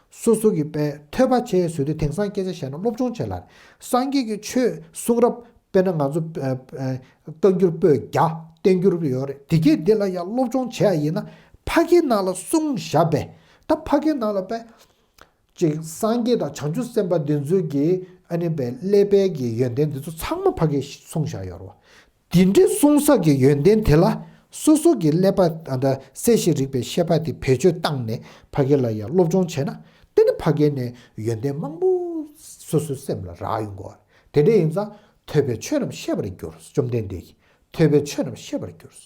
སོ་སོ་གི་དཔེ་ཐོས་པ་བྱས་ཟེར་དུས་དེང་སང་སྐད་ཆ་བཤད་ན་སློབ་སྦྱོང་བྱེད་ལ། སངས་རྒྱས་ཀྱི་ཆོས་གསུང་རབ་དཔེར་ན་ང་ཚོ་ཨ་ཨ་བཀའ་འགྱུར་པོད་བརྒྱ་བསྟན་འགྱུར་ཡོད་རེད། དེ་གས་དེ་ལ་ཡང་སློབ་སྦྱོང་བྱེད་ཡ་ཡིན་ན་ཕ་གི་ནང་ལ་གསུངས་བཞག་པས། ད་ཕ་གི་ནང་ལ་དཔེ། ཅིག་སངས་རྒྱས་དང་བྱང་ཆུབ་སེམས་དཔའ་འདི་ཚོའི་གི་ཨ་ནི་པའི་ཀླད་པའི་གི་ཡོན་ཏན་འདི་ཚོ་ཚང་མ་ཕ་གིར་གསུངས་བཞག་ཡོད་རེད་བ། དེ་འདྲའི་གསུང་ས་གི་ཡོན་ཏན་དེ་ལ་སོ་སོ་གི་ཀླད་པ་ཨ་ད་སེལ་ཞིང་རིག་པའི་ཤེས་པ་དེ་བེད་སྤྱོད་བཏང་ནས་ཕ་གི་ལ་ཡང་སློབ་སྦྱོང་བྱས་ན་དེ་ནི་ཕ་གི་ནས་ཡོན་ཏན་མང་པོ་སོ་སོའི་སེམས་ལ་རག་ཡོང་གི་རེད། དེ་འདྲ་ཡིན་ཙང་ཐོས་པས་ཆོས་རྣམས་ཤེས་པར་འགྱུར། བཅོམ་ལྡན་འདས་ཀྱིས་ཐོས་པས་ཆོས་རྣམས་ཤེས་པར་འགྱུར།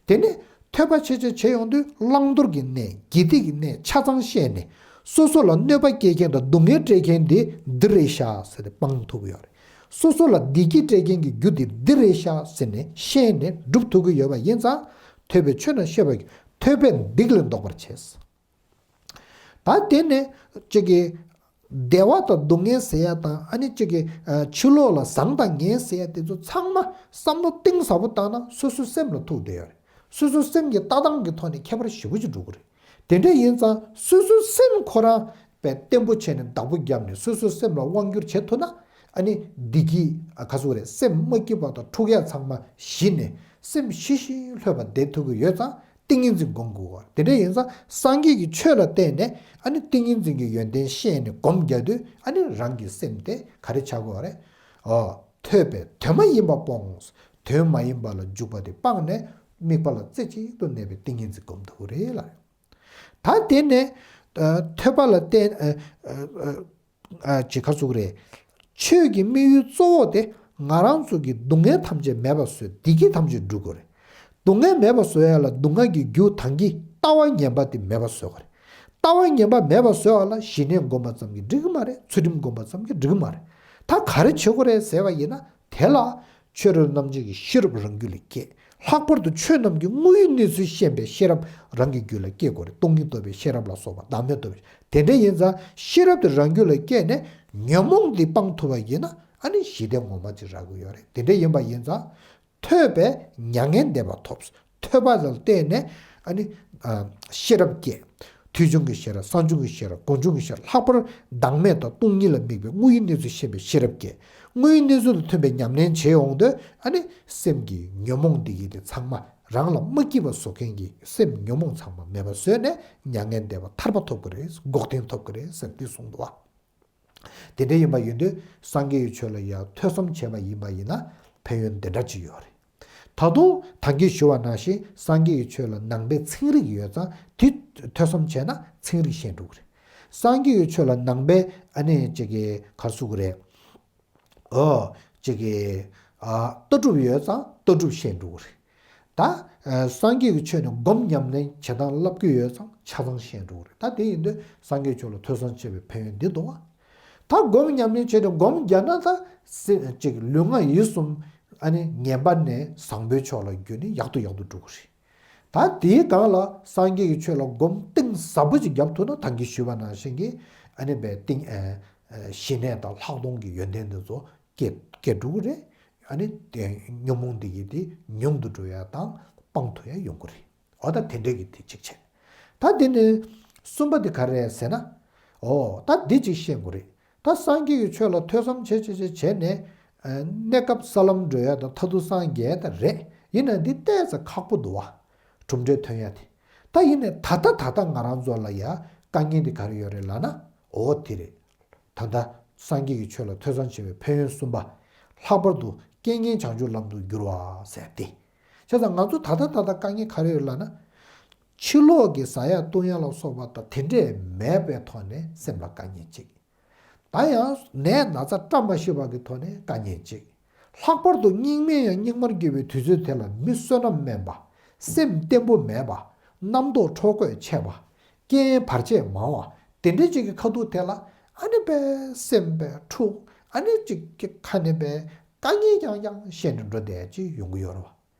དེ་ནས་ཐོས་པ་ཆེ་ཆེ་བྱེད་ཡོང་དུས་བླང་དོར་གྱི་གནས་དགེ་སྡིག་གི་གནས་ཆ་ཚང་ཤེས་ནས་སོ་སོ་ལ་གནོད་པ་སྐྱེལ་མཁན་དང་སྡུག་བསྔལ་སྤྲད་མཁན་དེ་འདི་རེད་ཤག་ཟེར་ཏེ་སྤང་ཐུབ་ཀྱི་ཡོད་རེད། སོ་སོ་ལ་བདེ་སྐྱིད་སྤྲད་མཁན་གྱི་རྒྱུ་དེ་འདི་རེད་ཤག་ཟེར་ནས་ཤེས་ནས་སྒྲུབ་ཐུབ་ཀྱི་ཡོད་པ་ཡིན་ཙང་ཐོས་པས་ཆོས་རྣམས་ཤེས་པར་གྱིས་ཐོས་པས་སྡིག་ལས་ལྡོག་པར་བྱེད། ད་དེ་ནས་གཅིག་གི་བདེ་བ་དང་སྡུག་བསྔལ་ཟེར་ཡ་དང་ཨ་ནི་གཅིག་གི་ཨ་ཕྱི་ལོགས་ལ་བཟང་དང་ངན་ཟེར་ཡ་དེ་ཚོ་ཚང་མ་བསམ་བློ་གཏིང་ཟབ་པོ་བཏང་ན་སོ་སོའི་སེམས་ལ་ཐུག་བསྡད་ཡོད་རེད། སོ་སོའི་སེམས་ཀྱི་ལྟ་སྟངས་ཀྱི་ཐོག་ནས་ཁྱད་པར་ཞེ་པོ་ཅིག་འགྲོ་གི་རེད། དེ་འདྲ་ཡིན་ཙང་སོ་སོའི་སེམས་ཁོ་རང་དཔེ་བརྟན་པོ་བྱས་ནས་བདག་པོ་བརྒྱབ་ནས་སོ་སོའི་སེམས་ལ་དབང་བསྒྱུར་བྱེད་ཐུབ་ན་ཨ་ནི་བདེ་སྐྱིད་ཨ་ག་ཟེར་དགོས་རེད། སེམས་མ་སྐྱིད་པ་དང་འཁྲུག་ཡ་ཚང་མ་ཞི་ནས་སེམས་ཞི་ཞིང་ལྷོད་པ་བསྡད་ཐུབ་ཀྱི་ཡོད་ཙང་། ཏིང་ངེ་འཛིན་སྒོམ་དགོས་པ། དེ་འདྲ་ཡིན་ཙང་སངས་རྒྱས་ཀྱི་ཆོས་ལ་བརྟེན་ནས་ཨ་ནི་ཏིང་ངེ་འཛིན་གྱི་ཡོན་ཏན་ཤེས་ནས་སྒོམ་རྒྱག་དུས་ཨ་ནི་རང་གི་སེམས་དེ་ག་རེ་ཆགས་དགོས་པ་རེད། ཨོ། ཐོས་པས་དོན་མ་ཡིན་པ་སྤོང་། དོན་མ་ཡིན་པ་ལ་འཇུག་པ་དེ་སྤངས་ནས་དམིགས་པ་ལ་རྩེ་གཅིག་ཏུ་གནས་པའི་ཏིང་ངེ་འཛིན་སྒོམ་ཐུབ་ཀྱི་རེད་ལ། ད་དེ་ནས་ཨ་ཐོས་པ་ལ་བརྟེན་ཨ་ཨ་ཨ་ཅིག་ག་ཟེར་དགོས་རེད། ཆོས་ཀྱི་དམིགས་ཡུལ་གཙོ་བོ་དེ་ང་རང་ཚོ་གི་སྡུག་བསྔལ་ཐམས་ཅད་མེད་པར་བཟོས་བདེ་སྐྱིད་ཐམས་ཅད་སྒྲུབ་དགོས་རེད། སྡུག་བསྔལ་མེད་པར་བཟོ་ཡ་ལ་སྡུག་བསྔལ་གྱི་རྒྱུ་དང་གི་ལྟ་བ་ངན་པ་དེ་མེད་པར་བཟོ་དགོས་རེད། ལྟ་བ་ངན་པ་མེད་པར་བཟོ་བ་ལ་ཞི་གནས་སྒོམ་པ་ཙམ་གྱིས་འགྲིག་གི་མ་རེད། ཚུལ་ཁྲིམས་སྒོམ་པ་ཙམ་གྱིས་འགྲིག་གི་མ་རེད། ད་ག་རེ་བྱེད་དགོས་རེད་ཟེར་བ་ཡིན་ན། དེ་ལ་ཆོས་རབ་རྣམ་འབྱེད་ཀྱི་ཤེས་རབ་རང་རྒྱུད་ལ་སྐྱེ། ལྷག་པར་དུ་ཆོས་རྣམས་ཀྱི་དངོས་ཡུལ་གནས་ཚུལ་ཤེས་པའི་ཤེས་རབ་རང་གི་རྒྱུད་ལ་སྐྱེ་དགོས་རེད། སྟོང་ཉིད་རྟོགས་པའི་ཤེས་རབ་ལ་སོགས་པ་བདག་མེད་རྟོགས་པའི་དེ་འདྲ་ཡིན་ཙང་ཤེས་རབ་དེ་རང་རྒྱུད་ལ་སྐྱེས་ནས་ཉོན་མོངས་འདི་སྤང་ཐུབ་པ་ཡིན་ན་ཨ་ནི་ཞི་བདེ་ངོ་མ་ཅིག་རག་གི་ཡོད་རེད། དེ་འདྲ་ཡིན་པ་ཡིན་ཙང་། ཐོས་པས་མྱ་ངན་འདས་པ་ཐོབ། ཐོས་པ་ལ་བརྟེན་ནས་ཨ་ནི་ཤེས་རབ་སྐྱེ། ཐོས་བྱུང་གི་ཤེས་རབ། གསང་བྱུང་གི་ཤེས་རབ། སྒོམ་བྱུང་གི་ཤེས་རབ། ལྷག་པར་བདག་མེད་དང་སྟོང་ཉིད་ལ་དམིགས་པའི་དངོས་ཡུལ་གནས་ཚུལ་ཤེས་པའི་ཤེས་རབ་སྐྱེ། དངོས་ཡུལ་གནས་ཚུལ་དང་མཐུན་པའི་ཉམས་ལེན་བྱེད་འོང་དུས་ཨ་ནི་སེམས་ཀྱི་ཉོན་མོངས་འདི་ཡིས་དེ་ཚང་མ་རང་ལ་མ་སྐྱིད་པ་བཟོ་མཁན་གྱི་སེམས་ཉོན་མོངས་ཚང་མ་མེད་པ་བཟོས་ནས་མྱ་ངན་འདས་པ་ཐར་པ་ཐོབ་ཀྱི་རེད། འགོག་བདེན་ཐོབ་ཀྱི་རེད་ཟེར་འདི་གསུངས་འདུག་བ། དེ་འདྲ་ཡིན་པ་ཡིན་དུས་སངས་རྒྱས་ཀྱི་ཆོས་ལ་ཡང་ཐོས་བསམ་བྱས་པ་ཡིན་པ་ཡིན་ན་ཕན་ཡོན་འདི་འདྲ་ཅིག་ཡོད་རེད། ད་དུང་ད་གིན་ཞུ་བ་ནང་བཞིན་སངས་རྒྱས་ཀྱི་ཆོས་ལ་ནང་པའི་ཚན་རིག་ཡོད་ཙང་དེ་ཐོས་བསམ་བྱས་ན་ཚན་རིག་ཤེས་འགྲོ་གི་རེད། སངས་རྒྱས་ཀྱི་ཆོས་ལ་ནང་པའི་ཨ་ནི་ཅིག་གི་ག་རེ་ཟེར་དགོས་རེད། ཨོ། ཅིག་གི་ཨ། ལྟ་གྲུབ་ཡོད་ཙང་ལྟ་གྲུབ་ཤེས་འགྲོ་གི་རེད། ད་ཨ། སངས་རྒྱས་ཀྱི་ཆོས་ནི་སྒོམ་ཉམས་ལེན་བྱེད་སྟངས་བསླབ་ཀྱི་ཡོད་ཙང་ཆ་ཚང་ཤེས་འགྲོ་གི་རེད། ད་དེ་ཡིན་དུས་སངས་རྒྱས་ཆོས་ལ་ཐོས་བསམ་བྱེད་པའི་ཕན་ཡོན་འདི་འདུག་བ། ད་སྒོམ་ཉམས་ལེན་བྱས་ཏེ་སྒོམ་རྒྱག་ན་ད་སེམས་ཅིག་ལུས་ངག་ཡིད་གསུམ་ཨ་ནི་ངན་པ་ནས་བཟང་པོའི་ཕྱོགས་ལ་བསྒྱུར་ནས་ཡག་ཏུ་ཡག་ཏུ་འགྲོ་གི་རེད། ད་དེའི་སྒང་ལ་སངས་རྒྱས་ཀྱི་ཆོས་ལ་སྒོམ་གཏིང་ཟབ་པོ་ཅིག་བརྒྱབ་ཐུབ་ན་ད་གིན་ཞུས་པ་ནང་བཞིན་གྱི་ཨ་ནི་བའི་གཏིང་ཨ། ཞི་གནས་དང་ལྷག་མཐོང་གི་ཡོན་ཏན་འདི་ཚོ་སྐྱེ་སྐྱེ་འགྲོ་གི་རེད། ཨ་ནི་དེ་ཉོན་མོངས་འདི་ཡིས་དེ་ཉུང་དུ་འགྲོ་ཡ་དང་སྤང་ཐུབ་ཡ་ཡོང་གི་རེད། འོ་ད་དེ་འདྲ་གི་དེ་གཅིག་བྱས། ད་དེ་ནི་གསུམ་པ་དེ་ག་རེ་རེད་ཟེར་ན། འོ་ད་འདི་གཅིག་ཤེས་དགོས་རེད། ད་སངས་རྒྱས་ཀྱི་ཆོས་ལ་ཐོས་བསམ་བྱེད་བྱེད་བྱེད་བྱས་ནས་ཨ། གནས་སྐབས་ས་ལམ་འགྲོ་ཡ་དང་མཐར་ཐུག་སངས་རྒྱས་ད་རེད། ཡིན་ན་འདི་ཏོག་ཙམ་ཁག་པོ་འདུག་བ། གྲུབ་འབྲས་ཐོན་ཡ་དེ། ད་ཡིན་ནའི་ད་ལྟ་ད་ལྟ་ང་རང་ཚོ་ལ་ཡ་དཀའ་ངལ་དེ་ག་རེ་ཡོད་རེད་ལབ་ན། འོ་དེ་རེད། ད་ལྟ་སངས་རྒྱས་ཀྱི་ཆོས་ལ་ཐོས་བསམ་བྱེད་པའི་ཕན་ཡོན་གསུམ་པ། ལྷག་པར་དུ་རྐྱེན་ངན་བྱང་ཆུབ་ལམ་དུ་བསྒྱུར་བ་ཟེར་ཏེ། བྱས་ཙང་ང་ཚོ་ད་ལྟ་ད་ལྟ་དཀའ་ངལ་ག་རེ་ཡོད་ལབ་ན། ཕྱི་ལོགས་ཀྱི་ཟ་ཡ་བཏུང་ཡ་ལ་སོགས་པ་དང་དེ་འདྲས་མེད་པའི་ཐོག་ནས་སེམས་ལ་དཀའ་ངལ་གཅིག་ད་ཡང་ནད་ན་ཚ་བཀྲ་མ་ཤིས་པ་གི་ཐོག་ནས་དཀའ་ངལ་གཅིག་ལྷག་པར་དུ་སྙིགས་མའི་ཡང་སྙིགས་མར་གྱུར་བའི་དུས་ཚོད་དེ་ལ་མི་བསོད་ནམས་དམན་པ། སེམས་བརྟན་པོ་མེད་པ། རྣམ་རྟོག་འཕྲོ་རྒོད་ཆེ་བ། རྐྱེན་བར་ཆད་མང་བ། དེ་འདྲའི་ཅིག་གི་ཁ་ཐུག་དེ་ལ་ཨ་ནི་པའི་སེམས་པའི་འཁྲུག་ཨ་ནི་ཅིག་གི་ཁ་ནས་པའི་དཀའ་ངལ་ཀྱང་ཀྱང་བཤད་ནས་འགྲོ་བསྡད་ཅིག་ཡོང་གི་ཡོད་རེད་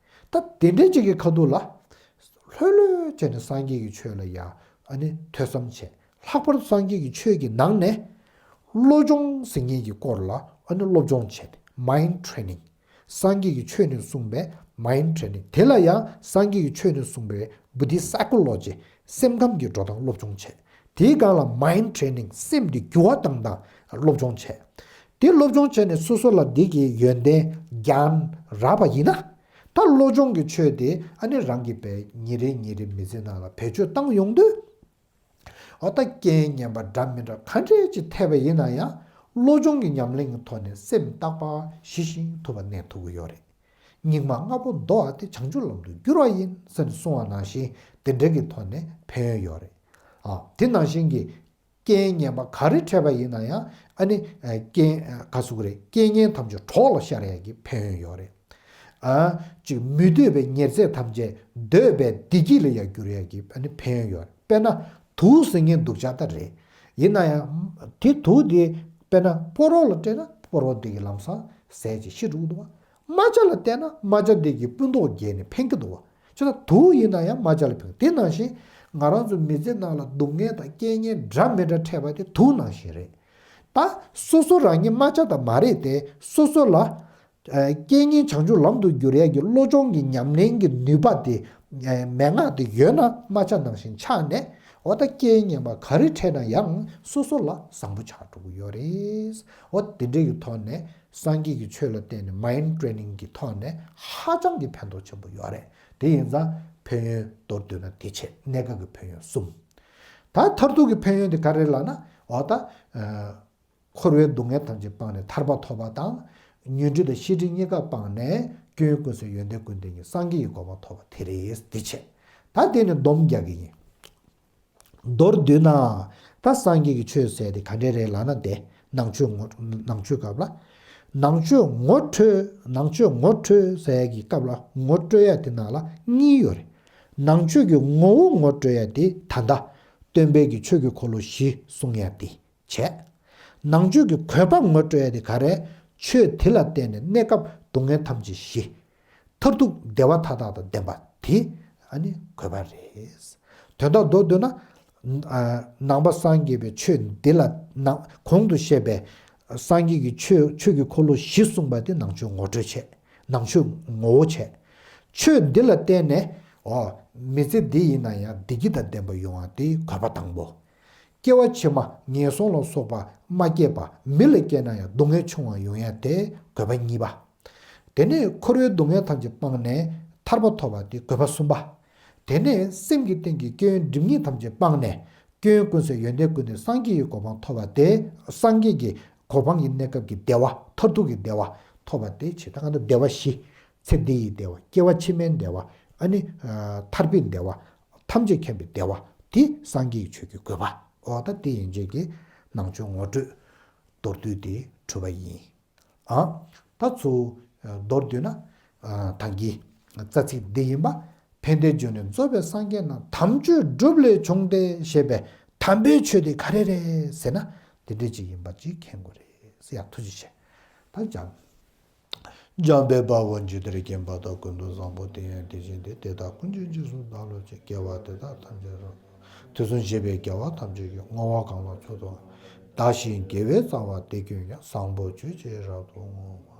བ། ད་དེ་འདྲའི་ཅིག་གི་ཁ་ཐུག་ལ། ལྷོད་ལྷོད་བྱས་ནས་སངས་རྒྱས་ཀྱི་ཆོས་ལ་ཡ་ཨ་ནི་ཐོས་བསམ་བྱས། ལྷག་པར་དུ་སངས་རྒྱས་ཀྱི་ཆོས་ཀྱི་ནང་ནས། བློ་སྦྱོང་ཟེར་མཁན་གྱི་སྐོར་ལ་ཨ་ནི་སློབ་སྦྱོང་བྱས་ཏེ་mind training། སངས་རྒྱས་ཀྱི་ཆོས་ནས་གསུངས་པའི་mind training། དེ་ལ་ཡང་སངས་རྒྱས་ཀྱི་ཆོས་ནས་གསུངས་པའི་Buddhist psychology། སེམས་ཁམས་ཀྱི་འགྲོ་སྟངས་སློབ་སྦྱོང་བྱས། དེའི་སྒང་ལ་mind training། སེམས་དེ་འགྱུར་བ་བཏང་སྟངས་སློབ་སྦྱོང་བྱས། དེ་སློབ་སྦྱོང་བྱས་ནས་སོ་སོ་ལ་འདི་གི་ཡོན་ཏན་རྒྱན་རག་པ་ཡིན་ན། ད་བློ་སྦྱོང་གི་ཆོས་དེ་ཨ་ནི་རང་གི་པའི་ཉིན་རེ་ཉིན་རེ་མི་ཚེ་ནང་ལ་བེད་སྤྱོད་བཏང་ཡོང་དུས། འོ་ད་རྐྱེན་ངན་པ་འདྲ་མི་འདྲ་ག་འདྲས་ཅིག་ཐེབས་པ་ཡིན་ན་ཡང་བློ་སྦྱོང་གི་ཉམས་ལེན་གྱི་ཐོག་ནས་སེམས་རྟག་པར་ཞི་ཞིང་དུལ་བ་གནས་ཐུབ་ཀྱི་ཡོད་རེད། སྙིགས་མ་ལྔ་པོ་བདོ་བ་དེ་བྱང་ཆུབ་ལམ་དུ་བསྒྱུར་བ་ཡིན་ཟེར་ནས་གསུངས་པ་ནང་བཞིན་དེ་འདྲ་གི་ཐོག་ནས་ཕན་ཡོན་ཡོད་རེད། ཨ། དེ་ནང་བཞིན་གྱི་རྐྱེན་ངན་པ་ག་རེ་འཕྲད་པ་ཡིན་ན་ཡང་ཨ་ནི་རྐྱེན་ག་ཟེར་དགོས་རེད། རྐྱེན་ངན་ཐམས་ཅད་གྲོགས་ལ་ཤར་ཡག་གི་ཕན་ཡོན་ཡོད་རེད། ཨ། ཅིག་མི་འདོད་པའི་ཉེར་འཚེ་ཐམས་ཅད་འདོད་པའི་བདེ་སྐྱིད་ལ་ཡང་བསྒྱུར་ཡག་གི་ཨ་ནི་ཕན་ཡོན་ཡོད་རེད། དཔེར་ན་དུག་ཟེར་མཁན་སྡུག་ཅག་ད་རེད། ཡིན་ན་ཡང་དེ་དུག་དེ་དཔེར་ན་ཕོ་རོག་ལ་སྤྲད་ན་ཕོ་རོག་དེ་གི་ལམ་སང་ཟས་ཀྱི་ཤི་འགྲོ་གི་འདུག་བ། རྨ་བྱ་ལ་བལྟས་ན་རྨ་བྱ་དེ་གི་སྤུ་མདོག་རྒྱས་ནས་ཕན་གི་འདུག་བ། ཅི་ལྟར་དུག་ཡིན་ན་ཡང་རྨ་བྱ་ལ་ཕན། དེ་ནང་བཞིན་ང་རང་ཚོ་མི་ཚེ་ནང་ལ་སྡུག་བསྔལ་དང་རྐྱེན་ངན་འདྲ་མི་འདྲ་འཕྲད་པ་དེ་དུག་ནང་བཞིན་རེད། ད་སོ་སོ་རང་ཉིད་རྨ་བྱ་དང་མ་རེད་དེ། སོ་སོ་ལ་ཨ། རྐྱེན་ངན་བྱང་ཆུབ་ལམ་དུ་བསྒྱུར་ཡག་གི་བློ་སྦྱོང་གི་ཉམས་ལེན་གྱི་ནུས་པ་དེ། ཨ། མན་ངག་དེ་ཡོད་ན་རྨ་བྱ་ནང་བཞིན་ཆགས་ནས། འོ་ད་རྐྱེན་ངན་པ་ག་རེ་འཕྲད་ན་ཡང་སོ་སོ་ལ་བཟང་པོ་ཆགས་འགྲོ་གི་ཡོད་རེད། འོ་དེ་འདྲ་གི་ཐོག་ནས་སངས་རྒྱས་ཀྱི་ཆོས་ལ་བརྟེན་ནས་mind training་གི་ཐོག་ནས་ཧ་ཅང་གི་ཕན་ཐོགས་ཆེན་པོ་ཡོད་རེད། དེ་ཡིན་ཙང་ཕན་ཡོན་མདོར་བསྡུས་ན་དེ་བྱས། གནས་སྐབས་ཀྱི་ཕན་ཡོན་གསུམ། ད་མཐར་ཐུག་གི་ཕན་ཡོན་དེ་ག་རེ་ལབ་ན། འོ་ད། ཨ། འཁོར་བའི་སྡུག་བསྔལ་ཐམས་ཅད་སྤངས་ནས་ཐར་པ་ཐོབ་པ་དང་། ཉོན་སྒྲིབ་དང་ཤེས་སྒྲིབ་གཉིས་ཀ་སྤངས་ནས་སྐྱོན་ཀུན་ཟད་ཡོན་ཏན་ཀུན་ལྡན་གྱི་སངས་རྒྱས་ཀྱི་གོ་འཕང་ཐོབ་པ་དེ་རེད། དེ་བྱས། ད་དེ་ནི་སྡོམ་རྒྱག་གི་ཡིན། མདོར་བསྡུས་ན། ད་སངས་རྒྱས་ཀྱི་ཆོས་ཟེར་དེ་ག་འདྲས་རེད་ལབ་ན་དེ། ནང་ཆོས་ངོ་ནང་ཆོས་སྐབས་ལ། ནང་ཆོས་ངོ་འཕྲོད་ནང་ཆོས་ངོ་འཕྲོད་ཟེར་ཡ་གི་སྐབས་ལ་ངོ་སྤྲོད་ཡ་དེ་ནང་ལ་གཉིས་ཡོད་རེད། ནང་ཆོས་ཀྱི་ངོ་བོ་ངོ་སྤྲོད་ཡ་དེ་ད་ལྟ་སྟོན་པའི་གི་ཆོས་ཀྱི་འཁོར་ལོ་བཞི་གསུང་ཡ་དེ་བྱས། ནང་ཆོས་ཀྱི་གོ་འཕང་ངོ་སྤྲོད་ཡ་དེ་ག་རེ། ཆོས་དེ་ལ་བརྟེན་ནས་གནས་སྐབས་སྡུག་བསྔལ་ཐམས་ཅད་ཞི། མཐར་ཐུག་བདེ་བ་མཐའ་དག་དང་ལྡན་པ་དེ་ཨ་ནི་གོ་འཕང་རེད། དོན་དག་མདོར་བསྡུས་ན། ཨ། ནང་པ་སངས་རྒྱས་པའི་ཆོས་འདི་ལ་ནང་གོང་དུ་བཤད་པའི་སངས་རྒྱས་ཀྱི་ཆོས་ཆོས་ཀྱི་འཁོར་ལོ་བཞི་གསུངས་པ་དེ་ནང་ཆོས་ངོ་སྤྲོད་བྱས། ནང་ཆོས་ངོ་བོ་བྱས། ཆོས་འདི་ལ་བརྟེན་ནས་འོ། མི་ཚེ་འདི་ཡིན་ན་ཡང་བདེ་སྐྱིད་དང་ལྡན་པ་ཡོང་བ་དེ་གོ་འཕང་དང་པོ། སྐྱེ་བ་ཕྱི་མ་ངན་སོང་ལ་སོགས་པ་མ་སྐྱེས་པ་མི་ལ་སྐྱེས་ན་ཡང་སྡུག་བསྔལ་ཆུང་བ་ཡོང་ཡ་དེ་གོ་འཕང་གཉིས་པ། དེ་ནས་འཁོར་བའི་སྡུག་བསྔལ་ཐམས་ཅད་སྤངས་ནས་ཐར་པ་ཐོབ་པ་དེ་གོ་འཕང་གསུམ་པ། དེ་ནས་སེམས་ཀྱི་སྟེང་གི་སྐྱོན་སྒྲིབ་གཉིས་ཐམས་ཅད་སྤངས་ནས་སྐྱོན་ཀུན་ཟད་ཡོན་ཏན་ཀུན་ལྡན་སངས་རྒྱས་ཀྱི་གོ་འཕང་ཐོབ་པ་དེ་སངས་རྒྱས་ཀྱི་གོ་འཕང་གི་གནས་སྐབས་ཀྱི་བདེ་བ་མཐར་ཐུག་གི་བདེ་བ་ཐོབ་པ་དེ་བྱེད་ད་ག་ནི་བདེ་བ་བཞི། ཚེ་འདི་ཡི་བདེ་བ། སྐྱེ་བ་ཕྱི་མའི་བདེ་བ། ཨ་ནི་ཐར་པའི་བདེ་བ། ཐམས་ཅད་མཁྱེན་པའི་བདེ་བ་དེ་སངས་རྒྱས་ཀྱི་ཆོས་ཀྱི་གོ་འཕང་འོ་ད་དེ་ཡན་ཆད་ཀྱི་ནང་ཆོས་ངོ་སྤྲོད་མདོར་བསྡུས་དེ་གྲུབ་པ་ཡིན། ཨ། ད་ཚུར་མདོར་བསྡུས་ན། ད་གིན་རྩ་ཚིག་འདི་ཡིན་པ། ཕན་བདེའི་འབྱུང་གནས་རྫོགས་པའི་སངས་རྒྱས་རྣམས། དམ་ཆོས་སྒྲུབ་ལས་བྱུང་སྟེ་ཞེས་པའི་དམ་པའི་ཆོས་དེ་ག་རེ་རེད་ཟེར་ན། དེ་འདྲ་ཅིག་ཡིན་པ་ཅིག་མཁྱེན་དགོས་རེད་ཟེར་ཡ་ཐུགས་རྗེ་ཆེ། ད་འཇམ། འཇམ་དཔལ་དཔའ་བོས་ཇི་ལྟར་མཁྱེན་པ་དང་། ཀུན་ཏུ་བཟང་པོ་དེ་ཡང་དེ་བཞིན་ཏེ། དེ་དག་ཀུན་གྱི་རྗེས་སུ་བདག་སློབ་ཅིང་། དགེ་བ་དེ་དག་ཐམས་ཅད་རབ་ཏུ། དུས་གསུམ་གཤེགས་པའི་རྒྱལ་བ་ཐམས་ཅད་ཀྱིས། བསྔོ་བ་གང་ལ་མཆོག་ཏུ་བདག་གཞན་དགེ་བའི་རྩ་བ་དེ་ཀུན་ཀྱང་། བཟང་པོ་སྤྱོད་ཕྱིར་རབ་ཏུ་བསྔོ།